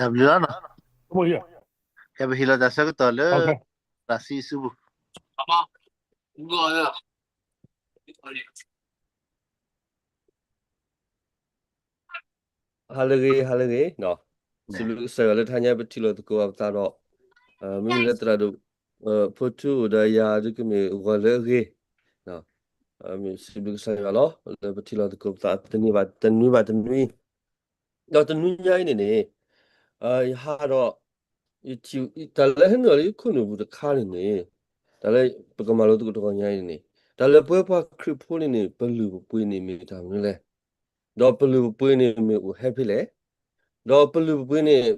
တၢ်ဘျုးလီၤနီၤ, ကဲပဟ့ၣ်လီၤတၢ်ဆၢကတီၢ်လၢ သးဆံဆူပူၤ ဟါလၢအဂ့ၤ ဟါလၢအဂ့ၤ, စံးဘျုးကစၢ်ယွၤလၢတဟါညါပထံၣ်လိာ်သကိးအပသးဒီး မ့ၢ်လၢသရၣ်ဒိၣ် ဖိထူအိၣ်ဒီးယၤဒုးကမ့ၢ်ဂီၤလၢအဂ့ၤ, စံးဘျုးကစၢ်ယွၤလီၤ လၢပထံၣ်လိာ်သကိးပသးတနွံဘၣ်တနွံဘၣ်တနွံ, ဒီးတနွံညါအံၤန့ၣ်န့ၣ် ယဟးဒီး ယထံၣ် တၢ်လၢဟဲနုာ်လီၤလၢယခိၣ်နူာ်ပူၤတခါန့ၣ်န့ၣ် တၢ်လၢပကမၤလိသကိးတဂီၤညါအံၤန့ၣ်န့ၣ် တၢ်လၢပဝဲပှၤခရံာ်ဖိန့ၣ်န့ၣ် ပလုၢ်ပပှ့ၤန့ၣ်မ့ၢ်တၢ်မနုၤလဲၣ်, ဒီးပလုၢ်ပပှ့ၤန့ၣ်မ့ၢ်အိၣ်ဟဲဖဲလဲၣ်, ဒီးပလုၢ်ပပှ့ၤန့ၣ်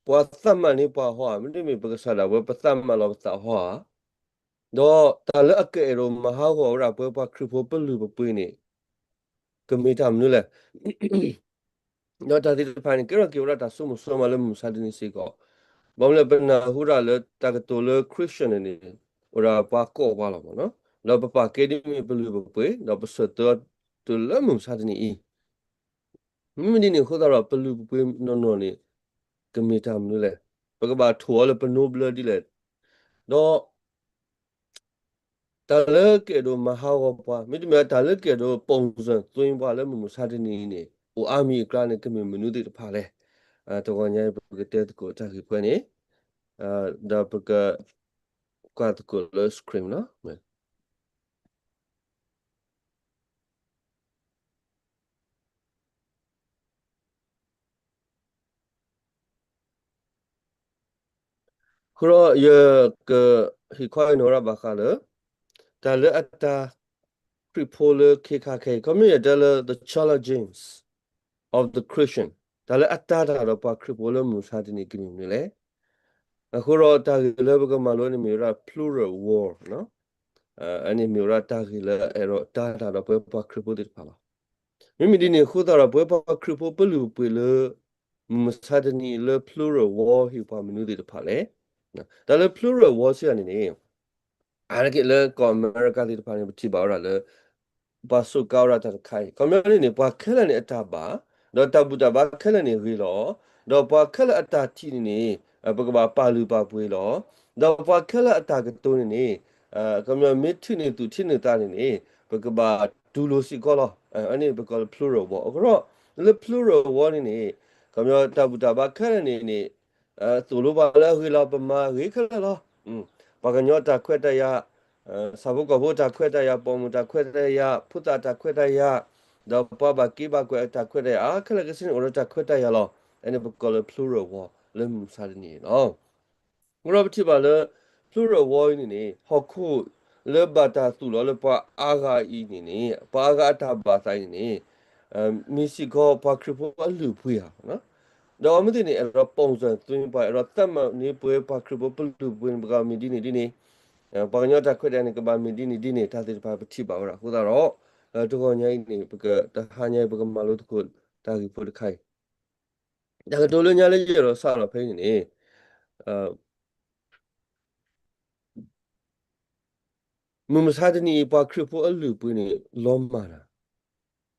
ပှၤသးမၤန့ၢ်ပှၤဟီဧါ, မ့တမ့ၢ်ပကစၢ်ဒၣ်ဝဲပသးမၤလီၤပသးဟီဧါ, ဒီးတၢ်လၢအကအဲၣ်ဒိးမၤဟးဂီၤဝဲဒၣ်ပဝဲပှၤခရံာ်ဖိပလုၢ်ပပှ့ၤန့ၣ် ကမ့ၢ်တၢ်မနုၤလဲၣ်. ဒီးတၢ်သ့ၣ်တဖၣ်န့ၣ် ကဲထီၣ်က့ၤဝဲဒၣ်တၢ်စိမိၤစိမးလၢမုၢ်မဆါတနံၤစ့ၢ်ကီး, ဘၣ်မနုၤလဲၣ် ပနၢ်ဟူဒၣ်လၢတၢ်ကတိၤလၢ Christian န့ၣ်န့ၣ် အိၣ်ဒၣ်ပှၤကိးပှၤလီၤမ့ၢ်နီၤ, ဒီးပပာ်ကဲဒ်မ့ၢ်ပလုၢ်ပပှ့ၤ ဒီးပဆၢသၢတုၤလၢမုၢ်မဆါတနံၤအံၤ, မ့မ့ၢ်ဒ်န့ၣ်အဃိသတးဒီး ပလုၢ်ပပှ့ၤနီၢ်နီၢ်န့ၣ် ကမ့ၢ်တၢ်မနုၤလဲၣ်, ပကဘၣ်ထိၣ်အီၤလၢပနိဘျၢဒ်လဲၣ်, ဒီး တၢ်လၢကအဲၣ်ဒိးမၤဟးဂီၤပှၤ မ့တမ့ၢ်တၢ်လၢကအဲၣ်ဒိး ပုံစံသွင်း ပှၤလၢမုၢ်မဆါတနံၤအံၤန့ၣ် အိၣ်အါမံၤအကျါန့ၣ် ကမ့ၢ်မနုၤသ့ၣ်တဖၣ်လဲၣ်. တဂီၤညါအံၤ ပကတဲသကိးတၢ်ဂ့ၢ်ပှဲၤန့ၣ်, ဒီးပကကွၢ်သကိးလၢ screen လီၤ. အဃိဒီး ယကဟ့ၣ်ခီဟ့ၣ်နီၤဝဲဒၣ်ဘၣ်ဃးလၢ တၢ်လၢအတၢ်ခရံာ်ဖိလၢခ့ခါခဲအံၤ ခီမ့ၢ်ယတဲလၢ the challenges of the Christian, တၢ်လၢအတၢ်တၢ်ဒီးပှၤခရံာ်ဖိလၢမုၢ်မဆါတနံၤကမ့ၢ်မနုၤလဲၣ်. အဃိဒီးတၢ်ဂ့ၢ်လၢပကမၤလိန့ၣ်မ့ၢ်ဝဲဒၣ် plural war, အန့ၣ်မ့ၢ်ဝဲဒၣ်တၢ်ဂ့ၢ်လၢအအဲၣ်ဒိးတၢ်တၢ်ဒီးပဝဲပှၤခရံာ်ဖိသ့ၣ်တဖၣ်လီၤ. မ့မ့ၢ်ဒ်န့ၣ်အဃိသတးဒီး ပဝဲပှၤခရံာ်ဖိပလုၢ်ပပှ့ၤလၢ မုၢ်မဆါတနံၤလၢ plural war ဟ့ၣ်ပှၤမနုၤသ့ၣ်တဖၣ်လဲၣ်. တၢ်လၢ plural war စံးတၢ်န့ၣ်န့ၣ် အါတက့ၢ်လၢကီၢ်အမဲရကၤသ့ၣ်တဖၣ်န့ၣ် ပထံၣ်ဘၣ်ဝဲဒၣ်လၢ ပှၤစူးကါဝဲဒၣ်တၢ်တခါအံၤ ခီပညီန့ၣ်န့ၣ် ပှၤခဲလၢာ်န့ၣ်အတၢ်ဘၣ်, ဒီးတၢ်ဘူၣ်တၢ်ဘါခဲလၢာ်န့ၣ်ဂ့ၤလီၤ, ဒီးပှၤခဲလၢာ်အတၢ်ထံၣ်န့ၣ်န့ၣ် ပကဘၣ်ပာ်လုၢ်ပာ်ပှ့ၤလီၤ, ဒီးပှၤခဲလၢာ်အတၢ်ကတိၤန့ၣ်န့ၣ် ခီပညီမ့ၢ်ထံၣ်န့ၢ်သူၣ်ထံၣ်န့ၢ်သးန့ၣ်န့ၣ် ပကဘၣ်တူၢ်လိာ်စ့ၢ်ကီးလီၤ. အန့ၣ်ပကိးလၢ plural war အဃိဒီး လၢ plural war န့ၣ်န့ၣ် ခီပညီတၢ်ဘူၣ်တၢ်ဘါခဲလၢာ်န့ၣ်န့ၣ် သိၣ်လိပှၤလၢအဂ့ၤလီၤ ပမၤဂ့ၤခဲလၢာ်လီၤ. ပှၤကညီတၢ်ခွဲးတၢ်ယာ်, ဆၣ်ဖိကီၢ်ဖိတၢ်ခွဲးတၢ်ယာ်, ပိာ်မုၣ်တၢ်ခွဲးတၢ်ယာ်, ဖိသၣ်တၢ်ခွဲးတၢ်ယာ်, ဒီးပှၤဘၣ်က့ဘၣ်ကွဲးအတၢ်ခွဲးတၢ်ယာ် အါခဲလၢာ်ခဲဆ့န့ၣ် အိၣ်ဒီးတၢ်ခွဲးတၢ်ယာ်လီၤ. အန့ၣ်ပကိးလၢ plural war လၢမုၢ်မဆါတနံၤအံၤလီၤ. အဃိဒီးပထံၣ်ဘၣ်လၢ plural war အံၤန့ၣ်န့ၣ် ဟီၣ်ခိၣ်လၢဘၣ်တၢ်သူၣ်လီၤလၢပှၤအါဂၤအံၤန့ၣ်န့ၣ် ပှၤအါဂၤအတၢ်ဘၣ်သးအံၤန့ၣ်န့ၣ် မ့ၢ်စ့ၢ်ကီးပှၤခရံာ်ဖိအလုၢ်အပှ့ၤဧါ. ဒီးအမ့ၢ်သ့ၣ်န့ၣ် အဲၣ်ဒိး ပုံစံသွင်း ပှၤအဲၣ်ဒိးသးမၤန့ၢ်ပဝဲပှၤခရံာ်ဖိပလုၢ်ပပှ့ၤန့ၣ် ပကမ့ၢ်ဒ်န့ၣ်ဒ်န့ၣ်, ပှၤကညီတၢ်ခွဲးတၢ်ယာ်န့ၣ် ကဘၣ်မ့ၢ်ဒ်န့ၣ်ဒ်န့ၣ် တၢ်သ့ၣ်တဖၣ်ပထံၣ်ဘၣ်ဝဲဒၣ်အဃိသတးဒီး တဂီၤညါအံၤန့ၣ် ပက တဟါညါအံၤ ပကမၤလိသကိးတၢ်ဂ့ၢ်ဖိတခါအံၤ တၢ်ကတိၤလၢညါလၢယအဲၣ်ဒိးစးထီၣ်ဖဲအံၤန့ၣ်န့ၣ် မုၢ်မဆါတနံၤအံၤ ပှၤခရံာ်ဖိအလုၢ်အပှ့ၤန့ၣ် လီၤမၢ်တၢ်,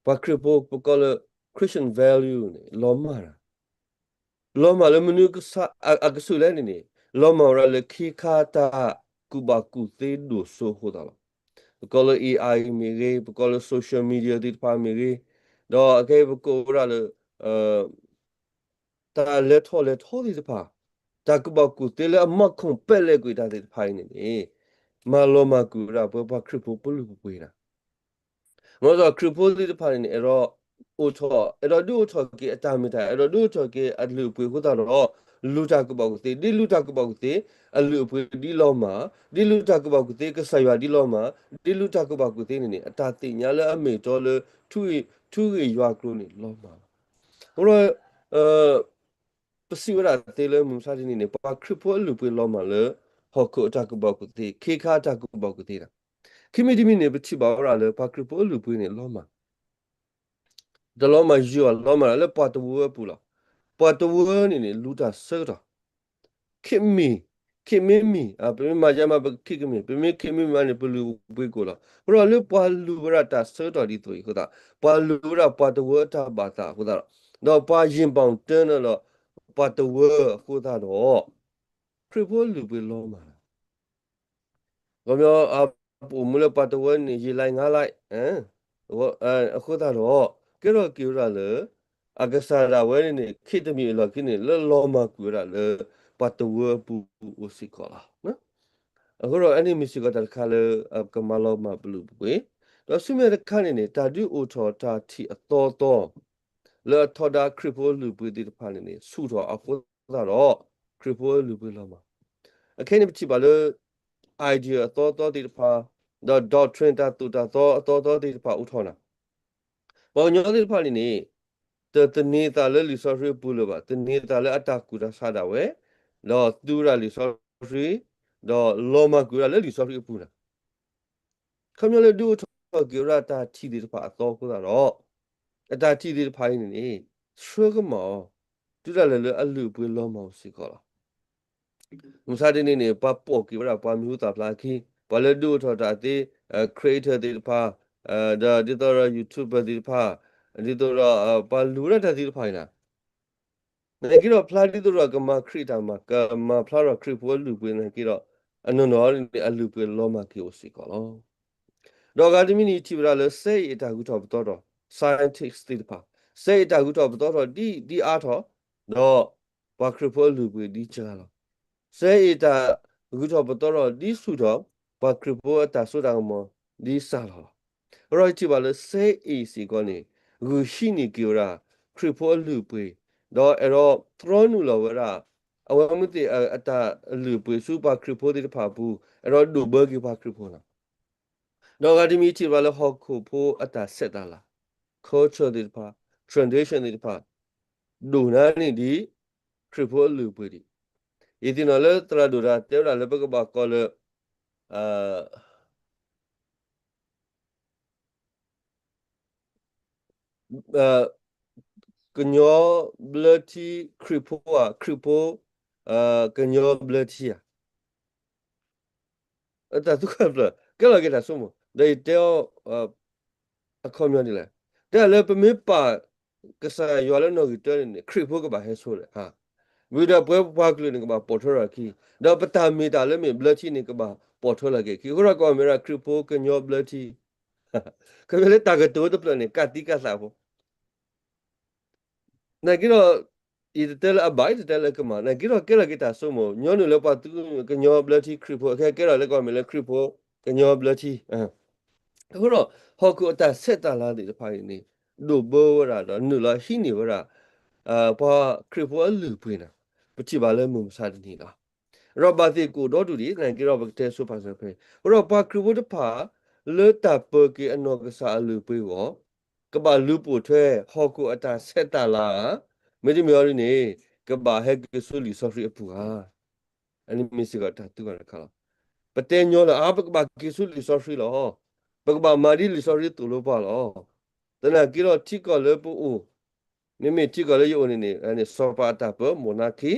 ပှၤခရံာ်ဖိပကိးလၢ Christian value န့ၣ် လီၤမၢ်တၢ်, လီၤမၢ်လၢမနုၤအကစၢ် အ အကဆူးလဲၣ်န့ၣ်န့ၣ် လီၤမၢ်ဝဲဒၣ်လၢခ့ခါတၢ်ကူၣ်ဘၣ်ကူၣ်သ့ဒိၣ်စိအဃိသတးလီၤ. ပကိးလၢ AI မ့ၢ်ဂ့ၤ, ပကိးလၢ social media သ့ၣ်တဖၣ်မ့ၢ်ဂ့ၤ, ဒီးအခဲအံၤပကိးဝဲဒၣ်လၢ တၢ်လဲၤထီၣ်လဲၤထီသ့ၣ်တဖၣ်, တၢ်ကူၣ်ဘၣ်ကူၣ်သ့လၢအမၤ compare ကွံာ်တၢ်သ့ၣ်တဖၣ်အံၤန့ၣ်န့ၣ် မၤလီၤမၢ်ကွံာ်ဝဲဒၣ်ပဝဲပှၤခရံာ်ဖိပလုၢ်ပပှ့ၤတၢ်, မ်ဒီးခရံာ်ဖိသ့ၣ်တဖၣ်န့ၣ်န့ၣ် အဲၣ်ဒိးအိၣ်ထီၣ် အဲၣ်ဒိးဒုးအိၣ်ထီၣ်က့ၤအတၢ်မ့ၢ်တၢ် အဲၣ်ဒိးဒုးအိၣ်ထီၣ်က့ၤအလုၢ်အပှ့ၤအဃိသတးဒီး လူၤတၢ်ကူၣ်ဘၣ်ကူၣ်သ့, ဒ်လူၤတၢ်ကူၣ်ဘၣ်ကူၣ်သ့ အလုၢ်အပှ့ၤဒ်လီၤမၢ်, ဒ်လူၤတၢ်ကူၣ်ဘၣ်ကူၣ်သ့ ကစၢ်ယွၤဒ်လီၤမၢ်, ဒ်လူၤတၢ်ကူၣ်ဘၣ်ကူၣ်သ့န့ၣ်န့ၣ် အတၢ်သ့ၣ်ညါလၢအမ့ၢ်အတီလၢ ထူဂ့ၤယွၤကျိၤန့ၣ်လီၤမၢ်လီၤ. အဃိဒီး ပစံးဝဲဒၣ်သ့လၢမုၢ်မဆါတနံၤန့ၣ် ပှၤခရံာ်ဖိအလုၢ်အပှ့ၤလီၤမၢ်လၢ ဟီၣ်ခိၣ်အတၢ်ကူၣ်ဘၣ်ကူၣ်သ့, ခ့ခါအတၢ်ကူၣ်ဘၣ်ကူၣ်သ့တၢ်, ခံမံၤတမံၤန့ၣ် ပထံၣ်ဘၣ်ဝဲဒၣ်လၢ ပှၤခရံာ်ဖိအလုၢ်အပှ့ၤန့ၣ်လီၤမၢ် တလီၤမၢ်ယွၤ လီၤမၢ်လၢပှၤတဝၢအပူၤလီၤ. ပှၤတဝၢန့ၣ်န့ၣ် လူၤတၢ်ဆၢကတီၢ်, ခ့မ့ၢ်, ခ့မ့ၢ်မ့ၢ်, ပမ့ၢ်မၤယါမး ပခ့ကမ့ၢ်, ပမ့ၢ်ခ့မ့ၢ်မ့ၢ်န့ၣ် ပလုၢ်ပပှ့ၤကိာ်လီၤ. အဃိဒီးလၢပှၤလူၤဝဲဒၣ်တၢ်ဆၢကတီၢ်ဒ်သိးအံၤအဃိသတး, ပှၤလူၤဝဲဒၣ်ပှၤတဝၢအတၢ်ဘၣ်သးအဃိသတးဒီး, ဒီးပှၤယံာ်ဘၣ်တၢ်န့ၣ်လီၤ, ပှၤတဝၢအဃိသတးဒီး ခရံာ်ဖိအလုၢ်အပှ့ၤလီၤမၢ်လီၤ. ခီပညီ ပအိၣ်မူလၢပှၤတဝၢန့ၣ် ယံာ်လါငါးလါ အဃိသတးဒီး ကဲထီၣ်က့ၤဝဲဒၣ်လၢ အကစၢ်ဒၣ်ဝဲန့ၣ်န့ၣ် ခ့တမံၤအလီၢ်ခံန့ၣ် လၢလီၤမၢ်ကွံာ်ဝဲဒၣ်လၢ ပှၤတဝၢအပူၤအိၣ်စ့ၢ်ကီးလီၤ. အဃိဒီး အန့ၣ်မ့ၢ်စ့ၢ်ကီးတၢ်တခါလၢ ကမၤလီၤမၢ်ပလုၢ်ပပှ့ၤ, ဒီးဆူမဲာ်ညါတခါန့ၣ်န့ၣ် တၢ်ဒုးအိၣ်ထီၣ်တၢ်ထံၣ်အသီသီ လၢအထီဒါခရံာ်ဖိအလုၢ်အပှ့ၤသ့ၣ်တဖၣ်န့ၣ်န့ၣ် ဆူၣ်ထီၣ်အဃိသတးဒီး ခရံာ်ဖိအလုၢ်အပှ့ၤလီၤမၢ်. အခဲအံၤန့ၣ်ပထံၣ်ဘၣ်လၢ idea အသီသီသ့ၣ်တဖၣ်, ဒီး doctrine တၢ်သိၣ်တၢ်သီအသီသီသ့ၣ်တဖၣ်အိၣ်ထီၣ်နၤ. ပှၤကညီသ့ၣ်တဖၣ်န့ၣ်န့ၣ် တသန့ၤသးလၢလံာ်စီဆှံအပူၤလၢၤဘၣ်, သန့ၤသးလၢအတၢ်ကူၣ်တၢ်ဆးဒၣ်ဝဲ, ဒီးသူဝဲဒၣ်လံာ်စီဆှံ, ဒီးလီၤမၢ်ကွံာ်ဝဲဒၣ်လၢလံာ်စီဆှံအပူၤနၤ. ခီပညီလၢဒုးအိၣ်ထီၣ်က့ၤဝဲဒၣ်တၢ်ထံၣ်သ့ၣ်တဖၣ်အသီအဃိသတးဒီး အတၢ်ထံၣ်သ့ၣ်တဖၣ်အံၤန့ၣ်န့ၣ် ဆှၢကမၣ်အီၤ တုၤဒၣ်လဲာ်လၢအလုၢ်အပှ့ၤလီၤမၢ်အိၣ်စ့ၢ်ကီးလီၤ. မုၢ်ဆါတနံၤန့ၣ် ပှၤပိာ်က့ၤဝဲဒၣ်ပှၤမံၤဟူသၣ်ဖျါအခံ, ပှၤလၢဒုးအိၣ်ထီၣ်တၢ်သ့, creator သ့ၣ်တဖၣ်, ဒီးဒ်သိးဒီး YouTuber သ့ၣ်တဖၣ်, ဒ်သိးဒီး ပှၤလူၤဝဲဒၣ်တၢ်သ့ၣ်တဖၣ်အံၤနၤ နာ်က့ဒီးဖျါဒ်သိးဒီးကမၤခရံာ်တၢ်မၤ, ကမၤဖျါထီၣ်ခရံာ်ဖိအလုၢ်အပှ့ၤနာ်က့ဒီး အနီၢ်နီၢ်န့ၣ် အလုၢ်အပှ့ၤလီၤမၢ်က့ၤအိၣ်စ့ၢ်ကီးလီၤ. ဒီးအဂၤတမံၤန့ၣ် ထံၣ်ဝဲဒၣ်လၢ စဲအ့ၣ်တၢ်ဂုၤထီၣ်ပသီထီၣ် scientist သ့ၣ်တဖၣ်, စဲအ့ၣ်တၢ်ဂုၤထီၣ်ပသီထီၣ်ဒ်ဒ်အါထီၣ်, ဒီးပှၤခရံာ်ဖိအလုၢ်အပှ့ၤဒ်စှၤလီၤ. စဲအ့ၣ်တၢ်ဂုၤထီၣ်ပသီထီၣ်ဒ်ဆူၣ်ထီၣ်, ပှၤခရံာ်ဖိအတၢ်စိတၢ်ကမီၤဒ်စှၤလီၤလီၤ. အဃိဒီးယထံၣ်ဘၣ်လၢ စဲအ့ၣ်စ့ၢ်ကီးန့ၣ် ဂုာ်ဟံးန့ၢ်က့ၤဝဲဒၣ် ခရံာ်ဖိအလုၢ်အပှ့ၤ, ဒီးအဲၣ်ဒိးတြီနုာ်လီၤဝဲဒၣ် အဝဲမ့ၢ်သ့ၣ်အတၢ်လုၢ်အပှ့ၤဆူပှၤခရံာ်ဖိသ့ၣ်တဖၣ်အပူၤ, အဲၣ်ဒိးဒိၣ်ဘၢက့ၤပှၤခရံာ်ဖိလီၤ. ဒီးအဂၤတမံၤထံၣ်ဘၣ်လၢဟီၣ်ခိၣ်ဖိအတၢ်ဆဲးတၢ်လၤ, culture သ့ၣ်တဖၣ်, tradition သ့ၣ်တဖၣ်, ဒိၣ်နၤန့ၣ်ဒ် ခရံာ်ဖိအလုၢ်အပှ့ၤဒံး. ယသ့ၣ်နီၣ်လၢသရၣ်ဒိၣ်တၢ်တဲဝဲဒၣ်လၢပကဘၣ်ကိးလၢ ကညီဘျၢထံခရံာ်ဖိဧါ, ခရံာ်ဖိ ကညီဘျၢထံဧါ. တၢ်သူၣ်ခါဖျၢၣ် ကဲလီၤက့ၤတၢ်ဆိကမိၣ် ဒီးယတဲအီၤ အခီပညီဒ်လဲၣ်. တဲလၢပမ့ၢ်ပာ်ကစၢ်ယွၤလၢနီၣ်ဂံၢ်တၢန့ၣ်န့ၣ် ခရံာ်ဖိကဘၣ်ဟဲဆိလီၤ. ဝံၤဒီးပဝဲပပှၤကလုာ်န့ၣ် ကဘၣ်ပိာ်ထွဲထီၣ်အခံ, ဒီးပတၢ်မ့ၢ်တၢ်လၢမ့ၢ်ဘျၢထံန့ၣ် ကဘၣ်ပိာ်ထွဲလီၤက့ၤအခံ. အဃိဒီးကီၢ်အမဲရကၤခရံာ်ဖိကညီဘျၢထံ ခီဖျိလၢတၢ်ကတိၤတဖျၢၣ်န့ၣ် ကးသံကးသးဖိ နာ်က့ဒီး ယတတဲလၢအဘၣ် ယတတဲလၢကမၣ်, နာ်က့ဒီးကဲလီၤက့ၤတၢ်ဆိကမိၣ် ညီနုၢ်လၢပှၤသူကညီဘျၢထံခရံာ်ဖိ အခဲကဲထီၣ်လၢကီၢ်အမဲရကၤခရံာ်ဖိကညီဘျၢထံ. အဃိဒီး ဟီၣ်ခိၣ်အတၢ်ဆဲးတၢ်လၤသ့ၣ်တဖၣ်အံၤန့ၣ် ဒိၣ်ဘၢဝဲဒၣ်ဒီးနုာ်လီၤဟံးန့ၢ်ဝဲဒၣ် ပှၤခရံာ်ဖိအလုၢ်အပှ့ၤန့ၣ် ပထံၣ်ဘၣ်လၢမုၢ်မဆါတနံၤလီၤ. ဒီးဘၣ်သ့ၣ်ကအိၣ်ဒီဒူၣ်ဒံး နာ်က့ဒီးပကတဲဆိပာ်စၢၤဖဲ အဃိဒီးပှၤခရံာ်ဖိတဖၣ် လၢတၢ်ပၢၤက့ၤအနီၢ်ကစၢ်အလုၢ်အပှ့ၤအဂီၢ် ကဘၣ်လူၤပိာ်ထွဲဟီၣ်ခိၣ်အတၢ်ဆဲးတၢ်လၤဧါ, မ့တမ့ၢ်အီၤဒ်န့ၣ် ကဘၣ်ဟဲက့ၤဆူလံာ်စီဆှံအပူၤဧါ. အန့ၣ်မ့ၢ်စ့ၢ်ကီးတၢ်သံကွၢ်တခါလီၤ. ပတဲညီလၢ အါ ပကဘၣ်က့ၤဆူလံာ်စီဆှံလီၤ. ပကဘၣ်မၤဒ်လံာ်စီဆှံသိၣ်လိပှၤလီၤ. သနာ်က့ဒီးထံကီၢ်လၢပအိၣ် မ့မ့ၢ်ထံကီၢ်လၢယအိၣ်န့ၣ်န့ၣ် စီၤပၤအတၢ်ပၢ monarchy,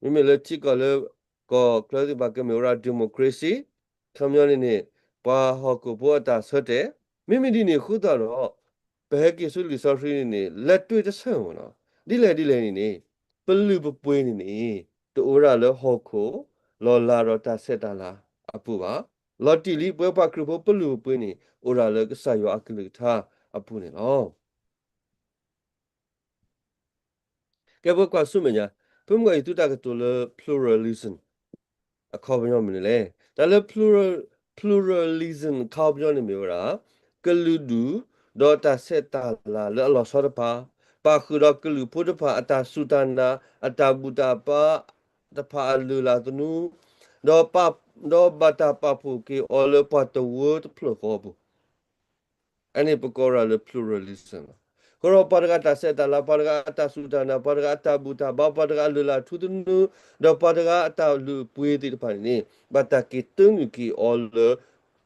မ့မ့ၢ်လၢထံကီၢ်လၢကီၢ်ချၢသ့ၣ်တဖၣ်ကမ့ၢ်ဝဲဒၣ် democracy, ခီပညီန့ၣ်န့ၣ် ပှၤဟီၣ်ခိၣ်ဖိအတၢ်ဆၢတဲာ်, မ့မ့ၢ်ဒ်န့ၣ်အဃိသတးဒီး ပဟဲက့ၤဆူလံာ်စီဆှံန့ၣ်န့ၣ် လဲၤတွ့တဆၢမ့ၢ်နီၤ. ဒ်လဲၣ်ဒ်လဲၣ်န့ၣ်န့ၣ် ပလုၢ်ပပှ့ၤန့ၣ်န့ၣ် တအိၣ်ဝဲဒၣ်လၢဟီၣ်ခိၣ် လီၤလးဒီးတၢ်ဆဲးတၢ်လၤအပူၤဘၣ်. လီၤတံၢ်လံပဝဲပှၤခရံာ်ဖိပလုၢ်ပပှ့ၤန့ၣ် အိၣ်ဒၣ်လၢကစၢ်ယွၤအကလုၢ်ကထါအပူၤန့ၣ်လီၤ. ကဲပကွၢ်ဆူမဲာ်ညါ, ဖုမုၢ်ဂီၤအံၤသုတၢ်ကတိၤလၢ pluralism အခီပညီမနုၤလဲၣ်. တၢ်လၢ pluralism အခီပညီန့ၣ်မ့ၢ်ဝဲဒၣ် ကလုာ်ဒူၣ် ဒီးတၢ်ဆဲးတၢ်လၤလၢအလီၤဆီတဖၣ်, ပာ်ဃုာ်ဒီးကလုာ်ဖိတဖၣ်အတၢ်စူၢ်တၢ်နာ် အတၢ်ဘူၣ်တၢ်ဘါတဖၣ်အလုၢ်အလၢ်သနူ, ဒီးပာ်, ဒီးဘၣ်တၢ်ပာ်ဖှိၣ်က့ၤအီၤလၢပှၤတဝၢတဖျၢၣ်ဃီအပူၤ အန့ၣ်ပကိးဝဲဒၣ်လၢ pluralism လီၤ. အဃိဒီးပှၤတဂၤအတၢ်ဆဲးတၢ်လၤ, ပှၤတဂၤအတၢ်စူၢ်တၢ်နာ်, ပှၤတဂၤအတၢ်ဘူၣ်တၢ်ဘါ, ပှၤတဂၤအလုၢ်အလၢ်ထူသနူ, ဒီးပှၤတဂၤအတၢ်လုၢ်အပှ့ၤသ့ၣ်တဖၣ်န့ၣ်န့ၣ် ဘၣ်တၢ်က့ၤတၢနုာ်က့ၤအီၤလၢ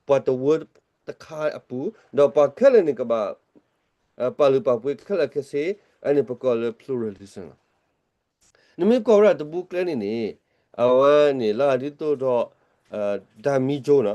ပှၤတဝၢတခါအပူၤ, ဒီးပှၤခဲလၢာ်န့ၣ်ကဘၣ် ပာ်လုၢ်ပာ်ပှ့ၤခဲလၢာ်ခဲဆ့, အန့ၣ်ပကိးလၢ pluralism လီၤ. နမ့ၢ်ကွၢ်ဝဲဒၣ်တဘိကျဲန့ၣ်န့ၣ် အဝဲန့ၣ်လၢဒ်သိးဒီး ဒၤမံကၠိနီၤ,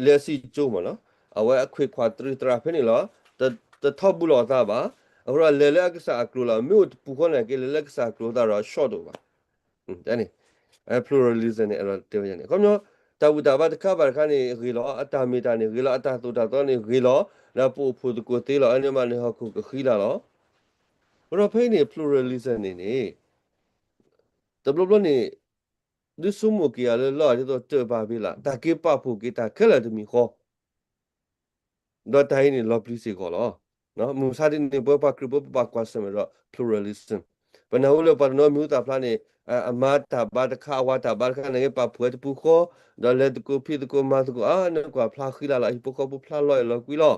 လၢစံကၠိမ့ၢ်နီၤ, အဝဲအခွ့ၣ်ခွါတရံးသရၣ်ဖဲန့ၣ်လီၤ. တထီၣ်ဘူးလိာ်အသးဘၣ်. အဃိဒီးလဲၤလၢအကစၢ်အကျိၤလီၤ. မ့ၢ်အိၣ်တပူၤဃီန့ၣ်က့ လဲၤလၢကစၢ်အကျိၤသတးဒီး short တအိၣ်ဘၣ်. န့ၣ် pluralism န့ၣ် အဲၣ်ဒိးတဲဝဲန့ၣ် အခီပညီ တၢ်ဘူၣ်တၢ်ဘါတခါဘၣ်တခါန့ၣ် ဂ့ၤလီၤ. အတၢ်မ့ၢ်တၢ်န့ၣ်ဂ့ၤလီၤ. အတၢ်သိၣ်တၢ်သီန့ၣ်ဂ့ၤလီၤ. ဒီးပအိၣ်ဖှိၣ်သကိးသ့လီၤ. အန့ၣ်မးန့ၣ် ဟီၣ်ခိၣ်ကဃံလၤလီၤ. အဃိဒီးဖဲအံၤန့ၣ် pluralism န့ၣ်န့ၣ် တဘျီဘျီန့ၣ် ဒုးဆိကမိၣ်က့ၤယၤလၢလီၤ ဒ်သိးတၢ်ဘၣ်ဘ့ၣ်လၢ တၢ်က့ၤပာ်ဖှိၣ်က့ၤတၢ်ခဲလၢာ်တမံၤဃီ ဒီးတၢ်အံၤန့ၣ်လီၤပျံၤစ့ၢ်ကီးလီၤ. မုၢ်မဆါတနံၤ ပဝဲပှၤခရံာ်ဖိပဘၣ်ကွၢ်ဆၢၣ်မဲာ်ဒီး pluralism. ပနၢ်ဟူလၢပှၤတနီၤမံၤဟူသၣ်ဖျါန့ၣ် အမၤတၢ်ဘါတခါ အဝၤတၢ်ဘါတခါန့ၣ် ပာ်ဖှိၣ်ဝဲတပူၤဃီ, ဒီးလဲၤသကိးဖံးသကိးမၤသကိး အါ နကွၢ်ဖျါဃံလၤလီၤ ဟံၣ်ဖိဃီဖိဖျါလီၤအဲၣ်လီၤကွံလီၤ.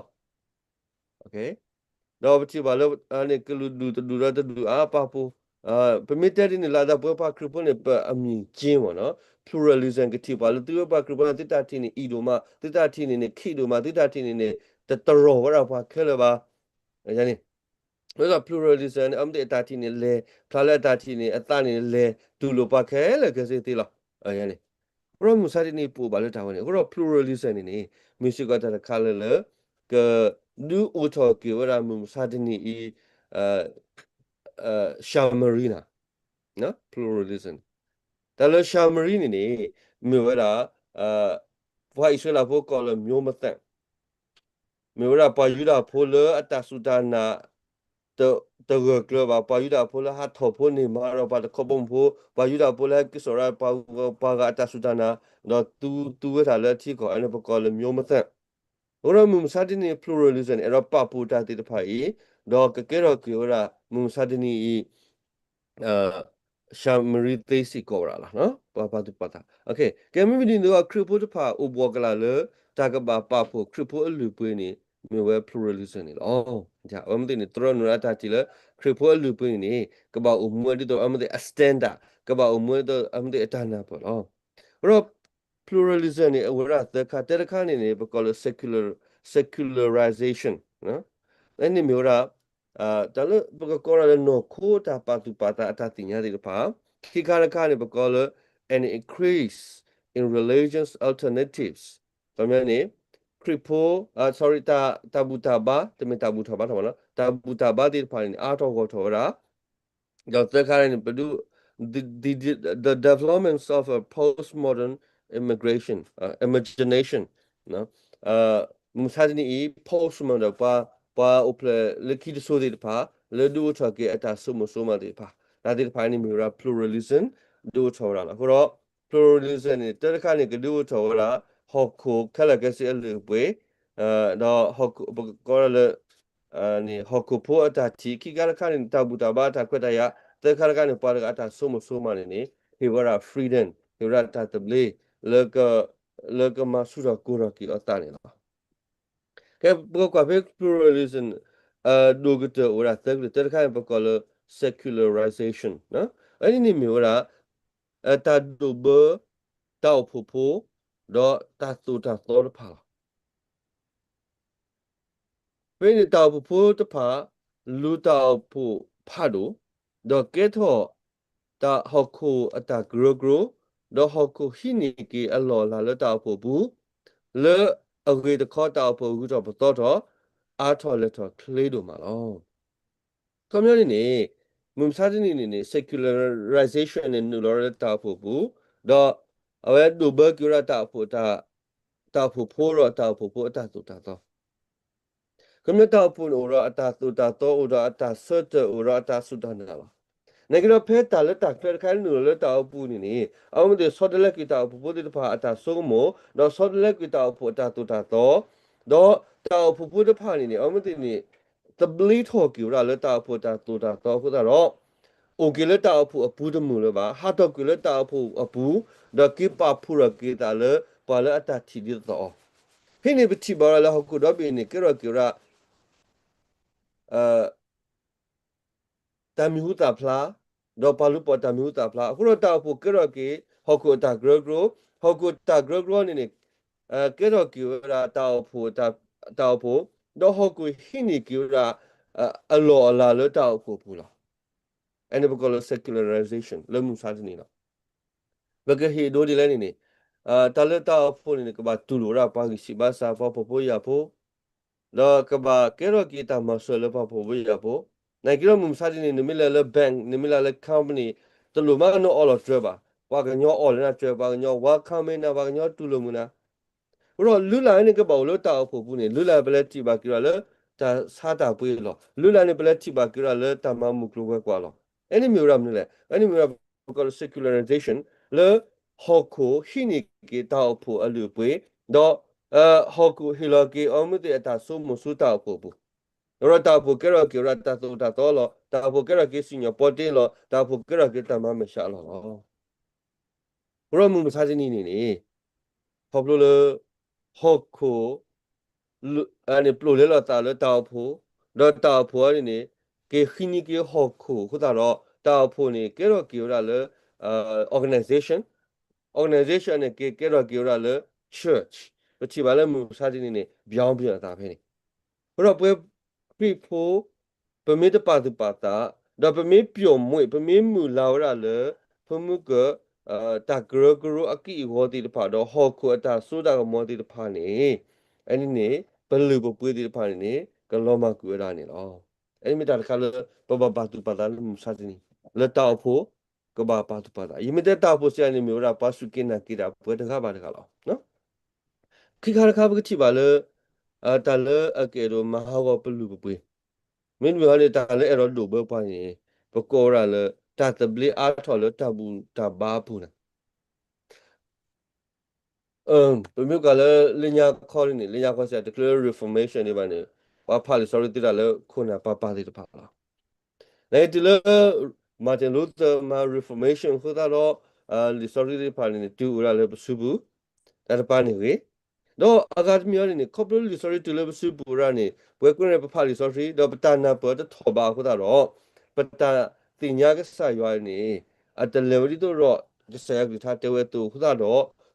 ဒီးပထံၣ်ဘၣ်လၢ န့ၣ် ကလုာ်ဒူၣ်တဒူၣ်ဒီးတဒူၣ်အါပာ်ဖှိၣ်, ပမ့ၢ်တဲဒ်န့ၣ်လၢအသး ပဝဲပှၤခရံာ်ဖိန့ၣ် ပအမြင်ကျဉ်းမ့ၢ်နီၤ, pluralism ကထံၣ်ပှၤလၢသုဝဲပှၤခရံာ်ဖိန့ၣ် သုတၢ်ထံၣ်န့ၣ်အံၤဒိၣ်မး, သုတၢ်ထံၣ်န့ၣ်န့ၣ် ခံဒိၣ်မး, သုတၢ်ထံၣ်န့ၣ်န့ၣ် တတရီၢ်ဝဲဒၣ်ပှၤခဲလၢာ်ဘၣ်. န့ၣ် ဝဲဒၣ် pluralism န့ၣ် အမ့ၢ်သ့ၣ်အတၢ်ထံၣ်န့ၣ်လဲၤ, ဖျါလၢအတၢ်ထံၣ်န့ၣ် အသးန့ၣ်လဲၤ တူၢ်လိာ်ပှၤခဲလၢာ်ခဲဆ့သ့လီၤ. န့ၣ် အဃိဒီးမုၢ်မဆါတနံၤပအိၣ်ဘၣ်လၢတၢ်ဝဲန့ၣ် အဃိဒီး pluralism န့ၣ်န့ၣ် မ့ၢ်စ့ၢ်ကီးတၢ်တခါလၢလၢ ကဒုးအိၣ်ထီၣ်က့ၤဝဲဒၣ်မုၢ်မဆါတနံၤအံၤ ရှၤမရံနၤ pluralism တၢ်လၢရှၤမရံန့ၣ်န့ၣ် မ့ၢ်ဝဲဒၣ် ပှၤအံၣ်စရ့လးဖိကိးလၢ မျိုးမသန့်, မ့ၢ်ဝဲဒၣ်ပှၤယူဒၤဖိလၢအတၢ်စူၢ်တၢ်နာ် တဂၢၢ်ကျၢၤဘၣ်, ပှၤယူဒၤဖိလၢဟးထီၣ်ဖိန့ၢ်မၤဒီးပှၤတခီဘီမုၢ်ဖိ, ပှၤယူဒၤဖိလၢဟဲက့ၤစိာ်ရၤပှၤဂၤအတၢ်စူၢ်တၢ်နာ်, ဒီးသူသူဝဲတၢ်လၢအထံကီၢ် အန့ၣ်ပကိးလၢ မျိုးမသန့်. အဃိဒီးမုၢ်မဆါတနံၤ pluralism န့ၣ် အဲၣ်ဒိးပာ်ဖှိၣ်တၢ်သ့ၣ်တဖၣ်အံၤ, ဒီးကကဲထီၣ်က့ၤဝဲဒၣ် မုၢ်မဆါတနံၤအံၤ ရှၤမရံသ့စ့ၢ်ကီးဝဲဒၣ်လီၤ. ပှၤပာ်သူၣ်ပာ်သး, ကဲမ့မ့ၢ်ဒ်န့ၣ်ဒီး ခရံာ်ဖိတဖၣ်အိၣ်ဘှီၣ်ကလာ်လၢ တၢ်ကဘၣ်ပာ်ဖှိၣ်ခရံာ်ဖိအလုၢ်အပှ့ၤန့ၣ် မ့ၢ်ဝဲ pluralism န့ၣ်လီၤ. အဝဲမ့ၢ်သ့ၣ်န့ၣ် တြီနုာ်လၢအတၢ်ထံၣ်လၢ ခရံာ်ဖိအလုၢ်အပှ့ၤန့ၣ်န့ၣ် ကဘၣ်အိၣ်မူဝဲဒ်သိးအမ့ၢ်သ့ၣ်အ standard, ကဘၣ်အိၣ်မူဝဲဒ်သိးအမ့ၢ်သ့ၣ်အတၢ်နၢ်ပၢၢ်လီၤ. အဃိဒီး pluralism န့ၣ် အဝဲဒၣ်သၢခါ, တၢ်တခါန့ၣ်န့ၣ် ပကိးလၢ secular, secularization, အန့ၣ်မ့ၢ်ဝဲဒၣ် တၢ်လၢပကကိးဒၣ်လၢနီၢ်ခိတၢ်ပာ်သူၣ်ပာ်သးအတၢ်သ့ၣ်ညါသ့ၣ်တဖၣ်, ခံခါတခါန့ၣ် ပကိးလၢ an increase in religious alternatives, ခီပညီန့ၣ် ခရံာ်ဖိ, sorry, တၢ်ဘူၣ်တၢ်ဘါ, တမ့ၢ်တၢ်ဘူၣ်တၢ်ဘါထီၣ်ဘၣ်နီၤ, တၢ်ဘူၣ်တၢ်ဘါသ့ၣ်တဖၣ်န့ၣ် အါထီၣ်ဂီၢ်ထီၣ်ဝဲဒၣ် ဒီးသၢခါန့ၣ် ပဒုး the, the, the developments of a postmodern immigration, uh, imagination, မုၢ်မဆါတနံၤအံၤ postmodern ပှၤ, ပှၤအိၣ်ဖျဲၣ်လၢခံတစိၤသ့ၣ်တဖၣ် လၢဒုးအိၣ်ထီၣ်က့ၤအတၢ်ဆိကမိၣ်ဆိကမးသ့ၣ်တဖၣ်, တၢ်သ့ၣ်တဖၣ်န့ၣ်မ့ၢ်ဝဲဒၣ် pluralism ဒုးအိၣ်ထီၣ်ဝဲဒၣ်လီၤ. အဃိဒီး pluralism န့ၣ် တၢ်တခါန့ၣ် ကဒုးအိၣ်ထီၣ်ဝဲဒၣ် ဟီၣ်ခိၣ်ခဲလၢာ်ခဲဆ့အလုၢ်အပှ့ၤ, ဒီးဟီၣ်ခိၣ် ပကကိးဒၣ်လၢ န့ၣ် ဟီၣ်ခိၣ်ဖိအတၢ်ထံၣ်, ခံခါတခါန့ၣ် တၢ်ဘူၣ်တၢ်ဘါတၢ်ခွဲးတၢ်ယာ်, သၢခါတခါန့ၣ် ပှၤတဂၤအတၢ်ဆိကမိၣ်ဆိကမးန့ၣ်န့ၣ် ဟ့ၣ်ဝဲဒၣ် freedom, ဟ့ၣ်ဝဲဒၣ်တၢ်သဘျ့ လၢ လၢကမၤဆူၣ်ထီၣ်ကိၢ်ထီၣ်က့ၤအီၤသးန့ၣ်လီၤ. ကဲ ပကကွၢ်ဖဲ pluralism ဒိၣ်ကတၢၢ်အိၣ်ဝဲဒၣ်သၢကတၢၢ်, တၢ်တခါန့ၣ် ပကိးလၢ secularization, အန့ၣ်န့ၣ်မ့ၢ်ဝဲဒၣ် တၢ်ဒိၣ်ဘၢ တၢ်အိၣ်ဖှိၣ်ဖိ ဒီးတၢ်သိၣ်တၢ်သီတဖၣ်လီၤ. ဖဲန့ၣ်တၢ်အိၣ်ဖှိၣ်ဖိတဖၣ် လူၤတၢ်အိၣ်ဖှိၣ်ဖးဒိၣ်, ဒီးကဲထီၣ်တၢ်ဟီၣ်ခိၣ်အတၢ်ကရၢကရိ, ဒီးဟီၣ်ခိၣ်ဟံးန့ၢ်က့ၤအလီၢ်အလၤလၢတၢ်အိၣ်ဖှိၣ်အပူၤ, လၢအဂ့ၢ်တခီတၢ်အိၣ်ဖှိၣ်ဂုၤထီၣ်ပသီထီၣ်, အါထီၣ်လဲၤထီၣ်ချ့ဒိၣ်မးလီၤ. ခီပညီန့ၣ်န့ၣ် မုၢ်မဆါတနံၤန့ၣ်န့ၣ် secularization န့ၣ် နုာ်လီၤလၢတၢ်အိၣ်ဖှိၣ်ပူၤ, ဒီးအဝဲဒိၣ်ဘၢက့ၤဝဲဒၣ်တၢ်အိၣ်ဖှိၣ်, တၢ်အိၣ်ဖှိၣ်ဖိဒီးတၢ်အိၣ်ဖှိၣ်ဖိအတၢ်သိၣ်တၢ်သီ. ခီပညီတၢ်အိၣ်ဖှိၣ်န့ၣ်အိၣ်ဒီးအတၢ်သိၣ်တၢ်သီ အိၣ်ဒီးအတၢ်ဆၢတဲာ် အိၣ်ဒီးအတၢ်စူၢ်တၢ်နာ်လီၤ. နာ်က့ဒီးဖဲတၢ်လၢတၢ်ချၢတခါနုာ်လီၤလၢတၢ်အိၣ်ဖှိၣ်ပူၤန့ၣ်န့ၣ် အဝဲသ့ၣ်ဆီတလဲကွံာ်တၢ်အိၣ်ဖှိၣ်ဖိသ့ၣ်တဖၣ်အတၢ်ဆိကမိၣ်, ဒီးဆီတလဲကွံာ်တၢ်အိၣ်ဖှိၣ်အတၢ်သိၣ်တၢ်သီ, ဒီးတၢ်အိၣ်ဖှိၣ်ဖိတဖၣ်န့ၣ်န့ၣ် အဝဲသ့ၣ်န့ၣ် သဘျ့ထီၣ်က့ၤဝဲဒၣ်လၢတၢ်အိၣ်ဖှိၣ်အတၢ်သိၣ်တၢ်သီအဃိသတးဒီး အိၣ်က့ၤလၢတၢ်အိၣ်ဖှိၣ်အပူၤတမုာ်လၢၤဘၣ်, ဟးထီၣ်ကွံာ်လၢတၢ်အိၣ်ဖှိၣ်အပူၤ, ဒီးက့ၤပာ်ဖှိၣ်ထီၣ်က့ၤသးလၢပှၤလၢအတၢ်ထံၣ်ဒ်သိးအီၤ. ဖဲန့ၣ်ပထံၣ်ဘၣ်ဝဲဒၣ်လၢဟီၣ်ခိၣ်ဒီဘ့ၣ်န့ၣ် ကဲထီၣ်က့ၤဝဲဒၣ် တၢ်မံၤဟူသၣ်ဖျါ, ဒီးပှၤလူၤပိာ်တၢ်မံၤဟူသၣ်ဖျါ, အဃိဒီးတၢ်အိၣ်ဖှိၣ်ကဲထီၣ်က့ၤ ဟီၣ်ခိၣ်အတၢ်ကရၢကရိ, ဟီၣ်ခိၣ်တၢ်ကရၢကရိန့ၣ်န့ၣ် ကဲထီၣ်က့ၤဝဲဒၣ်တၢ်အိၣ်ဖှိၣ်, တၢ်အိၣ်ဖှိၣ်, ဒီးဟီၣ်ခိၣ်ဟံးန့ၢ်က့ၤဝဲဒၣ် အလီၢ်အလၤလၢတၢ်အိၣ်ဖှိၣ်အပူၤလီၤ. အန့ၣ်ပကိးလၢ secularization လၢမုၢ်မဆါတနံၤလီၤ. ပကဟ့ၣ်ဒိဒ်လဲၣ်န့ၣ်န့ၣ်, တၢ်လၢတၢ်အိၣ်ဖှိၣ်န့ၣ်န့ၣ် ကဘၣ်တူၢ်လိာ်ဝဲဒၣ်ပှၤဂံၢ်ဆံးဘါစၢ် ပှၤဖှီၣ်ဖိယာ်ဖိ, ဒီးကဘၣ်ကဲထီၣ်က့ၤတၢ်မၤစၢၤလၢပှၤဖှီၣ်ဖိယာ်ဖိ, နာ်က့ဒီးမုၢ်မဆါတနံၤန့ၣ် နမ့ၢ်လဲၤလၢ bank နမ့ၢ်လဲၤလၢ company တလိၣ်မးနအီၣ်လီၤတြဲၤဘၣ်, ပှၤကညီအီၣ်လၢနတြဲၤ, ပှၤကညီ welcome နၤ, ပှၤကညီတူၢ်လိာ်မုာ်နၤ. အဃိဒီးလုၢ်လၢ်န့ၣ်ကဘၣ်အိၣ်လၢတၢ်အိၣ်ဖှိၣ်ပူၤန့ၣ်, လုၢ်လၢ်ပလဲၤထံၣ်ဘၣ်က့ၤဝဲဒၣ်လၢတၢ်ဆါတၢ်ပှ့ၤလီၤ. လုၢ်လၢ်န့ၣ်ပလဲၤထံၣ်ဘၣ်က့ၤဝဲဒၣ်လၢတၢ်မၤမုၢ်ကျိၤဝဲၤကွာ်လီၤ. အဲန့ၣ်မ့ၢ်ဝဲဒၣ်မနုၤလဲၣ်. အဲန့ၣ်မ့ၢ်ဝဲဒၣ် ပကိးလၢ secularization လၢဟီၣ်ခိၣ်ဟံးန့ၢ်က့ၤတၢ်အိၣ်ဖှိၣ်အလုၢ်အပှ့ၤ, ဒီး ဟီၣ်ခိၣ်ဟ့ၣ်လီၤက့ၤအီၤမ့ၢ်သ့ၣ်အတၢ်ဆိမိၣ်ဆူတၢ်အိၣ်ဖှိၣ်အပူၤ, ဒီးတၢ်အိၣ်ဖှိၣ်ကဲထီၣ်က့ၤဝဲဒၣ်တၢ်သိၣ်တၢ်သီလီၤ. တၢ်အိၣ်ဖှိၣ်ကဲထီၣ်က့ၤစံၣ်ညီၣ်ပီတ့လီၤ. တၢ်အိၣ်ဖှိၣ်ကဲထီၣ်က့ၤတၢ်မၤမဲာ်ဆှးအလီၢ်လီၤ. အဃိဒီးမုၢ်မဆါတနံၤန့ၣ်န့ၣ်, ခီဖျိလၢ ဟီၣ်ခိၣ် န့ၣ် ပျိာ်လဲလိာ်သးလၢတၢ်အိၣ်ဖှိၣ်, ဒီးတၢ်အိၣ်ဖှိၣ်အံၤန့ၣ်န့ၣ် ကဟံးန့ၢ်က့ၤဟီၣ်ခိၣ်အဃိသတးဒီး တၢ်အိၣ်ဖှိၣ်န့ၣ် ကဲထီၣ်က့ၤဝဲဒၣ်လၢ organization, organization န့ၣ် ကကဲထီၣ်က့ၤဝဲဒၣ်လၢ church, ပထံၣ်ဘၣ်လၢမုၢ်မဆါတနံၤန့ၣ် ပြောင်းပြန်အသးဖဲန့ၣ်. အဃိဒီးပဝဲခရံာ်ဖိ ပမ့ၢ်တပာ်သူၣ်ပာ်သး, ဒီးပမ့ၢ်ပျီၣ်မှဲ ပမ့ၢ်မုၢ်လၢ်ဝဲဒၣ်လၢ ဖိမုၣ်က တၢ်ကရၢကရိအက့ၢ်အဂီၤသ့ၣ်တဖၣ် ဒီးဟီၣ်ခိၣ်အတၢ်စိတၢ်ကမီၤသ့ၣ်တဖၣ်န့ၣ်, အဲန့ၣ်န့ၣ် ပလုၢ်ပပှ့ၤသ့ၣ်တဖၣ်န့ၣ်န့ၣ် ကလီၤမၢ်ကွံာ်ဝဲဒၣ်န့ၣ်လီၤ. အဲန့ၣ်မ့ၢ်တၢ်တခါလၢ ပဘၣ်ပာ်သူၣ်ပာ်သးလၢမုၢ်မဆါတနံၤ, လၢတၢ်အိၣ်ဖှိၣ် ကဘၣ်ပာ်သူၣ်ပာ်သး. ယမ့ၢ်တဲတၢ်အိၣ်ဖှိၣ်စံးန့ၣ် မ့ၢ်ဝဲဒၣ်ပှၤစူၢ်က့ၤနာ်က့ၤတၢ်ပှဲၤတဂၤဘၣ်တဂၤလီၤ. ခံခါတခါပကထံၣ်ဘၣ်လၢ တၢ်လၢအကအဲၣ်ဒိးမၤဟးဂီၤပလုၢ်ပပှ့ၤ, မ့တမ့ၢ်ဟီန့ၣ် တၢ်လၢအဲၣ်ဒိးဒိၣ်ဘၢပှၤန့ၣ် ပကိးဝဲဒၣ်လၢ တၢ်သဘျ့အါထီၣ်လၢတၢ်ဘူၣ်တၢ်ဘါအပူၤန့ၣ် ပမ့ၢ်ကွၢ်လၢလၢညါခီန့ၣ်န့ၣ်, လၢညါခီစ့ၢ် တချုးလၢ Reformation ဒံးဘၣ်န့ၣ်, ပှၤဖးလံာ်စီဆှံသ့ဒၣ်လၢခိၣ်နၢ်ပၤပၤသ့ၣ်တဖၣ်လီၤ. နတုၤလၢ Martin Luther မၤ Reformation အဃိသတးဒီး လံာ်စီဆှံသ့ၣ်တဖၣ်န့ၣ်န့ၣ် တုၤအိၣ်ဒၣ်လၢပစုပူၤ, တၢ်တပၤန့ၣ်ဂ့ၤ, ဒီးအဂၤတမံၤအံၤန့ၣ်န့ၣ် ခီဖျိလံာ်စီဆှံတုၤလၢပစုပူၤဒၣ်န့ၣ် ပဝဲကိးဂၤဒဲးပဖးလံာ်စီဆှံ ဒီးပတၢ်နၢ်ပၢၢ်တထီၣ်ဘးအဃိသတးဒီး ပတၢ်သ့ၣ်ညါကစၢ်ယွၤန့ၣ် အတလဲၤဝဲဒ်သိးဒီး ကစၢ်ယွၤကလုၢ်ကထါတဲဝဲအသိးအဃိသတးဒီး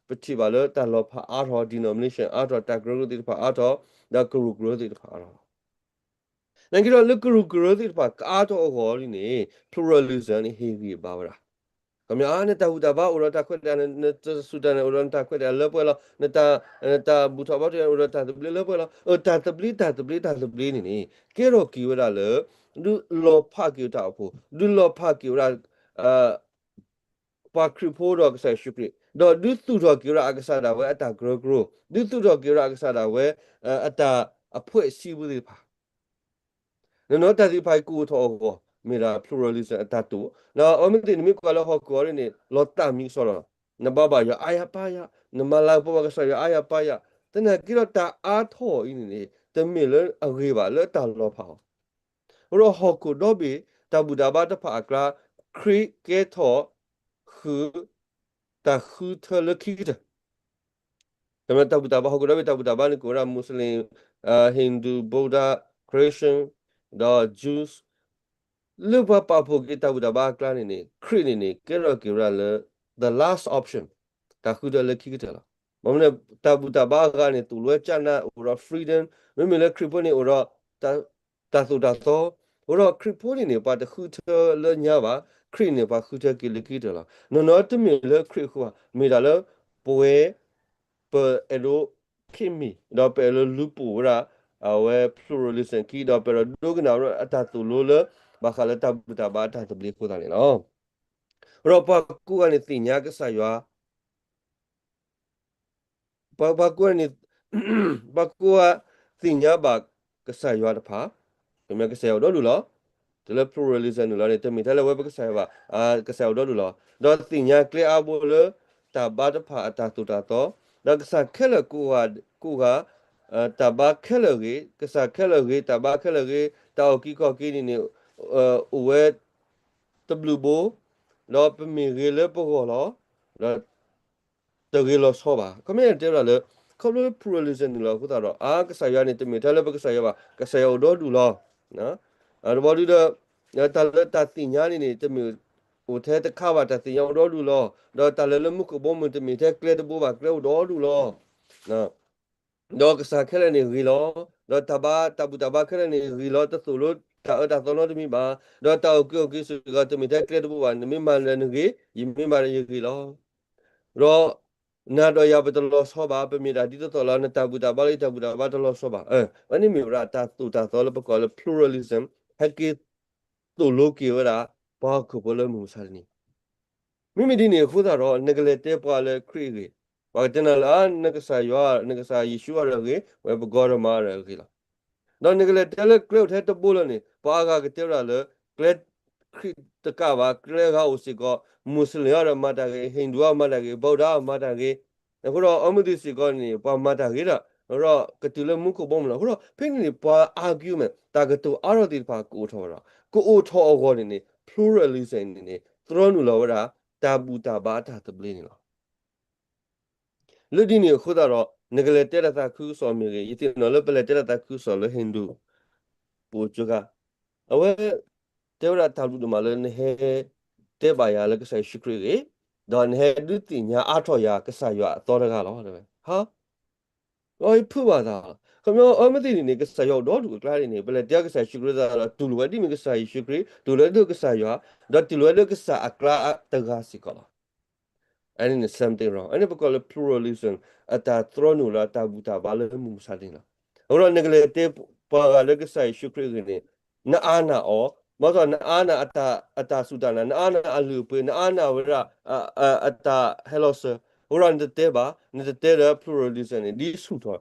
ပထံၣ်ဘၣ်လၢတၢ်လီၤဖးအါထီၣ် denomination အါထီၣ် တၢ်ကရၢကရိသ့ၣ်တဖၣ်အါထီၣ် ဒီးကရူၢ်ကရၢသ့ၣ်တဖၣ်အါထီၣ်လီၤ. နာ်က့ဒီးလၢကရူၢ်ကရၢသ့ၣ်တဖၣ်ကအါထီၣ်အဂီၢ်န့ၣ်န့ၣ် pluralism န့ၣ် ဟ့ၣ်ဂံၢ်ဘါဝဲဒၣ်. ခီမ့ၢ် နတၢ်ဘူၣ်တၢ်ဘါအိၣ်ဒီးတၢ်ခွဲးတၢ်ယာ်, နတၢ်စူၢ်တၢ်နာ်အိၣ်ဒီးနတၢ်ခွဲးတၢ်ယာ်လၢပှဲၤလီၤ, နတၢ်ဘူၣ်ထီၣ်ဘါထီၣ်အိၣ်ဒီးတၢ်သဘျ့လၢပှဲၤလီၤ. အတၢ်သဘျ့ တၢ်သဘျ့ တၢ်သဘျ့န့ၣ်န့ၣ် ကဲထီၣ်က့ၤဝဲဒၣ်လၢ ဒုးလီၤဖးက့ၤတၢ်အိၣ်ဖှိၣ်, ဒုးလီၤဖးက့ၤဝဲဒၣ် ပှၤခရံာ်ဖိဒီးကစၢ်ယ့ၣ်ၡူးခရံာ်, ဒီးဒုးသူၣ်ထီၣ်က့ၤဝဲဒၣ်အကစၢ်ဒၣ်ဝဲအတၢ်ကရၢကရိ, ဒုးသူၣ်ထီၣ်က့ၤဝဲဒၣ်အကစၢ်ဒၣ်ဝဲ အတၢ်အဖှဲးစံးပူသ့ၣ်တဖၣ် နီၢ်နီၢ်တၢ်သ့ၣ်တဖၣ်အံၤကအိၣ်ထီၣ်အဂီၢ် မ့ၢ်ဒၣ် pluralism အတၢ်တိာ်, အဝဲမ့ၢ်သ့ၣ်နမ့ၢ်ကွၢ်လၢဟီၣ်ခိၣ်အံၤန့ၣ် လီၤသးမံကစီဒီလီၤ. နဘါဘၣ်ယွၤအါယၤပါယၤ, နမၤလၤကပီၤဘၣ်ကစၢ်ယွၤအါယၤပါယၤ, သနာ်က့ဒီးတၢ်အါထီၣ်အံၤန့ၣ်န့ၣ် တမ့ၢ်လၢအဂ့ၤဘၣ်လၢတၢ်လီၤဖးအီၤ အဃိဒီးဟီၣ်ခိၣ်ဒီဘ့ၣ်တၢ်ဘူၣ်တၢ်ဘါတဖၣ်အကျါ ခရံာ်ကဲထီၣ်ဃုာ် တၢ်ဃုထၢလၢခံကတၢၢ် တၢ်ဘူၣ်တၢ်ဘါ ဟီၣ်ခိၣ်ဒီဘ့ၣ်တၢ်ဘူၣ်တၢ်ဘါန့ၣ် ကအိၣ်ဝဲဒၣ် Muslim, Hindu, Buddha, Christian, ဒီး Jews, လၢပှၤပာ်ဖှိၣ်က့ၤတၢ်ဘူၣ်တၢ်ဘါအကျါန့ၣ်န့ၣ် ခရံာ်န့ၣ်န့ၣ် ကဲထီၣ်က့ၤဝဲဒၣ်လၢ the last option, တၢ်ဃုထၢလၢခံကတၢၢ်လီၤ. ဘၣ်မနုၤလဲၣ် တၢ်ဘူၣ်တၢ်ဘါအဂၤန့ၣ် သိၣ်လိကၠၢ်နး အိၣ်ဒီး freedom, မ့မ့ၢ်လၢခရံာ်ဖိန့ၣ်အိၣ်ဒီး တၢ်သိၣ်တၢ်သီ, အဃိဒီးခရံာ်ဖိန့ၣ်န့ၣ် ပှၤတဃုထၢလၢညါဘၣ်, ခရံာ်န့ၣ် ပှၤဃုထၢက့ၤလၢခံကတၢၢ်လီၤ. နီၢ်နီၢ်တမ့ၢ်လၢခရံာ်အဃိဘၣ်, မ့ၢ်ဒၣ်လၢပဝဲ ပအဲၣ်ဒိးခ့မံၤ ဒီးပအဲၣ်ဒိးလူၤပိာ်ဝဲဒၣ် အဝဲ pluralism ခံ ဒီးပအဲၣ်ဒိးဒိကနၣ်ဝဲဒၣ်အတၢ်သိၣ်လိလၢ ဘၣ်ဃးလၢတၢ်ဘူၣ်တၢ်ဘါအတၢ်သဘျ့အဃိသတးန့ၣ်လီၤ. အဃိဒီးပှၤကိးဂၤန့ၣ်သ့ၣ်ညါကစၢ်ယွၤ ပှၤ ပှၤကိးဂၤန့ၣ် ပှၤကိးဂၤသ့ၣ်ညါဘၣ်ကစၢ်ယွၤတဖၣ်, ကမ့ၢ်ကစၢ်ယွၤအိၣ်ဒီဒူၣ်လီၤ. တုၤလၢ pluralism န့ၣ်လီၤန့ၣ် တမ့ၢ်ထဲလၢအဝဲပကစၢ်ယွၤဘၣ်, ကစၢ်ယွၤအိၣ်ဒီဒူၣ်လီၤ. ဒီးသ့ၣ်ညါကျဲအါဘိလၢ တၢ်ဘါတဖၣ်အတၢ်သိၣ်တၢ်သီ, ဒီးကစၢ်ခဲလၢာ်ကိးဂၤ, ကိးဂၤ, တၢ်ဘါခဲလၢာ်ဂ့ၤ, ကစၢ်ခဲလၢာ်ဂ့ၤ, တၢ်ဘါခဲလၢာ်ဂ့ၤ, တၢ်အုၣ်က့ၤခီၣ်က့ၤန့ၣ်န့ၣ် အိၣ်ဝဲ တဘျုးဘိ, ဒီးပမ့ၢ်ဂ့ၤလၢပဂီၢ်လီၤ, ဒီးတဂ့ၤလီၤဆီဘၣ်. ခီမ့ၢ်တဲဝဲဒၣ်လၢ ခီဖျိလၢ pluralism န့ၣ်လီၤအဃိသတးဒီး အါ ကစၢ်ယွၤန့ၣ် တမ့ၢ်ထဲလၢပကစၢ်ယွၤဘၣ်, ကစၢ်ယွၤအိၣ်ဒီဒူၣ်လီၤ. တဘျီဒုဒီး တၢ်လၢတၢ်သ့ၣ်ညါန့ၣ်န့ၣ် တမ့ၢ်အိၣ်ထဲတခါဘၣ်, တၢ်သ့ၣ်ညါအိၣ်ဒီဒူၣ်လီၤ. ဒီးတၢ်လၢလၢမူခိၣ်ဘီမုၢ် တမ့ၢ်ထဲကျဲတဘိဘၣ်, ကျဲအိၣ်ဒီဒူၣ်လီၤ. ဒီးကစၢ်ခဲလၢာ်န့ၣ်ဂ့ၤလီၤ. ဒီးတၢ်ဘါ တၢ်ဘူၣ်တၢ်ဘါခဲလၢာ်န့ၣ်ဂ့ၤလီၤ, တသိၣ်လိတၢ်အၢတၢ်သီနီတမံၤဘၣ်. ဒီးတၢ်အုၣ်က့ၤခီၣ်က့ၤစ့ၢ်ကီး တမ့ၢ်ထဲကျဲတဘိဘၣ်, နမ့ၢ်မၤဒီးနဂ့ၤ, ယမ့ၢ်မၤဒီးယဂ့ၤလီၤ. ဒီးနၤဒီးယၤပတလီၤဆီဘၣ်, ပမ့ၢ်ဒၣ်ဒ်သိးသိးလီၤ, နတၢ်ဘူၣ်တၢ်ဘါလၢယတၢ်ဘူၣ်တၢ်ဘါတလီၤဆီဘၣ်. အဝဲန့ၣ်မ့ၢ်ဝဲဒၣ်တၢ်သိၣ်တၢ်သီလၢပကိးလၢ pluralism ဟဲက့ၤ သိၣ်လိက့ၤဝဲဒၣ် ပှၤဟီၣ်ခိၣ်ဖိလၢမုၢ်မဆါတနံၤ မ့မ့ၢ်ဒ်န့ၣ်အဃိသတးဒီး နကလဲၤတဲပှၤလၢခရံာ်အဂ့ၢ်, ပှၤကတဲနၤလၢ နကစၢ်ယွၤ, နကစၢ်ယ့ၣ်ၡူးအဂ့ၢ်, ဝဲပကီတမၤအဂ့ၢ်လီၤ. ဒီးနကလဲၤတဲလၢကျဲအိၣ်ထဲတဘိလၢ်န့ၣ် ပှၤအါဂၤကတဲဝဲဒၣ်လၢ ကျဲခရံာ်တကးဘၣ် ကျဲဂၤအိၣ်စ့ၢ်ကီး, မူးစလ့ၣ်အံၤဒီးမၤတၢ်ဂ့ၤ, ဟိန္ဒူအံၤမၤတၢ်ဂ့ၤ, ဗုဒ္ဓအံၤမၤတၢ်ဂ့ၤ, အဃိဒီးအီမ့ၢ်သ့ၣ်စ့ၢ်ကီးန့ၣ် ပှၤမၤတၢ်ဂ့ၤဒီး ဒီးကတုၤလၢမူခိၣ်ဘီမုၢ်လီၤ. အဃိဒီး ဖဲန့ၣ်န့ၣ် ပှၤ argument တၢ်ကတိၤအါထီၣ်သ့ၣ်တဖၣ်ကအိၣ်ထီၣ်ဝဲဒၣ်, ကအိၣ်ထီၣ်အဂီၢ်န့ၣ်န့ၣ် pluralism န့ၣ်န့ၣ် သြီနုာ်လီၤဝဲဒၣ် တၢ်ဘူၣ်တၢ်ဘါအတၢ်သဘျ့န့ၣ်လီၤ. လၢဒ်န့ၣ်အဃိသတးဒီး နကလဲၤတဲတၢ်သးခုကစီၣ်မ့ၢ်ဂ့ၤ, ယသ့ၣ်နီၣ်လၢပလဲၤတဲတၢ်သးခုကစီၣ်လၢ Hindu ပအိၣ်ကၠိခါ, အဝဲ တဲဝဲဒၣ်တၢ်ဘျုးဒိၣ်မးလၢနဟဲတဲဘၣ်ယၤလၢကစၢ်ယ့ၣ်ၡူးခရံာ်အဂ့ၢ်, ဒီးနဟဲဒုးသ့ၣ်ညါအါထီၣ်ယၤကစၢ်ယွၤအသီတဂၤလီၤ တဲဝဲ. ဟါ, အီဖုးဘၣ်သးလီၤ. ခီဖျိအီမ့ၢ်သ့ၣ်န့ၣ်န့ၣ် ကစၢ်ယွၤအိၣ်ဒီဒူၣ်အကျါန့ၣ်န့ၣ် ပလဲၤတဲကစၢ်ယ့ၣ်ၡူးခရံာ်သတးဒီး တူၢ်လိာ်ဝဲဒ်မ့ၢ်ကစၢ်ယ့ၣ်ၡူးခရံာ်, တူၢ်လိာ်ဝဲဒ်ကစၢ်ယွၤ, ဒီးတူၢ်လိာ်ဝဲဒ်ကစၢ်အကျါတဂၤစ့ၢ်ကီးလီၤ. အန့ၣ်န့ၣ် something wrong. အန့ၣ်ပကိးလၢ pluralism အတၢ်သြီနုာ်လီၤအတၢ်ဘူၣ်တၢ်ဘါလၢမုၢ်မဆါတနံၤလီၤ. အဃိဒီးနကလဲၤတဲပှၤဂၤလၢကစၢ်ယ့ၣ်ၡူးခရံာ်အဂ့ၢ်န့ၣ် နအါနၢ်အီၤ, ဘၣ်ဆၣ်နအါနၢ်အတၢ်, အတၢ်စူၢ်တၢ်နာ်, နအါနၢ်အလုၢ်အပှ့ၤ, နအါနၢ်ဝဲဒၣ် အတၢ်ဟဲလီၤစၢၤ, အဃိဒီးနတတဲဘၣ်, နတတဲဒီး pluralism န့ၣ် ဒ်ဆူၣ်ထီၣ်,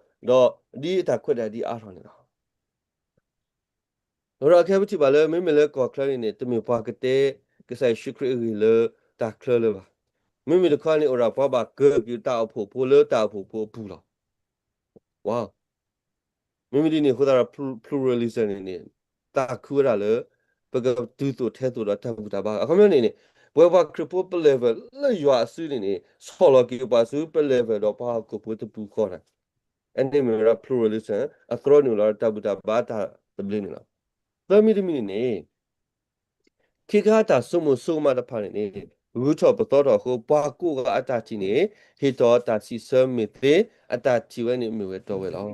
ဒီးဒ်အတၢ်ခွဲးတၢ်ယာ်ဒ်အါထီၣ်န့ၣ်လီၤ. အဃိဒီးခဲပထံၣ်ဘၣ်လၢ မ့မ့ၢ်လၢကီၢ်ချၢန့ၣ်န့ၣ် တမ့ၢ်ပှၤကတဲကစၢ်ယ့ၣ်ၡူးခရံာ်အဂ့ၢ်လၢတၢ်ချၢလၢၤဘၣ်. မ့မ့ၢ်တခီန့ၣ် အိၣ်ဒၣ်ပှၤဘၣ်ကၢက့ၤတၢ်အိၣ်ဖှိၣ်ဖိလၢတၢ်အိၣ်ဖှိၣ်ဖိအပူၤလီၤ. ဝါ, မ့မ့ၢ်ဒ်န့ၣ်အဃိသတးဒီး pluralism န့ၣ်န့ၣ် သးခုဝဲဒၣ်လၢ ပကတုၤသိၣ်ထဲသိၣ်ဒီးတၢ်ဘူၣ်တၢ်ဘါ. အခီပညီန့ၣ်န့ၣ် ပဝဲပှၤခရံာ်ဖိပ level လၢယွၤအစုန့ၣ်န့ၣ် ဆီၣ်လီၤက့ၤပှၤဆူပ level ဒီးပှၤဟီၣ်ခိၣ်ဖိတပူၤဃီန့ၣ် အန့ၣ်မ့ၢ်ဝဲဒၣ် pluralism အသြီနုာ်လီၤတၢ်ဘူၣ်တၢ်ဘါတၢ်သဘျ့န့ၣ်လီၤ. သၢမံၤတမံၤန့ၣ်န့ၣ် ခ့ခါအတၢ်ဆိကမိၣ်ဆိကမးတဖၣ်န့ၣ်န့ၣ် ဂုၤထီၣ်ပသီထီၣ်အဃိ ပှၤကိးဂၤအတၢ်ထံၣ်န့ၣ် ဟ့ၣ်ထီၣ်တၢ်စံးဆၢမ့ၢ်သ့, အတၢ်ထံၣ်ဝဲန့ၣ်မ့ၢ်ဝဲတီဝဲလီၤ.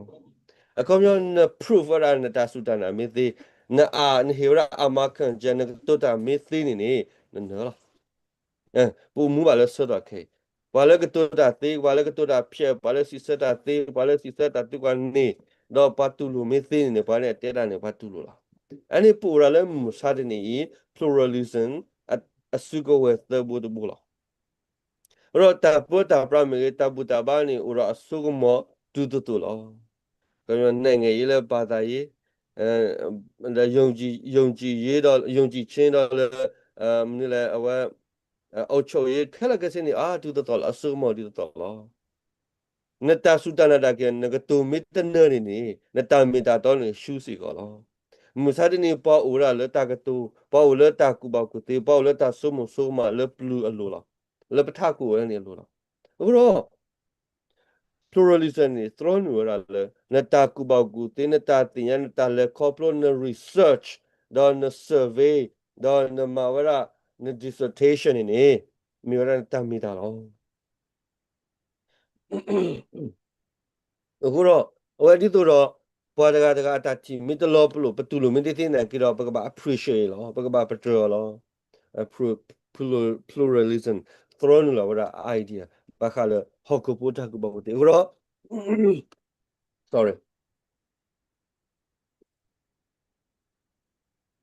အခီပညီ န prove ဝဲဒၣ်နတၢ်စူၢ်တၢ်နာ်မ့ၢ်သ့, နအ, နဟ့ၣ်ဝဲဒၣ်အမၤ ခၢၣ်စၢၤ နကတိၤတၢ်မ့ၢ်သ့န့ၣ်န့ၣ် နနၢၤလီၤ. ပအိၣ်မူဘၣ်လၢဆၢကတီၢ်ခဲအံၤ, ပှၤလၢကတိၤတၢ်သ့, ပှၤလၢကတိၤတၢ်ဖျဲး, ပှၤလၢစံးဆၢတၢ်သ့, ပှၤလၢစံးဆၢတၢ်သ့ပှၤန့ၣ်, ဒီးပှၤတူၢ်လိာ်မ့ၢ်သ့န့ၣ်န့ၣ် ပှၤန့ၣ်အတဲဒၣ်န့ၣ် ပှၤတူၢ်လိာ်လီၤ. အန့ၣ်ပအိၣ်ဒၣ်လၢမုၢ်မဆါတနံၤအံၤ pluralism အစုကဝဲၤသၢဘိတဘိလီၤ. ဒီးတၢ်ပၢတၢ်ပြးမ့ၢ်ဂ့ၤ, တၢ်ဘူၣ်တၢ်ဘါန့ၣ် အိၣ်ဒီးအစိကမီၤတုၤသိးသိးလီၤ. ကညီနဲၣ်ငဲၤယ့လၢပၢ်သးယ့, ဒီးယုံကြည်ရေးဒီး ယုံကြည်ခြင်းဒီးလၢ မနုၤလဲၣ် အဝဲ အုပ်ချုပ်ရေး ခဲလၢာ်ခဲဆ့န့ၣ် အါတုၤသိးသိးလီၤ, အစိကမီၤတုၤသိးသိးလီၤ. နတၢ်စူၢ်တၢ်နာ်တၢ်က့ၤ နကတိၤမ့ၢ်တနၢၤန့ၣ်န့ၣ် နတၢ်မ့ၢ်တၢ်တီန့ၣ် ရှုံးစ့ၢ်ကီးလီၤ. မုၢ်မဆါတနံၤ ပှၤအိၣ်ဝဲဒၣ်လၢတၢ်ကတိၤ, ပှၤအိၣ်လၢတၢ်ကူၣ်ဘၣ်ကူၣ်သ့, ပှၤအိၣ်လၢတၢ်ဆိကမိၣ်ဆိကမးလၢပျုၤအလိၤလီၤ, လၢပထးခိၣ်ဝဲန့ၣ်အလိၤလီၤ. အဃိဒီး pluralism န့ၣ် သြီနုာ်ဝဲဒၣ်လၢ နတၢ်ကူၣ်ဘၣ်ကူၣ်သ့, နတၢ်သ့ၣ်ညါ, နတၢ်လဲၤခီဖျိ, န research, ဒီးန survey, ဒီးနမၤဝဲဒၣ် န dissertation န့ၣ်န့ၣ် မ့ၢ်ဝဲဒၣ်နတၢ်မ့ၢ်တၢ်လီၤ. အဃိဒီး အဝဲဒ်သိးဒီး ပှၤတဂၤတဂၤအတၢ်ထံၣ်မ့ၢ်တလီၤပလိာ်, ပတူၢ်လိာ်မ့ၢ်တသ့နာ်က့ဒီး ပကဘၣ် appreciate လီၤ, ပကဘၣ်ပတြၢၤအီၤလီၤ. pluralism သြီနုာ်လီၤဝဲဒၣ် idea ဘၣ်ဃးလၢဟီၣ်ခိၣ်ဖိတၢ်ကူၣ်ဘၣ်ကူၣ်သ့. အဃိဒီး sorry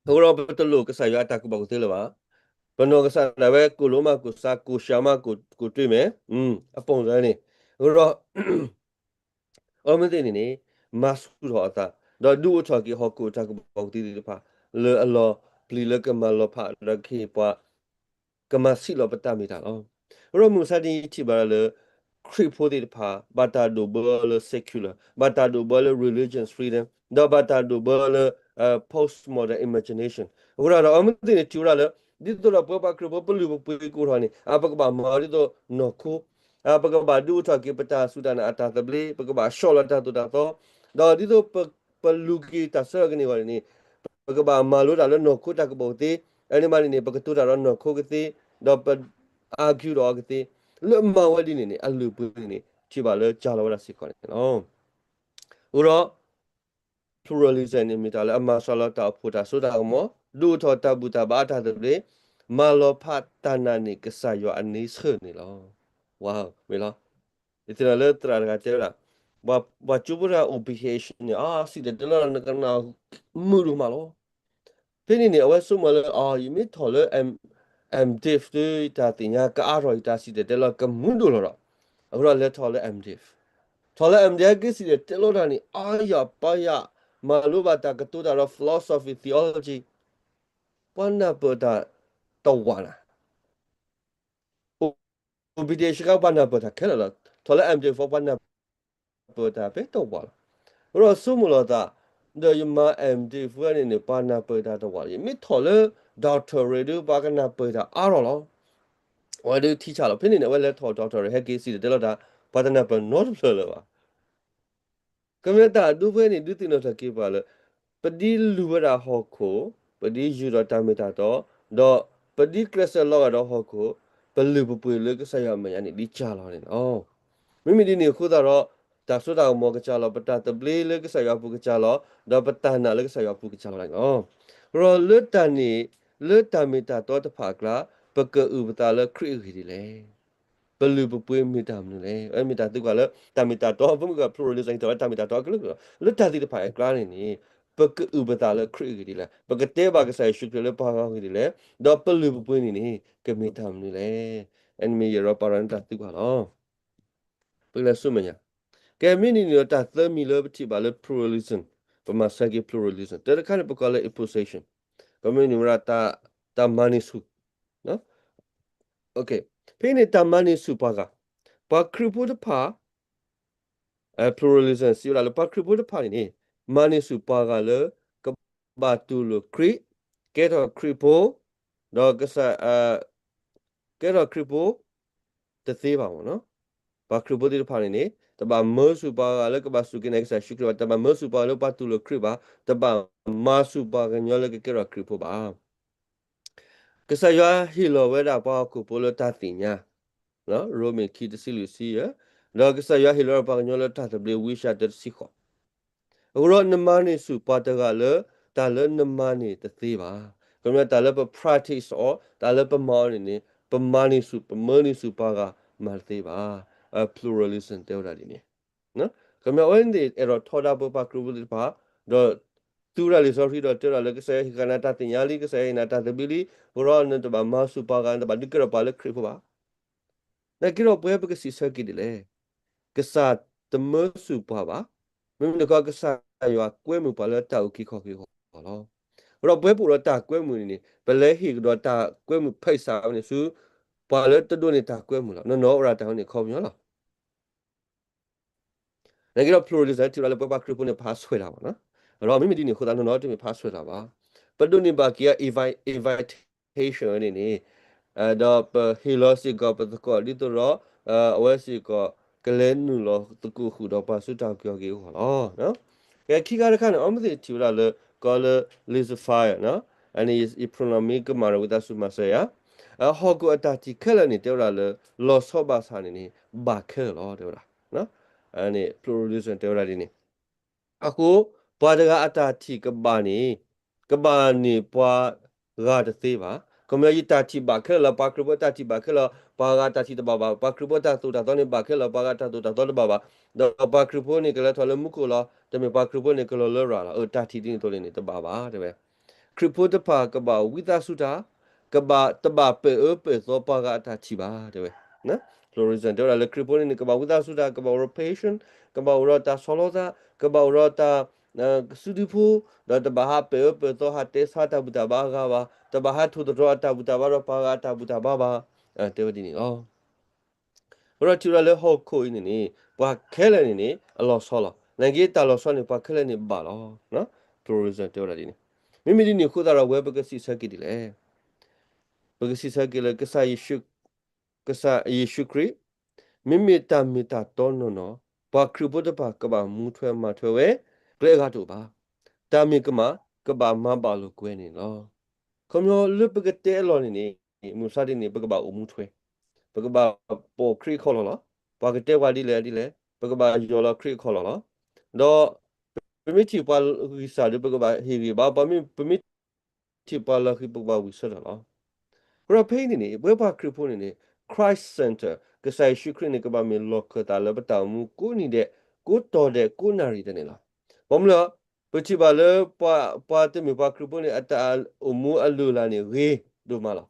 အဃိဒီးပတလိၣ်ကစၢ်ယွၤအတၢ်ကူၣ်ဘၣ်ကူၣ်သ့လၢၤဘၣ်. ပနီၢ်ကစၢ်ဒၣ်ဝဲ ကိၣ်လိမးကိၣ်စါ, ကိၣ်ရှါမးကိၣ်တြ့မဲာ်, အပိၣ်စၢၤန့ၣ်. အဃိဒီး အီမ့ၢ်သ့ၣ်န့ၣ်န့ၣ် မၤဆူၣ်ထီၣ်အသး, ဒီးဒုးအိၣ်ထီၣ်က့ၤဟီၣ်ခိၣ်အတၢ်ကူၣ်ဘၣ်ကူၣ်သ့သ့ၣ်တဖၣ် လၢအလီၤပျံၤလၢကမၤလီၤဖးဒီးကဟ့ၣ်ပှၤ ကမၤဆံးလီၤပတၢ်မ့ၢ်တၢ်လီၤ. အဃိဒီးမုၢ်မဆါတနံၤထံၣ်ဘၣ်လၢ ခရံာ်ဖိသ့ၣ်တဖၣ် ဘၣ်တၢ်ဒိးဘၢလၢ secular, ဘၣ်တၢ်ဒိးဘၢလၢ religious freedom, ဒီးဘၣ်တၢ်ဒိးဘၢလၢ postmodern imagination. အဃိဒီးအီမ့ၢ်သ့ၣ်န့ၣ်ထံၣ်ဝဲဒၣ်လၢ ဒ်သိးဒီးပဝဲပှၤခရံာ်ဖိပလုၢ်ပပှ့ၤကအိၣ်ထီၣ်န့ၣ် အပကဘၣ်မၤဒ်သိးနီၢ်ခိ ပကဘၣ်ဒုးအိၣ်ထီၣ်က့ၤပတၢ်စူၢ်တၢ်နာ်အတၢ်သဘျ့, ပကဘၣ်ဆှၢလီၤတၢ်သိၣ်တၢ်သီ, ဒီးဒ်သိးပလူၤက့ၤတၢ်ဆၢကန့ၢ်အဂီၢ်န့ၣ်န့ၣ် ပကဘၣ်မၤလိတၢ်လၢနီၢ်ခိတၢ်ကူၣ်ဘၣ်ကူၣ်သ့, အန့ၣ်မးန့ၣ်န့ၣ် ပကတိၤတၢ်ဒီးနီၢ်ခိကသ့, ဒီးပ argue ဒီးအီၤကသ့, လၢအမၤဝဲဒ်န့ၣ်န့ၣ် အလုၢ်အပှ့ၤန့ၣ်န့ၣ် ထံၣ်ဘၣ်လၢကၢ်လီၤဝဲဒၣ်စ့ၢ်ကီးန့ၣ်လီၤ. အဃိဒီး pluralism န့ၣ်မ့ၢ်တၢ်လၢအမၤစှၤလီၤတၢ်အိၣ်ဖှိၣ်တၢ်စိတၢ်ကမီၤ, ဒုးအိၣ်ထီၣ်တၢ်ဘူၣ်တၢ်ဘါအတၢ်သဘျ့, မၤလီၤဖးတၢ်နာ်န့ၣ်ကစၢ်ယွၤအန့ဆၢၣ်န့ၣ်လီၤ. ဝါ, မ့ၢ်လီၤ. ယသ့ၣ်နီၣ်လၢသရၣ်တဂၤတဲဝဲဒၣ်, ပှၤကၠိဖိတဂၤအိၣ် ပီၣ်ခၠၣ်အ့ၣ်ၡၢၣ်န့ၣ် အါ စံၣ်တဲၤတဲလီၤ နကနၣ်မုာ်ဒိၣ်မးလီၤ. ဖဲန့ၣ်န့ၣ် အဝဲဆိကမိၣ်လၢ အီၤ ယမ့ၢ်ထီၣ်လၢ M, MDiv ဒုး ယတၢ်သ့ၣ်ညါကအါထီၣ် ယတၢ်စံၣ်တဲၤတဲလီၤကမူဒိၣ်လီၤဒီး အဃိဒီးလဲၤထီၣ်လၢ MDiv, ထီၣ်လၢ MDiv က့ၤစံၣ်တဲၤတဲလီၤတၢ်န့ၣ် အါယၤပါယၤ မၤလိဘၣ်တၢ်ကတိၤတၢ်ဒီး philosophy, theology, ပှၤနၢ်ပၢၢ်တၢ်တဝာ်နၤ အိၣ်ဘံၣ်တ့ၣ်ရှကါ ပှၤနၢ်ပၢၢ်တၢ်ခဲလၢာ်လီၤ. ထီၣ်လၢ MDiv ပှၤနၢ်ပၢၢ်တၢ်ဖဲတဝာ်လီၤ. အဃိဒီးဆိကမိၣ်လီၤသး ဒီးယမၤ MDiv ဝဲန့ၣ်န့ၣ် ပှၤနၢ်ပၢၢ်တၢ်တဝာ်လီၤ. ယမ့ၢ်ထီၣ်လၢ doctorate ဒုး ပှၤကနၢ်ပၢၢ်တၢ်အါထီၣ်လီၤ. အဝဲဒုးထံဆၣ်လီၤ. ဖဲန့ၣ်န့ၣ် အဝဲလဲၤထီၣ် doctorate ဟဲက့ၤစံၣ်တဲၤတဲလီၤတၢ် ပှၤတနၢ်ပၢၢ်နီတဖျၢၣ်လၢၤဘၣ်. ကမျၢၢ်တၢ်ဒိဖဲန့ၣ် ဒုးသ့ၣ်နီၣ်ထီၣ်က့ၤပှၤလၢ ပဒ်လူၤဝဲဒၣ်ဟီၣ်ခိၣ်, ပဒ်ယူာ်ဒီးတၢ်မ့ၢ်တၢ်တီ, ဒီးပဒ်ကျဲးစၢးလီၤဂာ်ဒီးဟီၣ်ခိၣ်, ပလုၢ်ပပှ့ၤလၢကစၢ်ယွၤအမဲာ်ညါန့ၣ် ဒ်ကၢ်လီၤန့ၣ်လီၤ. မ့မ့ၢ်ဒ်န့ၣ်အဃိသတးဒီး တၢ်စိတၢ်ကမီၤကစၢ်လီၤ, ပတၢ်သဘျ့လၢကစၢ်ယွၤအပူၤကစၢ်လီၤ, ဒီးပတၢ်နာ်လၢကစၢ်ယွၤအပူၤကစၢ်လီၤန့ၣ်လီၤ. ဒီးလၢတၢ်န့ၣ် လၢတၢ်မ့ၢ်တၢ်တီတဖၣ်အကျါ ပကအုၣ်ပသးလၢခရံာ်အဂ့ၢ်ဒ်လဲၣ်. ပလုၢ်ပပှ့ၤမ့ၢ်တၢ်မနုၤလဲၣ်. အဝဲမ့ၢ်တၢ်သံကွၢ်လၢ တၢ်မ့ၢ်တၢ်တီ ပမ့ၢ်ကွၢ် pluralism ထီၣ်ဝဲတၢ်မ့ၢ်တၢ်တီအကလုာ်ကလုာ်လီၤ. လၢတၢ်သ့ၣ်တဖၣ်အကျါန့ၣ်န့ၣ် ပကအုၣ်ပသးလၢခရံာ်အဂ့ၢ်ဒ်လဲၣ်. ပကတဲဘၣ်ကစၢ်ယ့ၣ်ၡူးခရံာ်လၢပှၤဂၤအဂ့ၢ်ဒ်လဲၣ်. ဒီးပလုၢ်ပပှ့ၤန့ၣ်န့ၣ် ကမ့ၢ်တၢ်မနုၤလဲၣ်. အန့ၣ်မ့ၢ်ယဲၢ်ရီပၤရၤန့ၣ်တၢ်သံကွၢ်လီၤ. ပကလဲၤဆူမဲာ်ညါ. ကဲ မ့ၢ်ဒ်န့ၣ်ဒီး တၢ်သၢမံၤလၢပထံၣ်ဘၣ်လၢ pluralism, ပမၤဆၢက့ၤ pluralism တၢတခါန့ၣ် ပကိးလၢ imposition, ကမ့ၢ်န့ၢ်ဝဲဒၣ် တၢ်မၤန့ၢ်ဆူၣ် ဖဲန့ၣ်တၢ်မၤန့ၢ်ဆူၣ်ပှၤဂၤ, ပှၤခရံာ်ဖိတဖၣ်, pluralism စံးဝဲဒၣ်လၢ ပှၤခရံာ်ဖိတဖၣ်န့ၣ်န့ၣ် မၤန့ၢ်ဆူၣ်ပှၤဂၤလၢ ကဘၣ်တူၢ်လိာ်ခရံာ်, ကဲထီၣ်ခရံာ်ဖိ, ဒီးကစၢ်, ကဲထီၣ်ခရံာ်ဖိ တသ့ဘၣ်မ့ၢ်နီၤ. ပှၤခရံာ်ဖိသ့ၣ်တဖၣ်န့ၣ်န့ၣ် တဘၣ်မၢဆူၣ်ပှၤဂၤလၢကဘၣ်စူၢ်က့ၤနာ်က့ၤကစၢ်ယ့ၣ်ၡူးခရံာ်ဘၣ်, တဘၣ်မၢဆူၣ်ပှၤဂၤလၢပှၤတူၢ်လိာ်ခရံာ်ဘၣ်, တဘၣ်မၤဆူၣ်ပှၤကညီလၢကကဲထီၣ်ခရံာ်ဖိဘၣ်. ကစၢ်ယွၤဟ့ၣ်လီၤဝဲဒၣ်ပှၤဟီၣ်ခိၣ်ဖိလၢတၢ်သ့ၣ်ညါ, ရိမ့ၤခံ တဆံလွံၢ်ဆံယဲၢ်, ဒီးကစၢ်ယွၤဟ့ၣ်လီၤပှၤကညီလၢတၢ်သဘျ့ဝံယၡါယၤ တဆံဃိး. အဃိဒီးနမၤန့ၢ်ဆူၣ်ပှၤတဂၤလၢ တၢ်လၢနမၤန့ၢ်တသ့ဘၣ်. ကမ့ၢ်တၢ်လၢပ practice အီၤ, တၢ်လၢပမၤအီၤန့ၣ်န့ၣ် ပမၤန့ၢ်ဆူၣ် ပမၤန့ၢ်ဆူၣ်ပှၤဂၤမၤတသ့ဘၣ်. pluralism တဲဝဲဒၣ်ဒ်န့ၣ်. ကမ့ၢ်အဝဲန့ၣ် အဲၣ်ဒိးထီဒါပှၤခရံာ်ဖိသ့ၣ်တဖၣ်, ဒီးသူဝဲဒၣ်လံာ်စီဆှံဒီးတဲဝဲဒၣ်လၢ ကစၢ်ယွၤဟ့ၣ်ဃာ်နၤတၢ်သ့ၣ်ညါလံ, ကစၢ်ယွၤဟ့ၣ်နၤတၢ်သဘျ့လံ, အဃိဒီးနတဘၣ်မၤဆူၣ်ပှၤဂၤ, နတဘၣ်ဒုးကဲထီၣ်ပှၤလၢခရံာ်ဖိဘၣ်. နာ်က့ဒီးပဝဲပကစံးဆၢက့ၤဒ်လဲၣ်. ကစၢ်တမၢဆူၣ်ပှၤဘၣ်. မ့မ့ၢ်တခီ ကစၢ်ယွၤကွဲမုာ်ပှၤလၢတၢ်အုၣ်က့ၤခီၣ်က့ၤအဂီၢ်လီၤ. အဃိဒီးပဝဲပအိၣ်ဒီးတၢ်ကွဲမုာ်န့ၣ်န့ၣ် ပလဲၤဟ့ၣ်ကဒီးတၢ်ကွဲမုာ်ဖဲးစးဝဲန့ၣ်ဆူ ပှၤလၢတဒိးန့ၢ်တၢ်ကွဲမုာ်လီၤ. နီၢ်နီၢ်အိၣ်ဒၣ်တၢ်ဝဲန့ၣ်အခီပညီလီၤ. နာ်က့ဒီး pluralism ထံၣ်ဝဲဒၣ်လၢပဝဲပှၤခရံာ်ဖိန့ၣ် ဖးဆွဲးတၢ်ဘၣ်နီၤ. အဒီးမ့မ့ၢ်ဒ်န့ၣ်အဃိသတး နီၢ်နီၢ်တမ့ၢ်ဖးဆွဲးတၢ်ဘၣ်. ပဒိးန့ၢ်ဘၣ်က့ၤ invi-, invitation ဝဲန့ၣ်န့ၣ်, ဒီးပဟ့ၣ်လီၤစ့ၢ်ကီးပသကိး ဒ်သိးဒီး အဝဲစ့ၢ်ကီး ကလဲၤနုာ်လီၤသကိးဃုာ်ဒီးပှၤဆူတၢ်အုၣ်က့ၤခီၣ်က့ၤအဂီၢ်လီၤ. ကဲ ခံခါတခါန့ၣ် အီမ့ၢ်သ့ၣ်ထံၣ်ဝဲဒၣ်လၢ ကီလၢ laissez faire နီၤ, အန့ၣ် ယ pronoun မ့ၢ်ကမၣ်ဒီးဝံသးစူၤမၤစၢၤယၤ. ဟီၣ်ခိၣ်အတၢ်ထံၣ်ခဲလၢာ်န့ၣ် တဲဝဲဒၣ်လၢ လီၤဆီဘၣ်ဆၣ်န့ၣ်န့ၣ် ဘၣ်ခဲလၢာ်လီၤ တဲဝဲဒၣ်. အန့ၣ် pluralism တဲဝဲဒၣ်ဒ်န့ၣ်. အဃိ ပှၤတဂၤအတၢ်ထံၣ်ကဘၣ်န့ၣ် ကဘၣ်န့ၢ်ပှၤဂၤတသ့ဘၣ်. ခီပညီ ယတၢ်ထံၣ်ဘၣ်ခဲလၢာ်လီၤ, ပှၤခရံာ်ဖိတၢ်ထံၣ်ဘၣ်ခဲလၢာ်လီၤ, ပှၤဂၤတၢ်ထံၣ်တဘၣ်ဘၣ်, ပှၤခရံာ်ဖိတၢ်သိၣ်တၢ်သီန့ၣ်ဘၣ်ခဲလၢာ်လီၤ, ပှၤဂၤတၢ်သိၣ်တၢ်သီတဘၣ်ဘၣ်, ဒီးပှၤခရံာ်ဖိန့ၣ်ကလဲၤထီၣ်လၢမူခိၣ်လီၤ, တမ့ၢ်ပှၤခရံာ်ဖိန့ၣ်ကလီၤလၢရၤလီၤ. အတၢ်ထံၣ်ဒ်န့ၣ်အသိးန့ၣ်န့ၣ် တဘၣ်ဘၣ် တဲဝဲ. ခရံာ်ဖိတဖၣ်ကဘၣ်ဝံသးစူၤတၢ်, ကဘၣ် တဘၣ်ပာ်အၢပာ်သီပှၤဂၤအတၢ်ထံၣ်ဘၣ် တဲဝဲ. pluralism တဲဝဲဒၣ်လၢခရံာ်ဖိန့ၣ်န့ၣ် ကဘၣ်ဝံသးစူၤတၢ်, ကဘၣ်အိၣ်ဒီး patience, ကဘၣ်အိၣ်ဒီးတၢ်ဆီၣ်လီၤသး, ကဘၣ်အိၣ်ဒီးတၢ် ကစုဒုဖိ, ဒီးတဘၣ်ဟးပာ်အၢပာ်သီ ဟးတဲဆါတၢ်ဘူၣ်တၢ်ဘါအဂၤဘၣ်, တဘၣ်ဟးထိၣ်သတြီၤအတၢ်ဘူၣ်တၢ်ဘါဒီးပှၤဂၤအတၢ်ဘူၣ်တၢ်ဘါဘၣ်, တဲဝဲဒ်န့ၣ်လီၤ. အဃိဒီးထံၣ်ဝဲဒၣ်လၢဟီၣ်ခိၣ်အံၤန့ၣ်န့ၣ် ပှၤခဲလၢာ်န့ၣ်န့ၣ် အလီၤဆီလီၤ. နာ်က့တၢ်လီၤဆီန့ၣ် ပှၤခဲလၢာ်န့ၣ်ဘၣ်လီၤ. pluralism တဲဝဲဒၣ်ဒ်န့ၣ်. မ့မ့ၢ်ဒ်န့ၣ်အဃိသတးဒီး ဝဲပကစံးဆၢက့ၤဒ်လဲၣ်. ပကစံးဆၢက့ၤလၢ ကစၢ်ယ့ၣ်ၡူး, ကစၢ်ယ့ၣ်ၡူးခရံာ် မ့မ့ၢ်တၢ်မ့ၢ်တၢ်တီနီၢ်နီၢ်, ပှၤခရံာ်ဖိတဖၣ်ကဘၣ်မူထွဲမၤထွဲဝဲ, ကျဲအဂၤတအိၣ်ဘၣ်. တၢ်မ့ၢ်ကမၣ် ကဘၣ်မၤဘၣ်လိာ်ကွဲန့ၣ်လီၤ. ခီပညီလၢပကတဲအလီၢ်န့ၣ်န့ၣ် မုၢ်မဆါတနံၤန့ၣ် ပကဘၣ်အိၣ်မူထွဲ, ပကဘၣ်ပိာ်ခရံာ်အခီၣ်လီၢ်လီၤ. ပှၤကတဲပှၤဒ်လဲၣ်ဒ်လဲၣ် ပကဘၣ်ယီၢ်လီၤခရံာ်အခီၣ်လီၢ်လီၤ. ဒီး ပမ့ၢ်ထံၣ်ပှၤဂံၢ်စၢ်ဒီး ပကဘၣ်ဟ့ၣ်ဂံၢ်ဘါ, ပမ့ၢ်, ပမ့ၢ်ထံၣ်ပှၤလီၤဃံၤ ပကဘၣ်ဝံၣ်ဆၢထၢၣ်လီၤ. အဃိဒီးဖဲအံၤန့ၣ်န့ၣ် ပဝဲပှၤခရံာ်ဖိန့ၣ်န့ၣ် Christ center, ကစၢ်ယ့ၣ်ၡူးခရံာ်န့ၣ် ကဘၣ်မ့ၢ်လီၢ်ခၢၣ်သးလၢပတၢ်အိၣ်မူကိးနံၤဒဲး, ကိးတီၤဒဲး, ကိးနၣ်ရံၣ်ဒဲးန့ၣ်လီၤ. ဘၣ်မနုၤလဲၣ် ပထံၣ်ဘၣ်လၢ ပှၤတမ့ၢ်ပှၤခရံာ်ဖိန့ၣ် အတၢ်အိၣ်မူအလုၢ်အလၢ်န့ၣ်ဂ့ၤဒိၣ်မးလီၤ.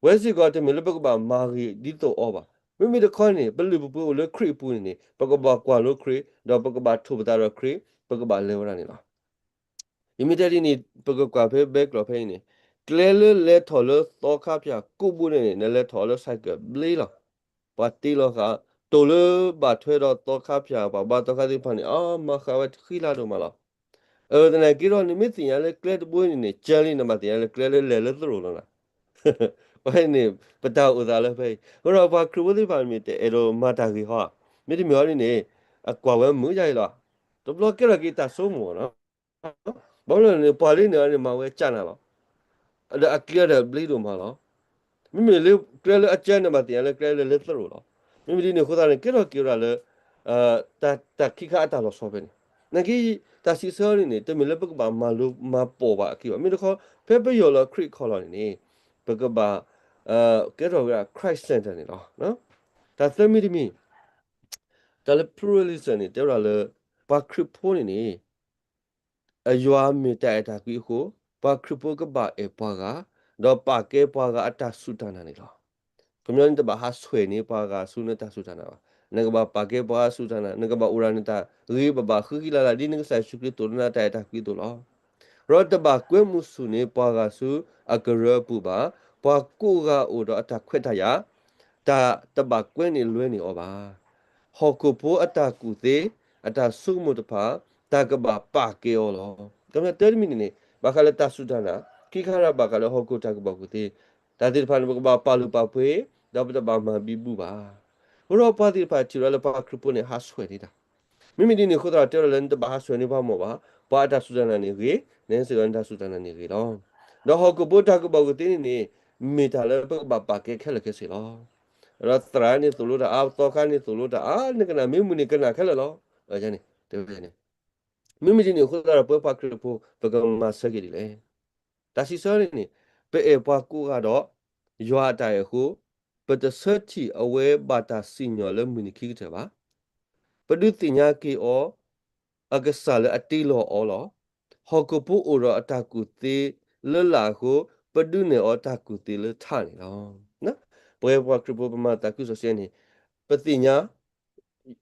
ဝဲစ့ၢ်ကီးတမ့ၢ်လၢပကဘၣ်မၤဂ့ၤဒ်သိးအီၤဘၣ်. မ့မ့ၢ်တခီန့ၣ် ပလုၢ်ပပှ့ၤအိၣ်လၢခရံာ်အပူၤန့ၣ်န့ၣ် ပကဘၣ်ကွၢ်လိခရံာ် ဒီးပကဘၣ်ထိၣ်ပသးဒီးခရံာ် ပကဘၣ်လဲၤဝဲဒၣ်န့ၣ်လီၤ. ယမ့ၢ်တဲဒ်န့ၣ် ပကကွၢ်ဖဲဘဲကျိာ်ဖဲအံၤန့ၣ်, ကျဲလၢလဲၤထီၣ်လၢသီခါဖၠၣ်ကိးဘိန့ၣ်န့ၣ် နလဲၤထီၣ်လၢ cycle ဘျ့လီၤ. ပှၤတ့လီၤဃာ် တိၢ်လၢဘၣ်ထွဲဒီးသီခါဖၠၣ် ပှၤဘါသီခါသ့ၣ်တဖၣ်န့ၣ် အမၤဃာ်ဝဲတဃံလၤဒိၣ်မးလီၤ. အသနာ်က့ဒီး နမ့ၢ်သ့ၣ်ညါလၢကျဲတဘိန့ၣ်န့ၣ် ကၢလံ နဘၣ်သ့ၣ်ညါလၢကျဲလၢလဲၤလၢသရိာ်လီၤနၤ. ဝဲန့ၣ် ပတၢ်အိၣ်သးလၢဖဲအံၤ အဃိဒီးပှၤခရံာ်ဖိသ့ၣ်တဖၣ်မ့ၢ် တအဲၣ်ဒိးမၤတၢ်ဂ့ၤဟီဧါ, မ့တမ့ၢ်အီၤဒ်န့ၣ် အကွၢ်ဝဲမုာ်ယါအံၤလီၤ. တဘျီကဲထီၣ်က့ၤတၢ်ဆိကမိၣ်နီၤ. ဘၣ်မနုၤန့ၣ် ပှၤလၢန့ၣ်အီၤန့ၣ် မၤဝဲကၢ်နၤလီၤ. ဒီးအကျဲဒီးဘျ့ဒိၣ်မးလီၤ. မ့မ့ၢ်လၢကျဲလၢအကၢန့ၣ် ဘၣ်သ့ၣ်ညါလၢကျဲလၢလဲၤသရိာ်လီၤ. မ့မ့ၢ်ဒ်န့ၣ်အဃိသတးန့ၣ် ကဲထီၣ်က့ၤဝဲဒၣ်လၢ တၢ်ခံခါအတၢ်လီၤဆီဖဲန့ၣ်. နာ်က့ တၢ်စံးဆၢန့ၣ်န့ၣ် တမ့ၢ်လၢပကဘၣ်မၤလိမၤပိာ်ဘၣ်အခံဘၣ်. မ့ၢ်တခီ ဖဲပယီၢ်လီၤခရံာ်ခီၣ်လီၤန့ၣ်န့ၣ် ပကဘၣ် ကဲထီၣ်ဝဲဒၣ် Christ center န့ၣ်လီၤ. တၢ်သၢမံၤတမံၤ တၢ်လၢ pluralism န့ၣ် တဲဝဲဒၣ်လၢ ပှၤခရံာ်ဖိန့ၣ်န့ၣ် အယွၤမ့ၢ်တၢ်အဲၣ်တၢ်ကွံအဃိ ပှၤခရံာ်ဖိကဘၣ်အဲၣ်ပှၤဂၤ ဒီးပာ်ကဲပှၤဂၤအတၢ်စူၢ်တၢ်နာ်န့ၣ်လီၤ. ခီပညီန့ၣ် တဘၣ်ဟးဆှဲးန့ၢ်ပှၤဂၤဆူနတၢ်စူၢ်တၢ်နာ်ဘၣ်. နကဘၣ်ပာ်ကဲပှၤဂၤအစူၢ်တၢ်နာ်, နကဘၣ်အိၣ်ဒၣ်နတၢ်ဂ့ၤဘၣ်ဘၣ်ဃံဃံလၤလၤ ဒ်နကစၢ်ယ့ၣ်ၡူးခရံာ်သိၣ်နတၢ်အဲၣ်တၢ်ကွံအသိးလီၤ. ဒီးတဘၣ်ကွဲမုာ်ဆူၣ်န့ၢ်ပှၤဂၤဆူအကရၢအပူၤဘၣ်. ပှၤကိးဂၤအိၣ်ဒီးအတၢ်ခွဲးတၢ်ယာ်, တၢ်တဘၣ်ကွဲန့ၢ်လွဲန့ၢ်အီၤဘၣ်. ဟီၣ်ခိၣ်ဖိအတၢ်ကူၣ်သ့, အတၢ်ဆိကမိၣ်တဖၣ်, တၢ်ကဘၣ်ပာ်ကဲအီၤလီၤ. ကမျၢၢ်တၢ်တမံၤန့ၣ်န့ၣ် ဘၣ်ဃးလၢတၢ်စူၢ်တၢ်နာ်, ခံခါတၢ်ဘၣ်ဃးလၢဟီၣ်ခိၣ်တၢ်ကူၣ်ဘၣ်ကူၣ်သ့, တၢ်သ့ၣ်တဖၣ်န့ၣ် ပကဘၣ်ပာ်လုၢ်ပာ်ပှ့ၤ, ဒီးပတဘၣ်မၤဘံဘူဘၣ်. အဃိဒီးပှၤသ့ၣ်တဖၣ်ထံၣ်ဝဲဒၣ်လၢပှၤခရံာ်ဖိန့ၣ် ဟးဆှဲးန့ၢ်တၢ်. မ့မ့ၢ်ဒ်န့ၣ်အဃိသတး တဲဝဲဒၣ်လၢနတဘၣ်ဟးဆှဲးန့ၢ်ပှၤမ့ၢ်ဘၣ်, ပှၤအတၢ်စူၢ်တၢ်နာ်န့ၣ်ဂ့ၤ, နစ့ၢ်ကီးနတၢ်စူၢ်တၢ်နာ်န့ၣ်ဂ့ၤလီၤ. ဒီးဟီၣ်ခိၣ်ဖိတၢ်ကူၣ်ဘၣ်ကူၣ်သ့န့ၣ်န့ၣ် မ့ၢ်တၢ်လၢပကဘၣ်ပာ်ကဲခဲလၢာ်ခဲဆ့လီၤ. ဒီးသရၣ်န့ၣ်သိၣ်လိတၢ်အါ, သီခါန့ၣ်သိၣ်လိတၢ်အါ, နကနၣ်မ့ၢ်မုာ်န့ၣ် ကနၣ်ခဲလၢာ်လီၤ. အန့ၣ် တဲဝဲန့ၣ် မ့မ့ၢ်ဒ်န့ၣ်အဃိသတးဒီး ပဝဲပှၤခရံာ်ဖိ ပကမၤဆၢက့ၤဒ်လဲၣ်. တၢ်စံးဆၢန့ၣ်န့ၣ် ပအဲၣ်ပှၤကိးဂၤဒီး ယွၤအတၢ်အဲၣ်အဃိ, ပတဆၢထံၣ်အဝဲဘၣ်တၢ်စံၣ်ညီၣ်လၢမုၢ်နံၤခံကတၢၢ်ဘၣ်. ပဒုးသ့ၣ်ညါက့ၤအီၤ အကစၢ်လၢအတ့လီၤအီၤလီၤ. ဟီၣ်ခိၣ်ဖိအိၣ်ဒီးအတၢ်ကူၣ်သ့လၢလာ်အဃိ, ပဒုးနဲၣ်အီၤတၢ်ကူၣ်သ့လၢထးန့ၣ်လီၤ. ပဝဲပှၤခရံာ်ဖိပမၤသးခုစီဆှံန့ၣ် ပသ့ၣ်ညါ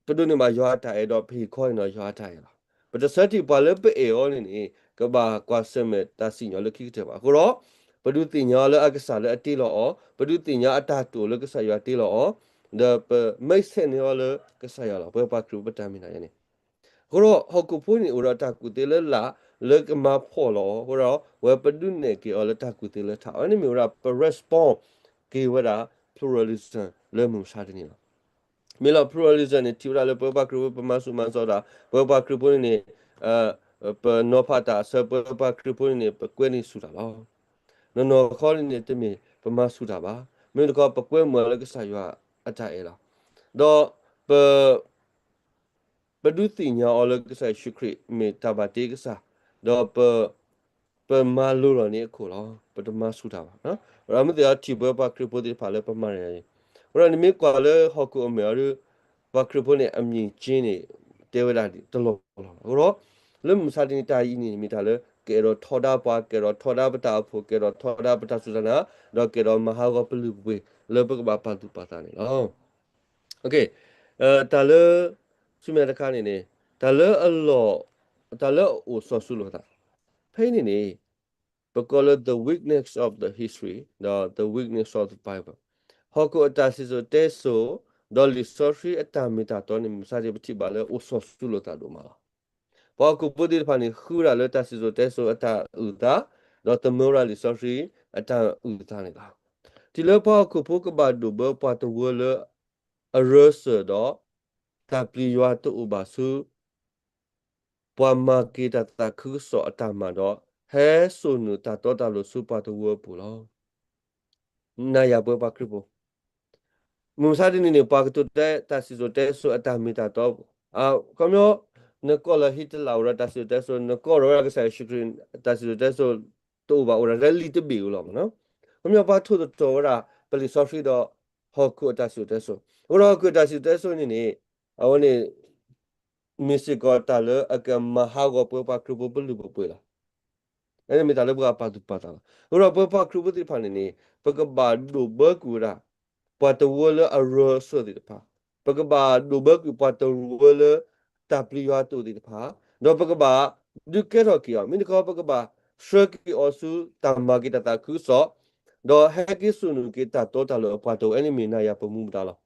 ပဒိးန့ၢ်ဘၣ်ယွၤအတၢ်အဲၣ်ဒီး ပဟ့ၣ်ခီအံၤဒီးယွၤအတၢ်အဲၣ်လီၤ. ပတဆၢထံၣ်ပှၤလၢပအဲၣ်အီၤန့ၣ်န့ၣ် ကဘၣ်ကွၢ်ဆၢၣ်မဲာ်တၢ်စံၣ်ညီၣ်လၢခံကတၢၢ်ဘၣ်. အဃိဒီး ပဒုးသ့ၣ်ညါအီၤလၢအကစၢ်လၢအတ့လီၤအီၤ, ပဒုးသ့ၣ်ညါအတၢ်တိာ်လၢကစၢ်ယွၤတ့လီၤအီၤ, ဒီးပ mindset န့ၢ်အီၤလၢကစၢ်ယွၤလီၤ. ပဝဲပှၤခရံာ်ဖိပတၢ်မ့ၢ်တၢ်န့ၣ် အဃိဒီး ဟီၣ်ခိၣ်ဖိန့ၣ်အိၣ်ဒီးတၢ်ကူၣ်သ့လၢလာ်လၢကမၤဖှီၣ်လီၤအီၤ, အဃိဒီး ဝဲပဒုးနဲၣ်က့ၤအီၤလၢတၢ်ကူၣ်သ့လၢထး, အဝဲန့ၣ်မ့ၢ်ဝဲဒၣ် ပ respond က့ၤဝဲဒၣ် pluralism လၢမုၢ်မဆါတနံၤလီၤ. မ့ၢ်လီၤ pluralism န့ၣ် ထံၣ်ဝဲဒၣ်လၢပဝဲပှၤခရံာ်ဖိ ပမၤဆူၣ်မၤစိးတၢ်, ပဝဲပှၤခရံာ်ဖိန့ၣ်န့ၣ် ပနီၤဖးတၢ်အဆၢ ပဝဲပှၤခရံာ်ဖိန့ၣ်န့ၣ် ပကွဲန့ၢ်ဆူၣ်တၢ်လီၤ. နီၢ်နီၢ်ခီန့ၣ်န့ၣ် တမ့ၢ်ပမၤဆူၣ်တၢ်ဘၣ်, မ့ၢ်တခီ ပကွဲမုာ်အီၤလၢကစၢ်ယွၤအတၢ်အဲၣ်လီၤ. ဒီးပ ပဒုးသ့ၣ်ညါအီၤလၢကစၢ်ယ့ၣ်ၡူးခရံာ်မ့ၢ်တၢ်ဘၣ်တ့ကစၢ်, ဒီးပ ပမၤလိလီၤန့ၢ်အခိၣ်လီၤ. ပတမၤဆူၣ်တၢ်ဘၣ်. ပမ့ၢ်သ့ၣ်ညါထံၣ်ပဝဲပှၤခရံာ်ဖိသ့ၣ်တဖၣ်လၢပမၤန့ၣ်, အဃိဒီးနမ့ၢ်ကွၢ်လၢဟီၣ်ခိၣ်အမဲာ်အီၤဒီး ပှၤခရံာ်ဖိန့ၣ် အမြင်ချင်းန့ၣ် တဲဝဲဒၣ်တလီၢ်လီၢ်လီၤ. အဃိဒီး လၢမုၢ်မဆါတနံၤတၢ်အံၤန့ၣ် မ့ၢ်တၢ်လၢ ကအဲၣ်ဒိးထီဒါပှၤ, ကအဲၣ်ဒိးထီဒါပတၢ်အိၣ်ဖှိၣ်, ကအဲၣ်ဒိးထီဒါပတၢ်စူၢ်တၢ်နာ်, ဒီးကအဲၣ်ဒိးမၤဟးဂီၤပလုၢ်ပပှ့ၤလၢပကဘၣ်ပာ်သူၣ်ပာ်သးန့ၣ်လီၤ. တၢ်လၢ ဆူမဲာ်တခါန့ၣ်န့ၣ် တၢ်လၢအလီၢ်, တၢ်လၢအအိၣ်စီၤစုၤလိာ်သး ဖဲအံၤန့ၣ်န့ၣ် ပကိးလၢ the weakness of the history ဒီး the weakness of the Bible, ဟီၣ်ခိၣ်အတၢ်စံၣ်စိၤတဲစိၤ ဒီးလံာ်စီဆှံအတၢ်မ့ၢ်တၢ်တီန့ၣ် မုၢ်မဆါတနံၤပထံၣ်ဘၣ်လၢအိၣ်စီၤစုၤလိာ်သးဒိၣ်မးလီၤ. ပှၤဟီၣ်ခိၣ်ဖိသ့ၣ်တဖၣ်န့ၣ် ဃုဝဲဒၣ်လၢတၢ်စံၣ်စိၤတဲစိၤအတၢ်အုၣ်အသး, ဒီးသမၢဝဲဒၣ်လံာ်စီဆှံအတၢ်အုၣ်အသးန့ၣ်လီၤ. တုၤလၢပှၤဟီၣ်ခိၣ်ဖိကဘၣ်ဒိၣ်ဘၢပှၤတဝၢလၢအရၢစၢၤဒီး တၢ်ပျံၤယွၤတအိၣ်ဘၣ်ဆူ ပှၤမၤက့ၤတၢ်သးခုကစီၣ်အတၢ်မၤဒီး ဟဲစိာ်နုာ်တၢ်တီတၢ်လိၤဆူပှၤတဝၢအပူၤလီၤ. နၤယၤပဝဲပှၤခရံာ်ဖိ မုၢ်မဆါတနံၤန့ၣ် ပှၤကတိၤတဲတၢ်စံၣ်စိၤတဲစိၤအတၢ်မ့ၢ်တၢ်တီ, ခီပညီ နကိးလၢ Hitler အိၣ်ဒီးတၢ်စံၣ်စိၤတဲစိၤ, နကိးဒီးဝဲဒၣ်ကစၢ်ယ့ၣ်ၡူးခရံာ် တၢ်စံၣ်စိၤတဲစိၤတအိၣ်ဘၣ် အိၣ်ဒီးလံာ်တဘ့ၣ်ဧိၤလီၤမးနီၤ. ခီပညီပှၤထိၣ်သတြီၤဝဲဒၣ် ပလံာ်စီဆှံဒီး ဟီၣ်ခိၣ်အတၢ်စံၣ်စိၤတဲစိၤ, အဃိဒီးဟီၣ်ခိၣ်အတၢ်စံၣ်စိၤတဲစိၤန့ၣ်န့ၣ် အဝဲန့ၣ် မ့ၢ်စ့ၢ်ကီးတၢ်လၢအကမၤဟးဂီၤပဝဲပှၤခရံာ်ဖိပလုၢ်ပပှ့ၤလီၤ. အန့ၣ်မ့ၢ်တၢ်လၢပှၤပာ်သူၣ်ပာ်သးလီၤ. အဃိဒီးပဝဲပှၤခရံာ်ဖိသ့ၣ်တဖၣ်န့ၣ်န့ၣ် ပကဘၣ်ဒိးဘၢကွံာ်ဝဲဒၣ် ပှၤတဝၢလၢအရၢအစၢၢ်သ့ၣ်တဖၣ်, ပကဘၣ်ဒိးဘၢကွံာ်ပှၤတဝၢလၢ တၢ်ပျံၤယွၤအသိးသ့ၣ်တဖၣ်, ဒီးပကဘၣ်ဒုးကဲထီၣ်က့ၤအီၤ, မ့ၢ်တခီ ပကဘၣ်ဆှၢက့ၤအီၤဆူတၢ်မၤက့ၤတၢ်သးခုကစီၣ်, ဒီးဟဲက့ၤစိာ်န့ၢ်က့ၤတၢ်တီတၢ်လိၤအပှၤတဝၢ, အန့ၣ်မ့ၢ်နၤယၤပမူပဒါလီၤ.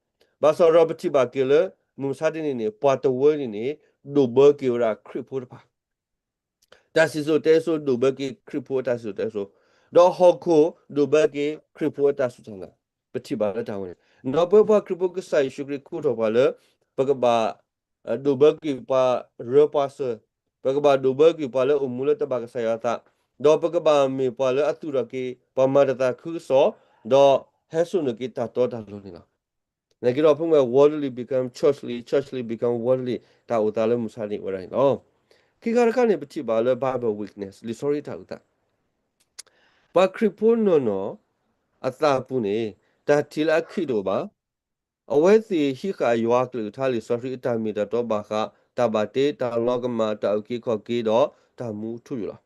ဘၣ်ဆၣ်ဒီးပထံၣ်ဘၣ်က့ၤလၢ မုၢ်မဆါတနံၤန့ၣ် ပှၤတဝၢန့ၣ်န့ၣ် ဒိးဘၢက့ၤဝဲဒၣ်ခရံာ်ဖိတဖၣ် တၢ်စံၣ်စိၤတဲစိၤဒိးဘၢက့ၤခရံာ်ဖိအတၢ်စံၣ်စိၤတဲစိၤ, ဒီးဟီၣ်ခိၣ်ဒိးဘၢက့ၤခရံာ်ဖိအတၢ်စူၢ်တၢ်နာ်, ပထံၣ်ဘၣ်လၢတၢ်ဝဲန့ၣ်, ဒီးပဝဲပှၤခရံာ်ဖိကစၢ်ယ့ၣ်ၡူးခရံာ်ကိးထီၣ်ပှၤလၢ ပကဘၣ် ဒိးဘၢကွံာ်ပှၤရၢပှၤစၢၤ, ပကဘၣ်ဒိးဘၢကွံာ်ပှၤလၢအိၣ်မူလၢတဘၣ်ကစၢ်ယွၤအသး, ဒီးပကဘၣ်မ့ၢ်ပှၤလၢအသူၣ်ထီၣ်က့ၤ ပှၤမၤတၢ်သးခုကစီၣ်, ဒီးဟဲစိာ်န့ၢ်က့ၤတၢ်တီတၢ်လိၤန့ၣ်လီၤ. နာ်က့ဒီးဖဲမ့ၢ် worldly become churchly, churchly become worldly တၢ်အိၣ်သးလၢမုၢ်မဆါန့ၣ်အိၣ်ဝဲဒၣ်န့ၣ်လီၤ. ခံခါတခါန့ၣ် ပထံၣ်ဘၣ်လၢ Bible weakness လံာ်စီဆှံတၢ်အုၣ်သး, ပှၤခရံာ်ဖိနီၢ်နီၢ်အသးအပူၤန့ၣ် တၢ်ထံၣ်လၢအခံးတအိၣ်ဘၣ်. အဝဲသ့ၣ်ဟံးဃာ်ယွၤအကလုၢ်ကထါလံာ်စီဆှံအတၢ်မ့ၢ်တၢ်တီဘၣ်ဃး တၢ်ဘၣ်တ့, တၢ်လီၤကမၣ်, တၢ်အုၣ်က့ၤခီၣ်က့ၤဒီးတၢ်မူထူယိာ်လီၤ.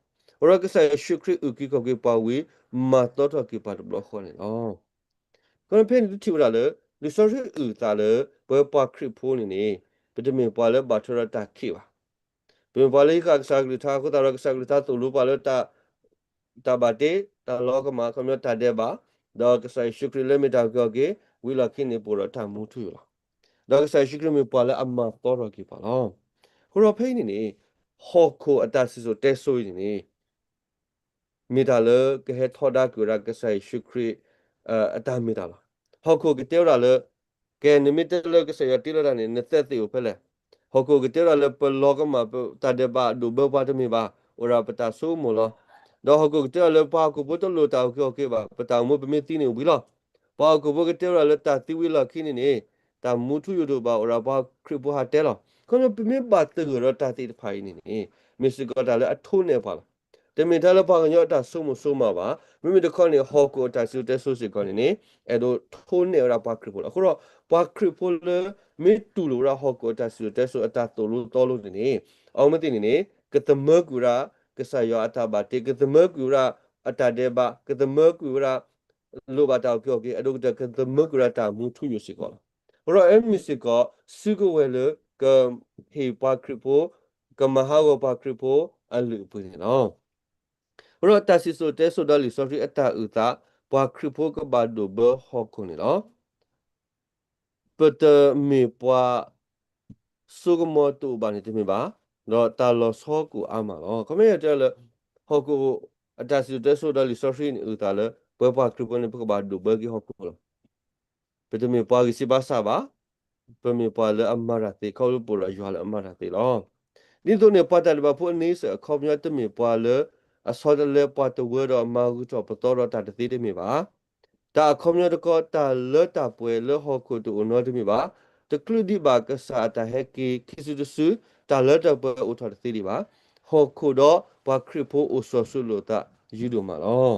အဃိဒီးကစၢ်ယ့ၣ်ၡူးခရံာ်အုၣ်က့ၤခီၣ်က့ၤပှၤဝံၤ မၤသီထီၣ်က့ၤပှၤတဘျီဃီန့ၣ်လီၤ. အဃိဖဲန့ၣ် တထံၣ်ဝဲဒၣ်လၢ လံာ်စီဆှံအုၣ်သးလၢ ပဝဲပှၤခရံာ်ဖိန့ၣ်န့ၣ် ပတမ့ၢ်ပှၤလၢဘၣ်ထွဲဒီးတၢ်ခံးဘၣ်. ပမ့ၢ်ပှၤလၢဟံးဃာ်ကစၢ်ကလုၢ်ကထါအဃိသတးဒီး ကစၢ်ကလုၢ်ကထါသိၣ်လိပှၤလၢ တၢ်ဘၣ်တ့, တၢ်လီၤကမၣ်, ခီပညီတၢ်ဒဲးဘး, ဒီးကစၢ်ယ့ၣ်ၡူးခရံာ်လၢမ့ၢ်တၢ်အုၣ်က့ၤခီၣ်က့ၤ, ဝံၤလီၢ်ခံန့ၣ် ပအိၣ်ဒီးတၢ်မူထူယိာ်လီၤ. ဒီးကစၢ်ယ့ၣ်ၡူးခရံာ်မ့ၢ်ပှၤလၢအမၤသီထီၣ်က့ၤပှၤလီၤ. အဃိဒီးဖဲအံၤန့ၣ်န့ၣ် ဟီၣ်ခိၣ်အတၢ်စံၣ်စိၤတဲစိၤအံၤန့ၣ်န့ၣ် မ့ၢ်တၢ်လၢကဟဲထီဒါကွံာ်ဝဲဒၣ်ကစၢ်ယ့ၣ်ၡူးခရံာ် အတၢ်မ့ၢ်တၢ်လီၤ. ဟီၣ်ခိၣ်ကတဲဝဲဒၣ်လၢ ကဲ နမ့ၢ်တဲလၢကစၢ်ယွၤတ့လီၤတၢ်န့ၣ် နသဲးသ့ၣ်အိၣ်ဖဲလဲၣ်. ဟီၣ်ခိၣ်ကတဲဝဲဒၣ်လၢပလီၤကမၣ် ပတၢ်ဒဲးဘးဒိၣ်ဘၢပှၤတမ့ၢ်ဘၣ်, အိၣ်ဒၣ်ပတၢ်ဆိကမိၣ်လီၤ. ဒီးဟီၣ်ခိၣ်ကတဲဝဲဒၣ်လၢပှၤဟီၣ်ခိၣ်ဖိတလိၣ်တၢ်အုၣ်က့ၤခီၣ်က့ၤဘၣ်, ပတၢ်အိၣ်မူပမ့ၢ်သံန့ၣ်ဝံၤလီၤ. ပှၤဟီၣ်ခိၣ်ဖိကတဲဝဲဒၣ်လၢတၢ်သံဝံၤလီၢ်ခံန့ၣ်န့ၣ် တၢ်မူထူယိာ်တအိၣ်ဘၣ်, အိၣ်ဒၣ်ပှၤခရံာ်ဖိဟးတဲလီၤ. ခီဖျိပမ့ၢ်ဘၣ်သဂၢၢ်ဒီးတၢ်သ့ၣ်တဖၣ်အံၤန့ၣ်န့ၣ် မ့ၢ်စ့ၢ်ကီးတၢ်လၢအထိးနဲၣ်ပှၤလီၤ. တမ့ၢ်ထဲလၢပှၤကညီအတၢ်ဆိကမိၣ်ဆိကမးဘၣ်, မ့မ့ၢ်တခီန့ၣ် ဟီၣ်ခိၣ်အတၢ်စံၣ်စိၤတဲစိၤစ့ၢ်ကီးန့ၣ်န့ၣ် အဲၣ်ဒိးထိးနဲၣ်ဝဲဒၣ်ပှၤခရံာ်ဖိလီၤ. အဃိဒီး ပှၤခရံာ်ဖိလၢမ့ၢ်တူၢ်လိာ်ဝဲဒၣ်ဟီၣ်ခိၣ်အတၢ်စံၣ်စိၤတဲစိၤအတၢ်သိၣ်လိသီလိန့ၣ်န့ၣ် အဝဲသ့ၣ်န့ၣ်န့ၣ် ကသမၢကွံာ်ဝဲဒၣ် ကစၢ်ယွၤအတၢ်ဘၣ်တ့, ကသမၢကွံာ်ဝဲဒၣ်အတၢ်ဒဲးဘး, ကသမၢကွံာ်ဝဲဒၣ် လိၣ်ဘၣ်တၢ်အုၣ်က့ၤခီၣ်က့ၤ, အဲၣ်ဒိးကတၢၢ်ကသမၢကွံာ်ဝဲဒၣ်တၢ်မူထူယိာ်စ့ၢ်ကီးလီၤ. အဃိဒီးအဝဲမ့ၢ်စ့ၢ်ကီး စုကဝဲၤလၢ ကဟ့ၣ်ပှၤခရံာ်ဖိ, ကမၤဟးဂီၤပှၤခရံာ်ဖိအလုၢ်အပှ့ၤန့ၣ်လီၤ. အဃိဒီးတၢ်စံၣ်စိၤတဲစိၤဒီးလံာ်စီဆှံအတၢ်အုၣ်သး, ပှၤခရံာ်ဖိကဘၣ်ဒိၣ်ဘၢဟီၣ်ခိၣ်န့ၣ်လီၤ. ပတမ့ၢ်ပှၤ စိကမီၤတအိၣ်ဘၣ်န့ၣ်တမ့ၢ်ဘၣ်, ဒီးတၢ်လီၤဆီကအိၣ်အါမးလီၤ. ခီမ့ၢ်တဲလၢ ဟီၣ်ခိၣ်အတၢ်စံၣ်စိၤတဲစိၤဒီးလံာ်စီဆှံန့ၣ်အုၣ်သးလၢ ပဝဲပှၤခရံာ်ဖိန့ၣ် ပကဘၣ်ဒိၣ်ဘၢက့ၤဟီၣ်ခိၣ်လီၤ. ပတမ့ၢ်ပှၤဂံၢ်စၢဘါစၢ်ဘၣ်, ပမ့ၢ်ပှၤလၢအမၤတၢ်သ့, ခီဖျိပအိၣ်ဒီးယွၤလၢအမၤတၢ်သ့လီၤ. ဒ်သိးန့ၣ် ပှၤတၢ်ဒဲးဘးဖိအန့ဆၢၣ်အခီပညီ တမ့ၢ်ပှၤလၢအဆီတလဲပှၤတဝၢဒီးမၤဂုာ်ထီၣ်ပသီဒီးတၢ်တသ့တမ့ၢ်ဘၣ်. တၢ်အခီပညီတခီ တၢ်လၢတၢ်ပှဲၤလၢဟီၣ်ခိၣ်တအိၣ်နီတမံၤဘၣ်, တချုးဒံးဘၣ်ကစၢ်အတၢ်ဟဲက့ၤခံစုတစု, တၢ်လၢတၢ်ပှဲၤအိၣ်ထီၣ်တသ့ဒံးဘၣ်. ဟီၣ်ခိၣ်ဒီးပှၤခရံာ်ဖိအိၣ်စီၤစုလိာ်သးယံၤဒိၣ်မးလီၤ.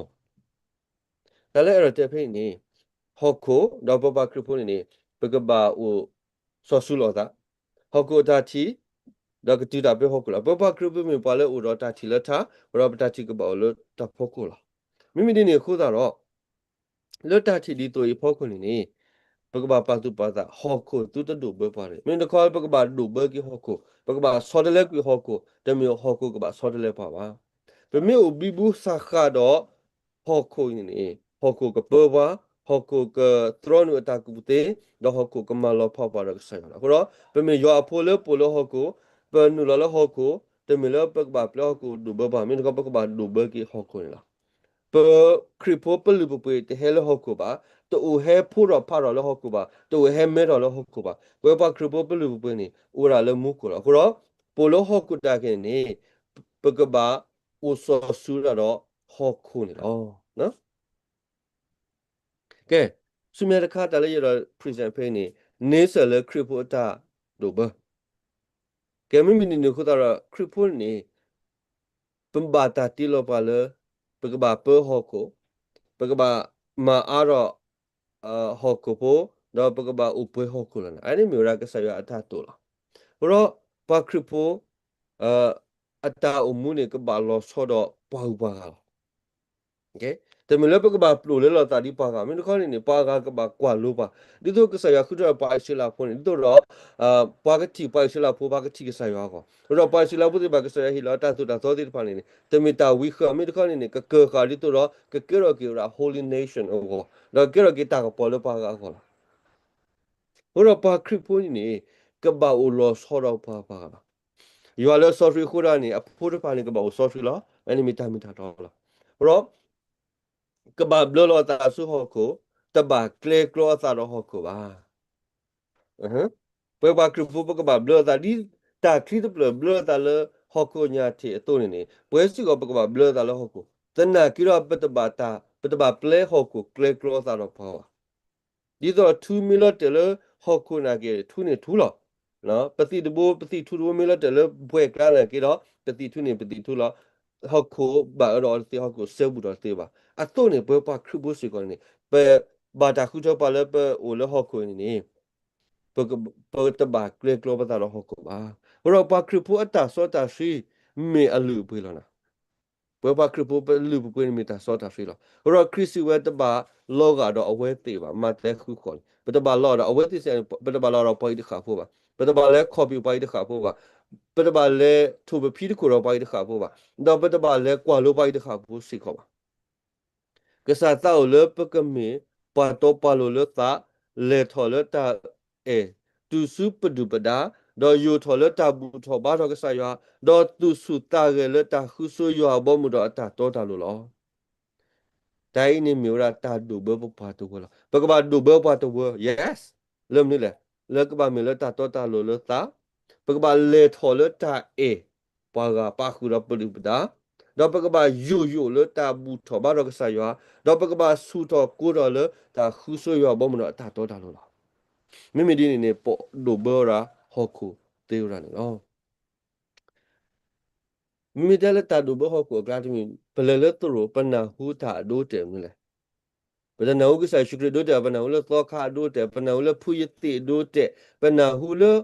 တၢ်လၢအဲၣ်ဒိးတဲဖဲအံၤန့ၣ် ဟီၣ်ခိၣ်ဒီးပပှၤခရံာ်ဖိန့ၣ်န့ၣ် ပကဘၣ်အိၣ်စီၤစုလိာ်သး, ဟီၣ်ခိၣ်အတၢ်ထံၣ် ဒီးကတုၤတၢ်ပၢဟီၣ်ခိၣ်လီၤ. ပပှၤခရံာ်ဖိမ့ၢ်ပှၤလၢအိၣ်ဒီးတၢ်ထံၣ်လၢထါ, ဝဲဒီးပတၢ်ထံၣ်ကဘၣ်အိၣ်လၢတၢ်ဖီခိၣ်လီၤ. မ့မ့ၢ်ဒ်န့ၣ်အဃိသတးဒီး လၢတၢ်ထံၣ်ဒ်သိးအံၤအဖီခိၣ်န့ၣ်န့ၣ် ပကဘၣ်ပာ်သူၣ်ပာ်သး ဟီၣ်ခိၣ်သုတဒိၣ်ဘၢပှၤတဂ့ၤ. မ့ၢ်တခီ ပကဘၣ်ဒိၣ်ဘၢက့ၤဟီၣ်ခိၣ်, ပကဘၣ်ဆီတလဲကွံာ်ဟီၣ်ခိၣ်, တမ့ၢ်ဟီၣ်ခိၣ်ကဘၣ်ဆီတလဲပှၤဘၣ်. ပမ့ၢ်အိၣ်ဘံဘူစးဃးဒီးဟီၣ်ခိၣ်န့ၣ်န့ၣ် ဟီၣ်ခိၣ်ကပၢပှၤ, ဟီၣ်ခိၣ်ကသြီနုာ်အတၢ်ကူၣ်သ့, ဒီးဟီၣ်ခိၣ်ကမၤလီၤဖးပှၤဒီးကစၢ်ယွၤလီၤ. အဃိဒီး ပမ့ၢ်ယွၤအဖိလၢပအိၣ်လၢဟီၣ်ခိၣ်, ပနုာ်လီၤလၢဟီၣ်ခိၣ်, တမ့ၢ်လၢပကဘၣ်ပျဲဟီၣ်ခိၣ်ဒိၣ်ဘၢပှၤ, မ့ၢ်တခီ ပကဘၣ်ဒိၣ်ဘၢက့ၤဟီၣ်ခိၣ်န့ၣ်လီၤ. ပခရံာ်ဖိပလုၢ်ပပှ့ၤတဟဲလၢဟီၣ်ခိၣ်ဘၣ်, တအိၣ်ဟဲဖိထီၣ်ဖးထီၣ်လၢဟီၣ်ခိၣ်ဘၣ်, တအိၣ်ဟဲမဲထီၣ်လၢဟီၣ်ခိၣ်ဘၣ်. ပဝဲပှၤခရံာ်ဖိပလုၢ်ပပှ့ၤန့ၣ် အိၣ်ဝဲဒၣ်လၢမူခိၣ်လီၤ. အဃိဒီး ပအိၣ်လၢဟီၣ်ခိၣ်တၢ်ခဲအံၤန့ၣ် ပကဘၣ်အိၣ်စီၤစုဒၣ်ဒီးဟီၣ်ခိၣ်န့ၣ်လီၤ. ကဲ, ဆူမဲာ်ညါတခါ တၢ်လၢယအဲၣ်ဒိး present ဖဲအံၤန့ၣ် န့ဆၢၣ်လၢခရံာ်ဖိအတၢ်ဒိၣ်ဘၢ ကဲ မ့မ့ၢ်ဒ်န့ၣ်အဃိသတးဒီး ခရံာ်ဖိန့ၣ် ပဘၣ်တၢ်တ့လီၤပှၤလၢ ပကဘၣ်ပၢဟီၣ်ခိၣ်, ပကဘၣ်မၤအါထီၣ် ဟီၣ်ခိၣ်ဖိ, ဒီးပကဘၣ်အိၣ်ပှဲၤဟီၣ်ခိၣ်လီၤန့ၣ် အန့ၣ်မ့ၢ်ဝဲဒၣ်ကစၢ်ယွၤအတၢ်တိာ်လီၤ. အဃိဒီး ပှၤခရံာ်ဖိ အတၢ်အိၣ်မူန့ၣ် ကဘၣ်လီၤဆီဒီးပှၤဂုၤပှၤဂၤလီၤ. တမ့ၢ်လၢပကဘၣ်ပျိာ်လဲလိာ်သးဒ်ပှၤဂၤ, မ့ၢ်တခီန့ၣ်န့ၣ် ပှၤဂၤကဘၣ်ကွၢ်လိပှၤ, ဒ်သိးကစၢ်ယွၤဃုထၢပှၤအံၣ်စရ့လးဖိန့ၣ် ဒ်သိးဒီး ပှၤကထံၣ်ပှၤအံၣ်စရ့လးဖိ ပှၤကထံၣ်ကစၢ်ယွၤအဂီၢ်, ဒီးပှၤအံၣ်စရ့လးဖိသ့ၣ်တဖၣ် ကစၢ်ယွၤဟ့ၣ်လီၤတၢ်သိၣ်တၢ်သီသ့ၣ်တဖၣ်န့ၣ်န့ၣ် တမ့ၢ်တၢ်ဝံဃာ်, မ့ၢ်တခီန့ၣ်န့ၣ် ကကၢၤဃာ်ဒ်သိးဒီး ကကဲထီၣ်က့ၤဝဲဒၣ် holy nation အဂီၢ်, ဒီးကဲထီၣ်က့ၤတၢ်ကပီၤလၢပှၤဂၤအဂီၢ်လီၤ. အဃိဒီးပှၤခရံာ်ဖိန့ၣ်န့ၣ် ကဘၣ်အိၣ်လီၤဆီဒီးပှၤဂၤလီၤ. ယွၤလၢစီဆှံအဃိဒၣ်န့ၣ် အဖိတဖၣ်န့ၣ် ကဘၣ်အိၣ်စီဆှံလီၤ. အန့ၣ်မ့ၢ်တၢ်မ့ၢ်တၢ်တီလီၤ. အဃိဒီး ကဘၣ်ဘျၢလီၤအသးဆူဟီၣ်ခိၣ်, တဘၣ်ကျဲကျီအသးဒီးဟီၣ်ခိၣ်ဘၣ်. ပဝဲပှၤခရံာ်ဖိ ပကဘၣ်ဘျၢအသး ဒ်တၢ်ချံတဖျၢၣ်ဘျၢအသးလၢဟီၣ်ခိၣ်ညၣ်ထံးအသိးန့ၣ်န့ၣ် ပဝဲစ့ၢ်ကီးပကဘၣ်ဘျၢအသးလၢဟီၣ်ခိၣ်, သနာ်က့ဒီး ပတဘၣ်ပျဲဟီၣ်ခိၣ်ကျဲကျီအသးဒီးပှၤဘၣ်. ဒ်သိးထူမ့ၢ်လီၤတဲာ်လၢဟီၣ်ခိၣ်နာ်က့ ထူန့ၣ်ထူလီၤ. ပသံၣ်တဘိ ပသံၣ်ထူတဘိမ့ၢ်လီၤတဲာ်လၢပှဲၤကျါနာ်က့ဒီး ပသံၣ်ထူန့ၣ် ပသံၣ်ထူလီၤ. ဟီၣ်ခိၣ်ဘၣ်အၢဒီးအီၤတသ့, ဟီၣ်ခိၣ်စဲဘူးဒီးတသ့ဘၣ်. အသိးန့ၣ် ပဝဲပှၤခရံာ်ဖိစ့ၢ်ကီးန့ၣ် ပဘၣ်တၢ်ဃုထၢပှၤလၢပအိၣ်လၢဟီၣ်ခိၣ်န့ၣ်န့ၣ် ပက, ပတဘၣ်ကျဲကျီပသးဒီးဟီၣ်ခိၣ်ဘၣ်. အဃိဒီးပှၤခရံာ်ဖိအတၢ်စီတၢ်ဆှံ မ့ၢ်အလုၢ်အပှ့ၤလီၤနၤ. ပဝဲပှၤခရံာ်ဖိ ပလုၢ်ပပှ့ၤန့ၣ်မ့ၢ်တၢ်စီတၢ်ဆှံလီၤ. အဃိဒီးခရံာ်စံးဝဲ တဘၣ်လီၤဂာ်ဒီးအဝဲသ့ၣ်ဘၣ်, မးသဲဃုဃိးန့ၣ်, ပတဘၣ်လီၤဂာ်ဒီးအဝဲသ့ၣ်စ့ၢ်, ပတဘၣ်လီၤဂာ်ဒီးပှၤအံၤတဃၣ်ဖိဘၣ်, ပတဘၣ်လဲၤခီၣ်ဖံးပှၤအံၤတဃၣ်ဖိဘၣ်, ပတဘၣ်လဲၤထိၣ်ပဖံးတခိၣ်ဒီးပှၤအံၤတဃၣ်ဖိဘၣ်, ဒီးပတဘၣ်လဲၤကွၢ်လိပှၤအံၤတဃၣ်ဖိစ့ၢ်ကီးဘၣ်. ကစၢ်သးအိၣ်လၢပကမ့ၢ်ပှၤတီပှၤလိၤလၢသး, လဲၤထီၣ်လၢတၢ်အဲၣ်, တုၤဆူပဒုၣ်ပဒါ, ဒီးယိာ်ထီၣ်လၢတၢ်ဘူၣ်ထီၣ်ဘါထီၣ်ကစၢ်ယွၤ, ဒီးသူၣ်ဆူၣ်သးဂဲၤလၢတၢ်ဃုဆိယွၤအဘီအမုၢ်ဒီးအတၢ်တီတၢ်လိၤလီၤ. တၢ်အံၤန့ၣ်မ့ၢ်ဝဲဒၣ်တၢ်ဒိၣ်ဘၢပပှၤတဝၢလီၤ. ပကဘၣ်ဒိၣ်ဘၢပှၤတဝၢ, yes, လၢမနုၤလဲၣ်, လၢကဘၣ်မ့ၢ်လၢတၢ်တီတၢ်လိၤလၢသး, ပကဘၣ်လဲၤထီၣ်လၢတၢ်အဲၣ်ပှၤဂၤပာ်ဃုာ်ဒီးပဒုၣ်ပဒါ, ဒီးပကဘၣ်ယိာ်ယိာ်လၢတၢ်ဘူၣ်ထီၣ်ဘါထီၣ်ကစၢ်ယွၤ, ဒီးပကဘၣ်ဆူၣ်ထီၣ်ကိၢ်ထီၣ်လၢတၢ်ဃုဆိယွၤအဘီအမုၢ်ဒီးအတၢ်တီတၢ်လိၤလီၤ. မ့မ့ၢ်ဒ်န့ၣ်န့ၣ် ပဒိၣ်ဘၢဝဲဒၣ်ဟီၣ်ခိၣ်သ့ဝဲဒၣ်န့ၣ်လီၤ. မ့မ့ၢ်တဲလၢတၢ်ဒိၣ်ဘၢဟီၣ်ခိၣ်အကျါတမံၤ, ပလဲၤလၢသရိာ် ပနၢ်ဟူတၢ်အဒိအတဲာ်မနုၤလဲၣ်. ပတနၢ်ဟူကစၢ်ယ့ၣ်ၡူးခရံာ်အဒိအတဲာ်, ပနၢ်ဟူလၢသီခါအဒိအတဲာ်, ပနၢ်ဟူလၢဖုယသ့ၣ်အဒိအတဲာ်, ပနၢ်ဟူလၢ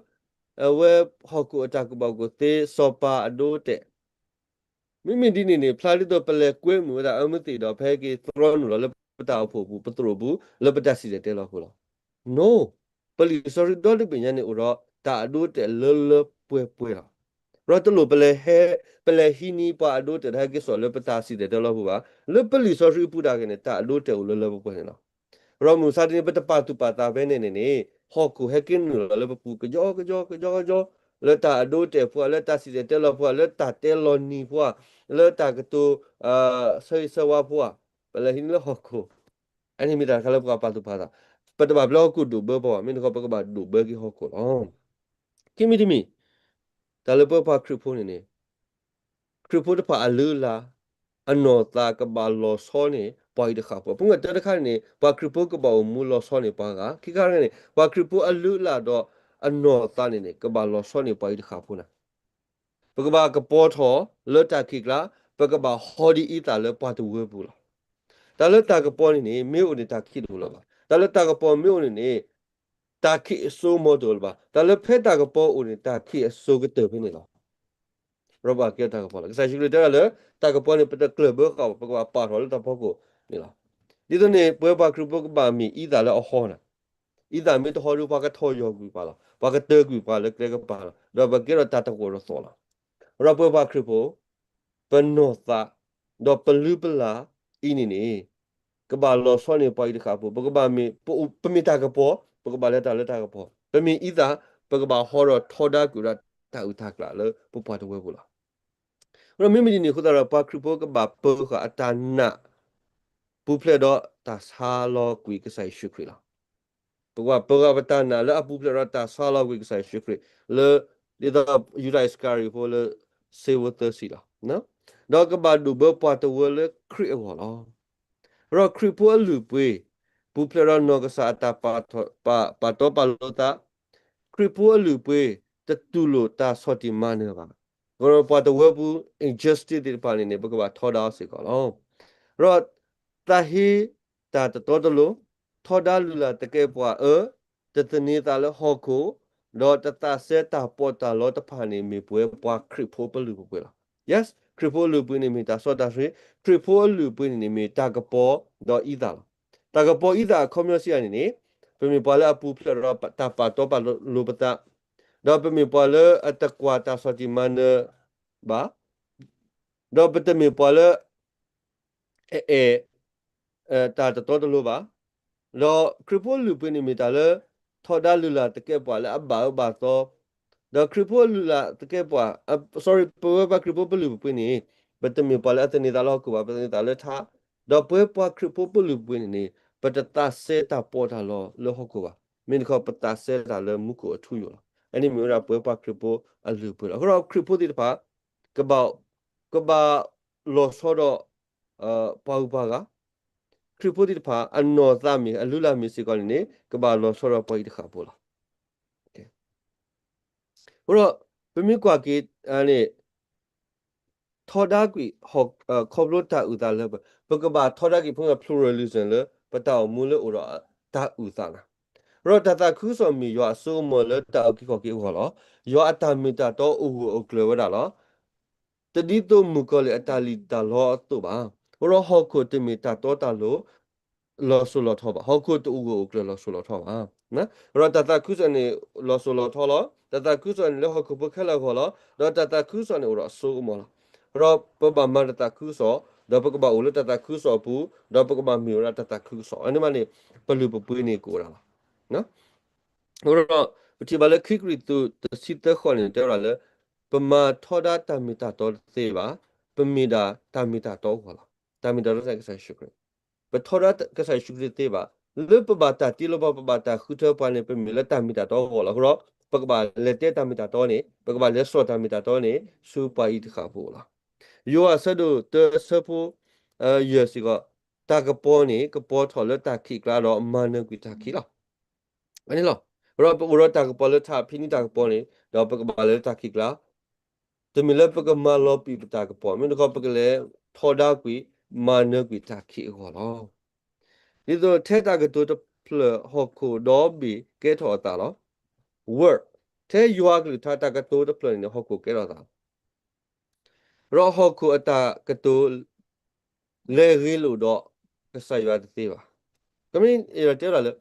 အဝဲဟီၣ်ခိၣ်အတၢ်ကူၣ်ဘၣ်ကူၣ်သ့ စီၤပၤအဒိအတဲာ်. မ့မ့ၢ်ဒ်န့ၣ်န့ၣ် ဖျါဒ်သိးပလဲၤကွဲမုာ်ဝဲဒၣ်အၢမ့ၢ်သ့ၣ်ဒီး ပဟဲက့ၤသရီနုာ်လီၤလၢပတၢ်အိၣ်ဖှိၣ်ပူၤ ပသရိာ်ပူၤ လၢပတၢ်စံၣ်တဲၤတဲလီၤအဃိလီၤ. No, ပလံာ်စီဆှံဒီတဘ့ၣ်ညါန့ၣ်အိၣ်ဒီးတၢ်အဒိအတဲာ်လၢလၢပှဲၤပှဲၤလီၤ. ဒီးတလိၣ်ပလဲၤဟဲ, ပလဲၤဟံးန့ၢ်ပှၤအဒိအတဲာ် ဒီးဟဲက့ၤစိာ်လၢပတၢ်စံၣ်တဲၤတဲလီၤအပူၤဘၣ်. လၢပလံာ်စီဆှံအပူၤဒၣ်က့ၤန့ၣ် တၢ်အဒိအတဲာ်အိၣ်လၢလၢပှဲၤပှဲၤန့ၣ်လီၤ. ဒီးမုၢ်မဆါတနံၤ ပတပာ်သူၣ်ပာ်သးဖဲန့ၣ်န့ၣ်န့ၣ် ဟီၣ်ခိၣ်ဟဲက့ၤနုာ်လီၤလၢပပူၤ ကယီကယီကယီကယီ, လၢတၢ်အဒိအတဲာ်ဖိဧါ, လၢတၢ်စံၣ်တဲၤတဲလီၤဖိဧါ, လၢတၢ်တဲလီၤနံၤဖိဧါ, လၢတၢ်ကတိၤ ဆၢဂ့ၤဆၢဝါဖိဧါ, ပလဲၤဟံးန့ၢ်လၢဟီၣ်ခိၣ်. အန့ၣ်မ့ၢ်တၢ်တခါလၢပကပာ်သူၣ်ပာ်သး, ပတဘၣ်ပျဲဟီၣ်ခိၣ်ဒိၣ်ဘၢပှၤဘၣ်, မ့ၢ်တခီပကဘၣ်ဒိၣ်ဘၢက့ၤဟီၣ်ခိၣ်လီၤ. ခံမံၤတမံၤ, တၢ်လၢပပှၤခရံာ်ဖိန့ၣ်န့ၣ် ခရံာ်ဖိတဖၣ်အလုၢ်အလၢ်, အနီၢ်သးကဘၣ်လီၤဆီန့ၢ်ပှၤအံၤတဃၣ်ဖိ. ပူၤကွံာ်တၢတခါန့ၣ်န့ၣ် ပှၤခရံာ်ဖိကဘၣ်အိၣ်မူလီၤဆီန့ၢ်ပှၤဂၤ, ခံခါတခါန့ၣ် ပှၤခရံာ်ဖိအလုၢ်အလၢ်ဒီးအနီၢ်သးန့ၣ်န့ၣ် ကဘၣ်လီၤဆီန့ၢ်ပှၤအံၤတဃၣ်ဖိန့ၣ် ပကဘၣ်ကပီၤထီၣ်လၢတၢ်ခံးကျါ, ပကဘၣ်ဟီဒ်အံသၣ်လၢပှၤတဝၢပူၤလီၤ. တၢ်လၢတၢ်ကပီၤန့ၣ်န့ၣ် မ့ၢ်အိၣ်န့ၣ်တၢ်ခံးတအိၣ်လၢၤဘၣ်. တၢ်လၢတၢ်ကပီၤမ့ၢ်အိၣ်န့ၣ်န့ၣ် တၢ်ခံးအစိကမီၤတအိၣ်လၢၤဘၣ်. တၢ်လၢဖဲတၢ်ကပီၤအိၣ်န့ၣ် တၢ်ခံးအစိကတၢၢ်ဖဲန့ၣ်လီၤ. ရီဘၣ်ကဲတၢ်ကပီၤလီၤ. ကစၢ်ယ့ၣ်ၡူးခရံာ်တဲဒၣ်လၢ တၢ်ကပီၤန့ၣ် ပတကျၢၢ်ဘၢဃာ်ဘၣ်, ပကဘၣ်ပာ်ထီၣ်လၢတၢ်ဖီခိၣ်န့ၣ်လီၤ. ဒ်သိးန့ၣ် ပဝဲပှၤခရံာ်ဖိကဘၣ်မ့ၢ်အံသၣ်လၢအဟီနၤ. အံသၣ်မ့ၢ်တဟီဒီး ပှၤကထီၣ်ယီၤကွံာ်ပှၤလီၤ. ပှၤကတၢၢ်ကွံာ်ပှၤလၢကျဲကပၤလီၤ. ဒီးပကဲထီၣ်တၢ်တဂီၤတသီၣ်လီၤ. ဒီးပဝဲပှၤခရံာ်ဖိ ပနီၢ်သး ဒီးပလုၢ်ပလၢ်အံၤန့ၣ်န့ၣ် ကဘၣ်လီၤဆီန့ၢ်ပှၤအံၤတဃၣ်ဖိ, ပကဘၣ်မ့ၢ် ပမ့ၢ်တၢ်ကပီၤ ပကဘၣ်လဲၤတၢ်လၢတၢ်ကပီၤ, ပမ့ၢ်အံသၣ် ပကဘၣ်ဟီဒီးထီဒါကွံာ်ဝဲဒၣ်တၢ်အုၣ်တၢ်ကျၢ်လၢပပှၤတဝၢပူၤလီၤ. ဒီးမ့မ့ၢ်ဒ်န့ၣ်အဃိသတးဒီး ပှၤခရံာ်ဖိကဘၣ်ပၢဃာ်အတၢ်နာ် ပူၤဖျဲးဒီးတၢ်ဆါလီၤကွံာ်ကစၢ်ယ့ၣ်ၡူးခရံာ်လီၤ. ပကဘၣ်ပၢဃာ်ပတၢ်နာ်လၢအပူၤဖျဲးဒီးတၢ်ဆါလီၤကွံာ်ကစၢ်ယ့ၣ်ၡူးခရံာ် လၢ ဒ်သိးယူဒၤအံၣ်စကၤရံၤဖိလၢ စ့ဖိသၢဆံလီၤ. ဒီးကဘၣ်ဒိၣ်ဘၢပှၤတဝၢလၢခရံာ်အဂီၢ်လီၤ. ဒီးခရံာ်ဖိအလုၢ်အပှ့ၤ ပူၤဖျဲးဒီးနီၢ်ကစၢ်အတၢ်ပာ်တီပာ်လိၤသး, ခရံာ်ဖိအလုၢ်အပှ့ၤ တတူၢ်လိာ်တၢ်ဆီၣ်တံၢ်မၤနၢၤဘၣ်. ဒီးပှၤတဝၢပူၤ injustice သ့ၣ်တဖၣ်န့ၣ်န့ၣ် ပကဘၣ်ထီဒါအီၤစ့ၢ်ကီးလီၤ. ဒီးသးဟ့ တၢ်တတီတလိၤ, ထီဒါလုၢ်လၢ်သကဲးပဝးအၢ, တသန့ၤသးလၢဟီၣ်ခိၣ်, ဒီးတသးစဲတၢ်ပီးတၢ်လီတဖၣ်န့ၣ် မ့ၢ်ပဝဲပှၤခရံာ်ဖိပလုၢ်ပပှ့ၤလီၤ. Yes, ခရံာ်ဖိအလုၢ်အပှ့ၤန့ၣ်မ့ၢ်တၢ်စီတၢ်ဆှံ, ခရံာ်ဖိအလုၢ်အပှ့ၤန့ၣ်န့ၣ်မ့ၢ်တၢ်ကပီၤ ဒီးအံသၣ်လီၤ. တၢ်ကပီၤအံသၣ်အခီပညီစံးယၤန့ၣ်န့ၣ်, ပမ့ၢ်ပှၤလၢအပူၤဖျဲးဒီးတၢ်ပာ်တီပာ်လိၤပသး, ဒီးပမ့ၢ်ပှၤလၢအတကွၢ်တၢ်ဆီၣ်တံၢ်မၤနၢၤဘၣ်, ဒီးပတမ့ၢ်ပှၤလၢ အအဲၣ် တၢ်တတီတလိၤဘၣ်. ဒီးခရံာ်ဖိလုၢ်ပှ့ၤန့ၣ်မ့ၢ်တၢ်လၢ ထီဒါလုၢ်လၢ်သကဲးပဝးလၢအဘၣ်အၢဘၣ်သီ, ဒီးခရံာ်ဖိလုၢ်လၢ်သကဲးပဝး, အ sorry, ပဝဲပှၤခရံာ်ဖိပလုၢ်ပပှ့ၤန့ၣ် ပတမ့ၢ်ပှၤလၢအသန့ၤသးလၢဟီၣ်ခိၣ်ဘၣ်, ပသန့ၤသးလၢထး, ဒီးပဝဲပှၤခရံာ်ဖိပလုၢ်ပပှ့ၤန့ၣ်န့ၣ် ပတသးစဲတၢ်ပီးတၢ်လီလၢဟီၣ်ခိၣ်ဘၣ်, မ့ၢ်တခီပသးစဲတၢ်လၢမူခိၣ်အထူအယိာ်လီၤ. အန့ၣ်မ့ၢ်ဝဲဒၣ်ပဝဲပှၤခရံာ်ဖိအလုၢ်အပှ့ၤလီၤ. အဃိဒီးခရံာ်ဖိသ့ၣ်တဖၣ် ကဘၣ် ကဘၣ်လီၤဆီဒီး ပှၤဂုၤပှၤဂၤ, ခရံာ်ဖိသ့ၣ်တဖၣ် အနီၢ်သးမ့ၢ် အလုၢ်အလၢ်မ့ၢ်စ့ၢ်ကီးန့ၣ်န့ၣ် ကဘၣ်လီၤဆီဒီးပှၤအံၤတဃၣ်ဖိလီၤ. အဃိဒီး ပမ့ၢ်ကွၢ်က့ၤန့ၣ် ထီဒါကွံာ် ခီဖျိတၢ်အုၣ်သးလၢပှဲၤ, ပကဘၣ်ထီဒါက့ၤ ဖဲ pluralism လၢပတၢ်အိၣ်မူလၢအိၣ်ဒီးတၢ်အုၣ်သးန့ၣ်, အဃိဒီးတၢ်သးခုကစီၣ်မ့ၢ်ယွၤအစိကမီၤလၢတၢ်အုၣ်က့ၤခီၣ်က့ၤအဂီၢ်လီၤ. ယွၤအတၢ်မ့ၢ်တၢ်တီအိၣ်ဂၢၢ်အိၣ်ကျၢၤဝဲဒၣ်လီၤ. တဒ်သိးမုၣ်ကီၤလံၢ်အတၢ်လံၣ်တၢ်လီအသိးဘၣ်. အဃိဒီးဟီၣ်ခိၣ်တမ့ၢ်တၢ်တီတၢ်လိၤ လီၤစိၤလီၤထီဘၣ်. ဟီၣ်ခိၣ်တအိၣ်ဂၢၢ်အိၣ်ကျၢၤလီၤစိၤလီၤထီဘၣ်. အဃိဒီးတၢ်သးခုကစီၣ်န့ၣ် လီၤစိၤလီၤထီလီၤ. တၢ်သးခုကစီၣ်န့ၣ်လၢဟီၣ်ခိၣ်ဖိခဲလၢာ်အဂီၢ်လီၤ. ဒီးတၢ်သးခုကစီၣ်န့ၣ်အိၣ်ဒီးအစိကမီၤလီၤ. အဃိဒီးပဘၣ်မၤတၢ်သးခုကစီၣ်, ဒီးပကဘၣ်အိၣ်လၢတၢ်သးခုကစီၣ်အပူၤ, ဒီးပကဘၣ်မ့ၢ်ဝဲဒၣ်တၢ်သးခုကစီၣ်. အန့ၣ်မးန့ၣ် ပလုၢ်ပပှ့ၤန့ၣ်ကအိၣ်ဝဲဒၣ်လီၤ. အဃိဒီး ပထံၣ်ဘၣ်လၢခံကရံၣ်သူးတဆံသၢဃီန့ၣ် တဲဝဲဒၣ်လၢ ပမၤထီဒါတၢ်မ့ၢ်တၢ်တီတသ့ဘၣ်, ပမ့ၢ်ဒၣ်တၢ်မ့ၢ်တၢ်တီအဂီၢ်လီၤ. တၢ်မ့ၢ်တၢ်တီကစၢ်ယ့ၣ်ၡူးခရံာ်, ပထီဒါကစၢ်ယ့ၣ်ၡူးခရံာ်တသ့ဘၣ်. လၢပဘၣ်တၢ်တ့လီၤပှၤ ပဘၣ်တၢ်ဃုထၢပှၤန့ၣ် ပမ့ၢ်လၢတၢ်မ့ၢ်တၢ်တီအဂီၢ်လီၤ. အဃိဒီး ပကဘၣ်လဲၤတဲတၢ်မ့ၢ်တၢ်တီန့ၣ်, ပကဘၣ်လဲၤစိာ်တၢ်မ့ၢ်တၢ်တီန့ၣ် ဆူပှၤအံၤတဃၣ်ဖိလီၤ. ယိၤဟၣ်အဆၢဒိၣ်တၢအဆၢဖိ ယဲၢ်စ့ၢ်ကီး, တၢ်ကပီၤန့ၣ် ကပီၤထီၣ်လၢတၢ်ခံးကျါဒီးမၤနၢၤကွံာ်တၢ်ခံးလီၤ. အန့ၣ်လီၤ. အဃိဒီးပအိၣ်ဒီးတၢ်ကပီၤလၢထးဖဲန့ၣ်တၢ်ကပီၤန့ၣ် ဒီးပကဘၣ်လဲၤလၢတၢ်ခံးကျါ, တမ့ၢ်လၢပကမၤလီၤပံာ်ပတၢ်ကပီၤ, မ့ၢ်တခီပကလဲၤထီဒါကွံာ် မၤနၢၤကွံာ်တၢ်ခံးအဂီၢ်လီၤ. ဒ်သိးထဲတၢ်ကတိၤတဖျၢၣ်ဟီၣ်ခိၣ်ဒီဘ့ၣ်ကဲထီၣ်အသးလီၤ. Word, ထဲယွၤအကလုၢ်ကထါတၢ်ကတိၤတဖျၢၣ်န့ၣ် ဟီၣ်ခိၣ်ကဲထီၣ်အသးလီၤ. ဒီးဟီၣ်ခိၣ်အတၢ်ကတိၤ လဲၤဂ့ၤလိာ်ဒီးကစၢ်ယွၤတသ့ဘၣ်. ကမ့ၢ်တဲဝဲဒၣ်လၢ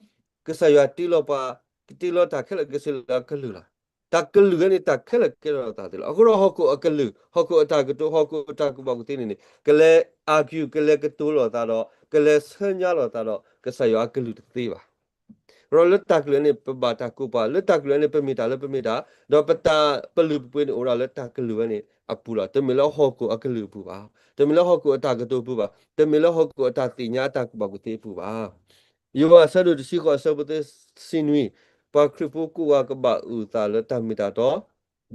ကစၢ်ယွၤတ့လီၤပှၤ, တ့လီၤတၢ်ခဲလၢာ်ကဆ့လၢအကလုၢ်လီၤ. တၢ်ကလုၢ်ဝဲန့ၣ် တၢ်ခဲလၢာ်ကဲထီၣ်အသးသ့လီၤ. အဃိဒီးဟီၣ်ခိၣ်အကလုၢ်, ဟီၣ်ခိၣ်အတၢ်ကတိၤ, ဟီၣ်ခိၣ်အတၢ်ကူၣ်ဘၣ်ကူၣ်သ့န့ၣ်န့ၣ် ကလဲၤ argue, ကလဲၤကတိၤလိာ်သးဒီး ကလဲၤဆၢညါလိာ်သးဒီး ကစၢ်ယွၤအကလုၢ်တသ့ဘၣ်. ဒီးလၢတၢ်ကလုၢ်န့ၣ် ပဘၣ်တၢ်ကိးပှၤ, လၢတၢ်ကလုၢ်န့ၣ် ပမ့ၢ်တၢ်လၢပမ့ၢ်တၢ်, ဒီးပတၢ်ပလုၢ်ပပှ့ၤန့ၣ်အိၣ်ဒၣ်လၢတၢ်ကလုၢ်ဝဲန့ၣ်အပူၤလီၤ. တမ့ၢ်လၢဟီၣ်ခိၣ်အကလုၢ်အပူၤဘၣ်, တမ့ၢ်လၢဟီၣ်ခိၣ်အတၢ်ကတိၤအပူၤဘၣ်, တမ့ၢ်လၢဟီၣ်ခိၣ်အတၢ်သ့ၣ်ညါအတၢ်ကူၣ်ဘၣ်ကူၣ်သ့အပူၤဘၣ်. ယိၤဟၣ်အဆၢဒိၣ်တဆံဃိးအဆၢဖိသၢဆံနွံ, ပှၤခရံာ်ဖိကိးဂၤကဘၣ်အုၣ်သးလၢတၢ်မ့ၢ်တၢ်တီ,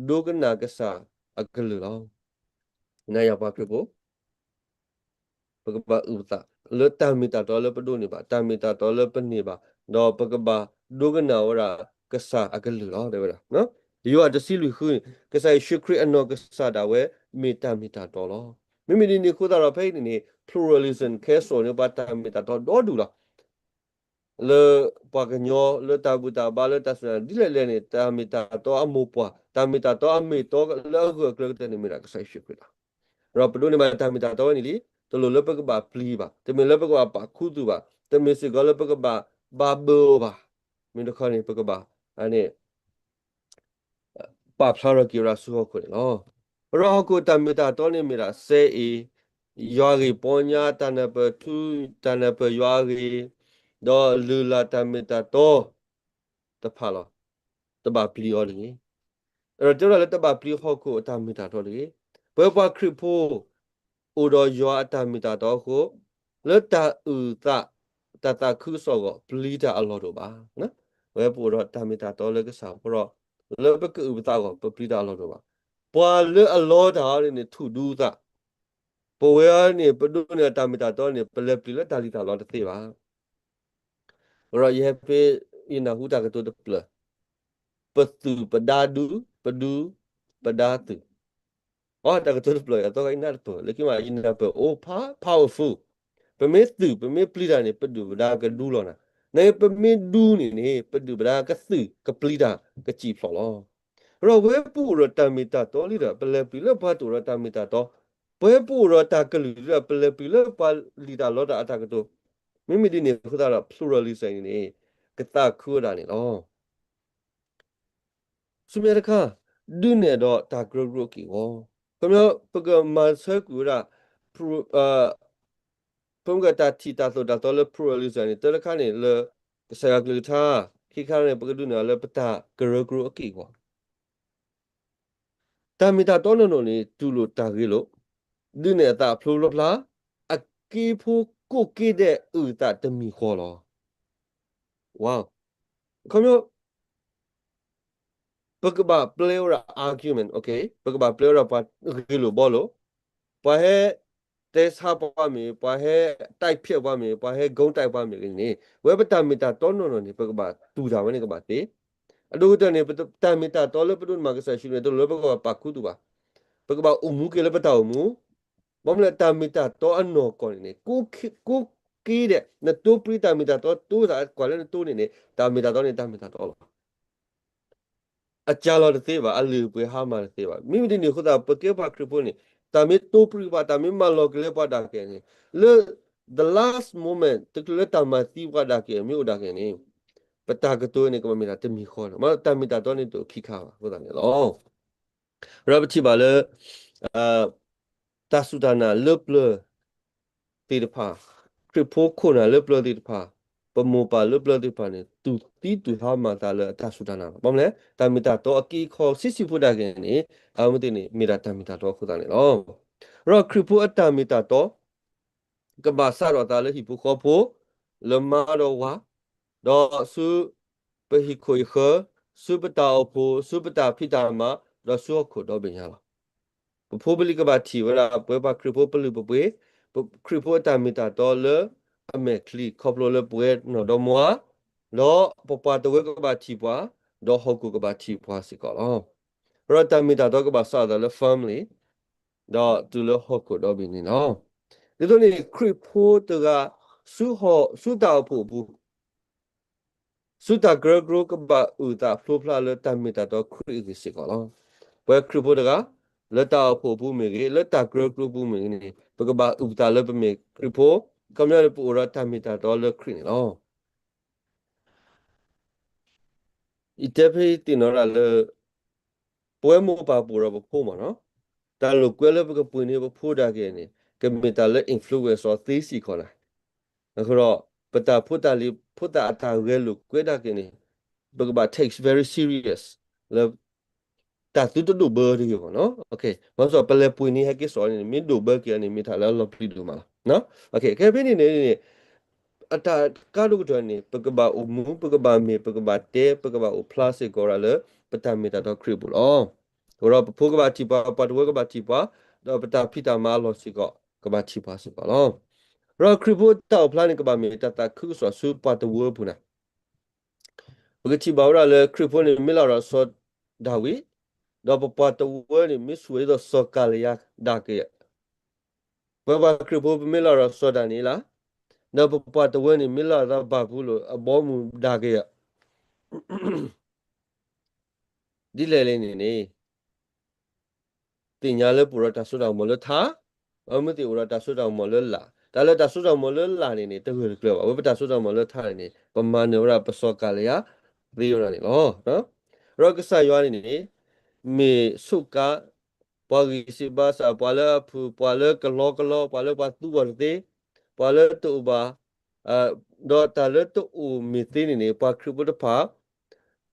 ဒိကနၣ်ကစၢ်အကလုၢ်လီၤ. နယၤပှၤခရံာ်ဖိ ပကဘၣ်အုၣ်ပသးလၢတၢ်မ့ၢ်တၢ်တီလၢပဒိးန့ၢ်ဘၣ်, တၢ်မ့ၢ်တၢ်တီလၢပန့ၢ်ဘၣ်, ဒီးပကဘၣ်ဒိကနၣ်ဝဲဒၣ်ကစၢ်အကလုၢ်လီၤ တဲဝဲဒၣ်. ယိၤဟၣ်တဆံလွံၢ်ဃု, ကစၢ်ယ့ၣ်ၡူးခရံာ်အနီၢ်ကစၢ်ဒၣ်ဝဲ မ့ၢ်တၢ်မ့ၢ်တၢ်တီလီၤ. မ့မ့ၢ်ဒ်န့ၣ်အဃိသတးဒီး ဖဲအံၤန့ၣ်န့ၣ် pluralism ကဟဲစိာ်န့ၢ်ပှၤတၢ်မ့ၢ်တၢ်တီဒီဒူၣ်လီၤ. လၢပှၤကညီ လၢတၢ်ဘူၣ်တၢ်ဘါ လၢတၢ်စူၢ်တၢ်နာ်ဒ်လဲၣ်လဲၣ်န့ၣ် တၢ်မ့ၢ်တၢ်တီအမိၢ်ပှၢ်, တၢ်မ့ၢ်တၢ်တီအမ့ၢ်တီလၢအဂၢၢ်အကျၢၤကတၢၢ်န့ၣ် မ့ၢ်ဒၣ်ကစၢ်ယ့ၣ်ၡူးခရံာ်လီၤ. ဒီးပဒိးန့ၢ်ဘၣ်တၢ်မ့ၢ်တၢ်တီဝဲန့ၣ်လံ, တလိၣ်လၢပကဘၣ်ပျံၤဘၣ်, တမ့ၢ်လၢပကဘၣ်ပာ်ခူသူၣ်ဘၣ်, တမ့ၢ်စ့ၢ်ကီးလၢပကဘၣ်ဘၣ်ဘၢအီၤဘၣ်. မ့ၢ်တခီန့ၣ် ပကဘၣ် အန့ၣ် ပာ်ဖျါထီၣ်က့ၤဝဲဒၣ်ဆူဟီၣ်ခိၣ်န့ၣ်လီၤ. ဒီးဟီၣ်ခိၣ်တၢ်မ့ၢ်တၢ်တီန့ၣ်မ့ၢ်ဒၣ် စဲအ့ၣ်, ယွၤအဂ့ၢ်ပီညါ, တၢ်နၢ်ပၢၢ်ထူ, တၢ်နၢ်ပၢၢ်ယွၤအဂ့ၢ်, ဒီးလုၢ်လၢ်တၢ်မ့ၢ်တၢ်တီတဖၣ်လီၤ. တဘၣ်ပျံၤအီၤတဂ့ၤ. ဒီးတဲဝဲဒၣ်လၢတဘၣ်ပျံၤဟီၣ်ခိၣ်အတၢ်မ့ၢ်တၢ်တီတဂ့ၤ. ပဝဲပှၤခရံာ်ဖိ အိၣ်ဒီးယွၤအတၢ်မ့ၢ်တၢ်တီအဃိ, လၢတၢ်အုၣ်သး တၢ်သးခုကစီၣ်အဂီၢ် ပျံၤတၢ်အလီၢ်တအိၣ်ဘၣ်. ပဝဲပအိၣ်ဒီးတၢ်မ့ၢ်တၢ်တီလၢကစၢ်အဃိဒီး လၢပကအုၣ်ပသးအဂီၢ် ပပျံၤတၢ်အလီၢ်တအိၣ်ဘၣ်. ပှၤလၢအလီတၢ်အီၤန့ၣ်န့ၣ် ထူၣ်ဒူသး, ပဝဲအီၤန့ၣ် ပဒိးန့ၢ်တၢ်မ့ၢ်တၢ်တီန့ၣ် ပလဲၤပျံၤလၢတၢ်လံၣ်တၢ်လီတသ့ဘၣ်. ဒီးယဟဲဖဲ ယနၢ်ဟူတၢ်ကတိၤတဖျၢၣ်, ပသူၣ်ပဒါဒူ, ပဒူပဒါသူၣ်. အိ တၢ်ကတိၤတဖျၢၣ် အသီခါယနၢ်တပၢၢ်, လၢခံမး ယနၢ်ပၢၢ်အိၣ် powerful. ပမ့ၢ်သူၣ် ပမ့ၢ်ပျံၤတၢ်န့ၣ် ပဒူၣ်ပဒါကဒူလီၤနၤ. နပမ့ၢ်ဒူန့ၣ်န့ၣ် ပဒုၣ်ပဒါကသုၣ်ကပျံၤတၢ်ကစံၣ်ဖျိးလီၤ. ဒီးပဝဲပအိၣ်ဒီးတၢ်မ့ၢ်တၢ်တီလံဒီး ပလဲၤပျံၤလၢပှၤတအိၣ်ဒီးတၢ်မ့ၢ်တၢ်တီ, ပဝဲပအိၣ်ဒီးတၢ်ကလုၢ်ဒီး ပလဲၤပျံၤလၢပှၤလံၣ်တၢ်လီတၢ်အတၢ်ကတိၤ, မ့မ့ၢ်ဒ်န့ၣ်အဃိသတးဒီး pluralism န့ၣ်န့ၣ် ကသးခုဝဲဒၣ်န့ၣ်လီၤ. ဆူမဲာ်ညါတခါ, ဒုးနဲၣ်ဒီးတၢ်ကရၢကရိအက့ၢ်အဂီၤ, ခီပညီ ပကမၤဆၢကွံာ်ဝဲဒၣ် ပမ့ၢ်ကတၢ်ထံၣ်တၢ်သိၣ်တၢ်သီလၢ pluralism န့ၣ် တၢ်တခါန့ၣ်လၢ ကစၢ်ယွၤကလုၢ်ကထါ, ခံခါန့ၣ် ပကဒုးနဲၣ်အီၤလၢပတၢ်ကရၢကရိအက့ၢ်အဂီၤ တၢ်မ့ၢ်တၢ်တီနီၢ်နီၢ်န့ၣ် တူၢ်လိာ်တၢ်ဂ့ၤလိာ်, ဒုးနဲၣ်အသးဖျိဖျိဖျါ, အက့ဖိကိးက့ဒဲးအုၣ်သးတမံၤဃီလီၤ. ဝါ, ခီပညီ ပကဘၣ်ပျဲဝဲဒၣ် argument, ပကဘၣ်ပျဲဝဲဒၣ်ပှၤဂ့ၢ်လိာ်ဘှီလိာ်, ပှၤဟဲတဲဆါပှၤမ့ၢ်, ပှၤဟဲ တိုက်ဖျက် ပှၤမ့ၢ်, ပှၤဟဲ ဂုဏ်တိုက် ပှၤမ့ၢ်ဂ့ၤန့ၣ်, ဝဲပတၢ်မ့ၢ်တၢ်တီနီၢ်နီၢ်န့ၣ် ပကဘၣ်တူၢ်တၢ်ဝဲန့ၣ်ကဘၣ်သ့. အဒိအတဲာ်န့ၣ် ပတၢ်မ့ၢ်တၢ်တီလၢပဒိးန့ၢ်ဘၣ်ကစၢ်ယ့ၣ်ၡူးန့ၣ် တလိၣ်လၢပကဘၣ်ပာ်ခူသူၣ်ဘၣ်. ပကဘၣ်အိၣ်မူက့ၤလၢပတၢ်အိၣ်မူ, ဘၣ်မနုၤလဲၣ် တၢ်မ့ၢ်တၢ်တီအနီၢ်ကီၢ်န့ၣ်န့ၣ် ကိးက့ဒဲး နတိပြံတၢ်မ့ၢ်တၢ်တီ တိသးကွၢ်လၢနတိန့ၣ်န့ၣ် တၢ်မ့ၢ်တၢ်တီန့ၣ် တၢ်မ့ၢ်တၢ်တီလီၤ. အကၢ်လီၤတသ့ဘၣ်, အလုၢ်အပှ့ၤဟါမၢ်တသ့ဘၣ်. မ့မ့ၢ်ဒ်န့ၣ်အဃိသတး ပကဲပှၤခရံာ်ဖိန့ၣ် တၢ်မ့ၢ်တိပြံပှၤ, တၢ်မ့ၢ်မၤလီၤကလဲပှၤဒၣ်ကဲန့ၣ်, လၢ the last moment တချုးလၢတၢ်မၤသံပှၤဒၣ်ကဲမ့ၢ်အိၣ်ဒၣ်ကဲန့ၣ်, ပတၢ်ကတိၤန့ၣ် ကဘၣ်မ့ၢ်တၢ်တမံၤဃီလီၤ. မ့ၢ်တၢ်မ့ၢ်တၢ်တီန့ၣ်တအိၣ်ခံခါဘၣ်အဃိသတးန့ၣ်လီၤ. ဒီးပထံၣ်ဘၣ်လၢ တၢ်စူၢ်တၢ်နာ်လၢပျၢၤသ့ၣ်တဖၣ်, ခရံာ်ဖိခိၣ်နၢ်လၢပျၢၤသ့ၣ်တဖၣ်, ပမိၢ်ပၢ်လၢပျၢၤသ့ၣ်တဖၣ်န့ၣ် တူၢ်သံတူၢ်ဟါမၢ်သးလၢအတၢ်စူၢ်တၢ်နာ်လီၤ. ဘၣ်မနုၤလဲၣ် တၢ်မ့ၢ်တၢ်တီအက့အခီဆံးဆံးဖိဒၣ်ကဲန့ၣ် အဝဲသ့ၣ်န့ၣ် မ့ၢ်ဒၣ်တၢ်မ့ၢ်တၢ်တီအဃိသတးန့ၣ်လီၤ. ဒီးခရံာ်ဖိအတၢ်မ့ၢ်တၢ်တီ ကဘၣ်စးထီၣ်အသးလၢဟံၣ်ဖိဃီဖိ, လၢမါဒီးဝၤ, ဒီးဆူပဟံၣ်ခိၣ်ဟံၣ်ဃၢၤ, ဆူပတၢ်အိၣ်ဖှိၣ်, ဆူပတၢ်ဖံးတၢ်မၤ, ဒီးဆူဟီၣ်ခိၣ်ဒီဘ့ၣ်ညါလီၤ. ပဖိပလံၤကဘၣ်ထံၣ်ဝဲဒၣ် ပဝဲပှၤခရံာ်ဖိပလုၢ်ပပှ့ၤ, ပခရံာ်ဖိအတၢ်မ့ၢ်တၢ်တီလၢအမဲာ်ချံ ခီဖျိလၢပဝဲနီၢ်ဒီမါ, ဒီးပပှၤတဝၢကဘၣ်ထံၣ်ပှၤ, ဒီးဟီၣ်ခိၣ်ကဘၣ်ထံၣ်ပှၤစ့ၢ်ကီးလီၤ. ဒီးတၢ်မ့ၢ်တၢ်တီကဘၣ်စးထီၣ်အသးလၢ family ဒီးတုၤလၢဟီၣ်ခိၣ်ဒီဘ့ၣ်န့ၣ်လီၤ. ဒ်သိးန့ၣ် ခရံာ်ဖိတဂၤ ဆူဟီၣ် ဆူတၢ်အိၣ်ဖှိၣ်အပူၤ, ဆူတၢ်ကရၢကရိကဘၣ်အုၣ်သးဖျိဖျါလၢတၢ်မ့ၢ်တၢ်တီခရံာ်အဂ့ၢ်စ့ၢ်ကီးလီၤ. ပဝဲခရံာ်ဖိတဂၤ လၢတၢ်အိၣ်ဖှိၣ်အပူၤမ့ၢ်ဂ့ၤ, လၢတၢ်ကရၢကရိပူၤမ့ၢ်ဂ့ၤန့ၣ် ပကဘၣ်အုၣ်သးလၢပမ့ၢ်ခရံာ်ဖိ, ခီပညီန့ၣ် ပအိၣ်ဒီးတၢ်မ့ၢ်တၢ်တီလၢခရံာ်န့ၣ်လီၤ. ယတဲဖဲသ့ၣ်နီၣ်ဒၣ်လၢ ပဝဲမိၢ်ပၢ်ပအိၣ်ဒီးပဖိမ့ၢ်နီၤ, တၢ်လိာ်ကွဲလၢပကပှ့ၤန့ၢ်ပဖိဒၣ်က့ၤန့ၣ် ကမ့ၢ်တၢ်လၢ influence အီၤသ့စ့ၢ်ကီးန့ၣ်, အဃိဒီး ပတၢ်ဖိတၢ်လံၤ ဖိသၣ်အတၢ်ဂဲၤလိာ်ကွဲဒၣ်က့ၤန့ၣ် ပကဘၣ် take very serious လၢ တၢ်သုတဒိၣ်ဘၢတဂ့ၤမ့ၢ်နီၤ. ဘၣ်ဆၣ်ပလဲၤပှ့ၤန့ၢ်ဟဲက့ၤစိာ်န့ၣ် မ့ၢ်ဒိၣ်ဘၢက့ၤန့ၣ် မ့ၢ်တၢ်လၢအလီၤပျံၤဒိၣ်မးလီၤ. ခဲဖဲန့ၣ်န့ၣ် အတၢ်ကါဒိၣ်ကတၢၢ်န့ၣ် ပကဘၣ်အိၣ်မူ ပကဘၣ်မ့ၢ် ပကဘၣ်တဲ ပကဘၣ်အိၣ်ဖျါစ့ၢ်ကီးဒၣ်လၢ ပတၢ်မ့ၢ်တၢ်တီခရံာ်အပူၤလီၤ. အဃိဒီးပဖိကဘၣ်ထံၣ်ပှၤ, ပှၤတဝၢကဘၣ်ထံၣ်ပှၤ, ဒီးပတၢ်ဖံးတၢ်မၤအလီၢ်စ့ၢ်ကီး ကဘၣ်ထံၣ်ပှၤစ့ၢ်ကီးလီၤ. ဒီးခရံာ်ဖိတၢ်အိၣ်ဖျါန့ၣ် ကဘၣ်မ့ၢ်တၢ်သးခုကစီၣ်ဆူပှၤတဝၢပူၤန့ၣ် ပကထံၣ်ဘၣ်ဝဲဒၣ်လၢခရံာ်ဖိန့ၣ် မ့ၢ်လၢ်ဒီးစီၤဒၤဝံး, ဒီးပပှၤတဝၢန့ၣ် မ့ၢ်ဆူၣ်ဝဲဒ်သိးစီၤကၤလံယါဒၣ်က့ၤ, ပပှၤခရံာ်ဖိ ပမ့ၢ်လၢ်ဒီးစီၤဒၤနံးယ့လး, ဒီးပပှၤတဝၢန့ၣ် မ့ၢ်လၢ်ဒီးဘၤဘူလိၣ်အဘီအမုၢ်ဒၣ်က့ၤ ဒ်လဲၣ်လဲၣ်န့ၣ်န့ၣ် သ့ၣ်ညါလၢပအိၣ်ဒီးတၢ်စိတၢ်ကမီၤလၢထး, အမ့ၢ်သ့ၣ်အိၣ်ဒီးတၢ်စိတၢ်ကမီၤလၢလာ်, တၢ်လၢတၢ်စိတၢ်ကမီၤလၢလာ်န့ၣ်န့ၣ် တဂၢၢ်တကျၢၤဘၣ်. ဝဲပတၢ်စိတၢ်ကမီၤလၢထးန့ၣ်န့ၣ် ပမၤနၢၤဝဲဒၣ်ပစီၤကၤလံယါသ့ဝဲဒၣ်န့ၣ်လီၤ. ဒီးကစၢ်ယွၤန့ၣ်န့ၣ် မ့ၢ်ဆိးကါ ပှၤဂံၢ်စၢ်ဘါစၢ်, ပှၤလၢအဖုၣ်, ပှၤလၢကလီကလီ, ပှၤလၢပှၤသူအီၤတသ့, ပှၤလၢတအိၣ်ဘၣ်, ဒီးတၢ်လၢတအိၣ်မ့ၢ်သ့န့ၣ်န့ၣ် ပှၤခရံာ်ဖိတဖၣ်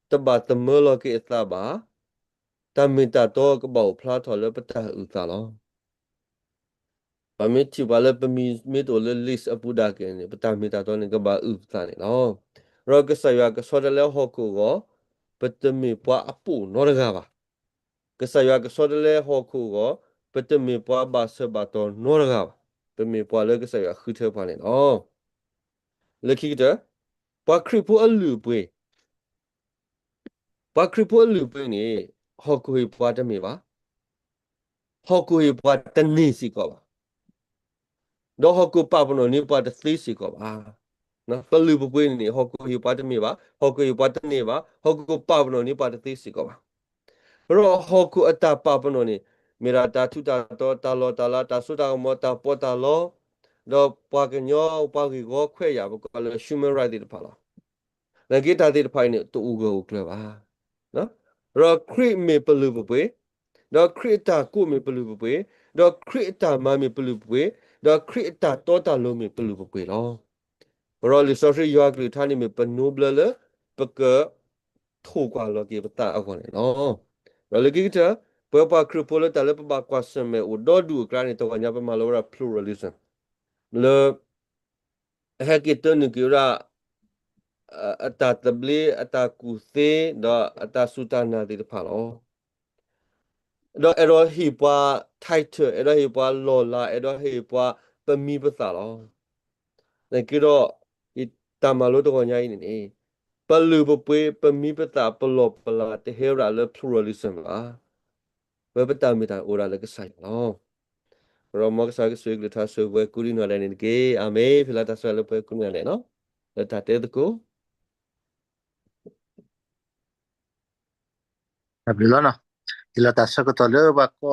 တဘၣ်သမၢလီၤက့ၤအသးဘၣ်. တၢ်မ့ၢ်တၢ်တီကဘၣ်အိၣ်ဖျါထီၣ်လၢပတၢ်အုၣ်သးလီၤ. ပမ့ၢ်ထံၣ်ပှၤလၢပမံၤမ့ၢ်တအိၣ်လၢ list အပူၤဒၣ်က့ၤန့ၣ် ပတၢ်မ့ၢ်တၢ်တီန့ၣ်ကဘၣ်အုၣ်ပသးန့ၣ်လီၤ. ဒီးကစၢ်ယွၤကဆီတလဲဟီၣ်ခိၣ်အဂီၢ် ပတမ့ၢ်ပှၤအပိာ်နီတဂၤဘၣ်. ကစၢ်ယွၤကဆီတလဲဟီၣ်ခိၣ်အဂီၢ် ပတမ့ၢ်ပှၤဘၣ်ဆၢဘၣ်တီၤနီတဂၤဘၣ်. ပမ့ၢ်ပှၤလၢကစၢ်ယွၤဃုထၢပှၤန့ၣ်လီၤ. လၢခံကတၢၢ် ပှၤခရံာ်ဖိအလုၢ်အပှ့ၤ ပှၤခရံာ်ဖိအလုၢ်အပှ့ၤန့ၣ် ဟီၣ်ခိၣ်ဟ့ၣ်ပှၤတမ့ၢ်ဘၣ်. ဟီၣ်ခိၣ်ဟ့ၣ်ပှၤတန့ၢ်စ့ၢ်ကီးဘၣ်. ဒီးဟီၣ်ခိၣ်ပာ်ပနီၣ်န့ၢ်ပှၤတသ့စ့ၢ်ကီးဘၣ်. ပလုၢ်ပပှ့ၤန့ၣ်န့ၣ် ဟီၣ်ခိၣ်ဟ့ၣ်ပှၤတမ့ၢ်ဘၣ်, ဟီၣ်ခိၣ်ဟ့ၣ်ပှၤတန့ၢ်ဘၣ်, ဟီၣ်ခိၣ်ပာ်ပနီၣ်န့ၢ်ပှၤတသ့စ့ၢ်ကီးဘၣ်. ဒီးဟီၣ်ခိၣ်အတၢ်ပာ်ပနီၣ်န့ၣ် မ့ၢ်ဒၣ်တၢ်ထူးတၢ်တီၤ, တၢ်လီၢ်တၢ်လၤ, တၢ်စိတၢ်ကမီၤ, တၢ်ပီးတၢ်လီ, ဒီးပှၤကညီပှၤဂ့ၢ်ဂီၤခွဲးယာ် ပကိးလၢ human right သ့ၣ်တဖၣ်လီၤ. နာ်က့တၢ်သ့ၣ်တဖၣ်အံၤန့ၣ် တအိၣ်ဂၢၢ်အိၣ်ကျၢၤဘၣ်. ဒီးခရံာ်မ့ၢ်ပလုၢ်ပပှ့ၤ, ဒီးခရံာ်အတၢ်ကိးမ့ၢ်ပလုၢ်ပပှ့ၤ, ဒီးခရံာ်အတၢ်မၤမ့ၢ်ပလုၢ်ပပှ့ၤ, ဒီးခရံာ်အတၢ်တီတၢ်လိၤမ့ၢ်ပလုၢ်ပပှ့ၤလီၤ. ဒီးလံာ်စီဆှံယွၤအကလုၢ်ကထါန့ၣ်မ့ၢ်ပနိဘျၢလၢ ပကထိၣ်ကွၢ်လီၤက့ၤပသးအဂီၢ်န့ၣ်လီၤ. ဒီးလၢခံကတၢၢ် ပဝဲပှၤခရံာ်ဖိလၢတၢ်လၢပဘၣ်ကွၢ်ဆၢၣ်မဲာ်အိၣ်ဒီဒူၣ်အကျါန့ၣ် တဂီၢ်ညါပမၤလိဝဲဒၣ် pluralism လၢ အဟဲက့ၤတၢနုာ်က့ၤဝဲဒၣ် အတၢ်သဘျ့ အတၢ်ကူၣ်သ့ ဒီးအတၢ်စူၢ်တၢ်နာ်သ့ၣ်တဖၣ်လီၤ. ဒီးအဲၣ်ဒိးဟ့ၣ်ပှၤ title, အဲၣ်ဒိးဟ့ၣ်ပှၤလီၢ်လၤ, အဲၣ်ဒိးဟ့ၣ်ပှၤပမံၤပသၣ်လီၤ. နာ်က့ဒီး ယတၢ်မၤလိတဂီၢ်ညါအံၤန့ၣ်န့ၣ် ပလုၢ်ပပှ့ၤ ပမံၤပသၣ် ပလီၢ်ပလၤ တဟဲဝဲဒၣ်လၢ pluralism ဘၣ်. ဝဲပတၢ်မ့ၢ်တၢ်အိၣ်ဒၣ်လၢကစၢ်ယွၤလီၤ. ဒီးမ်ကစၢ်ယွၤကဆိၣ်ဂ့ၤကလုၢ်ကထါ ဆိၣ်ဂ့ၤပှၤကိးဒံနီၢ်ဒဲးန့ၣ်တက့ၢ်. အၤမ့ၣ်. ဖဲလၢတၢ်ဆိၣ်ဂ့ၤလၢပှၤကိးဒံနီၢ်ဒဲးန့ၣ် လၢတၢ်တဲသကိး တၢ်ဘျုးလီၤ. ဟ့ၣ်လီၤတၢ်ဆၢကတီၢ်လၢပှၤကိး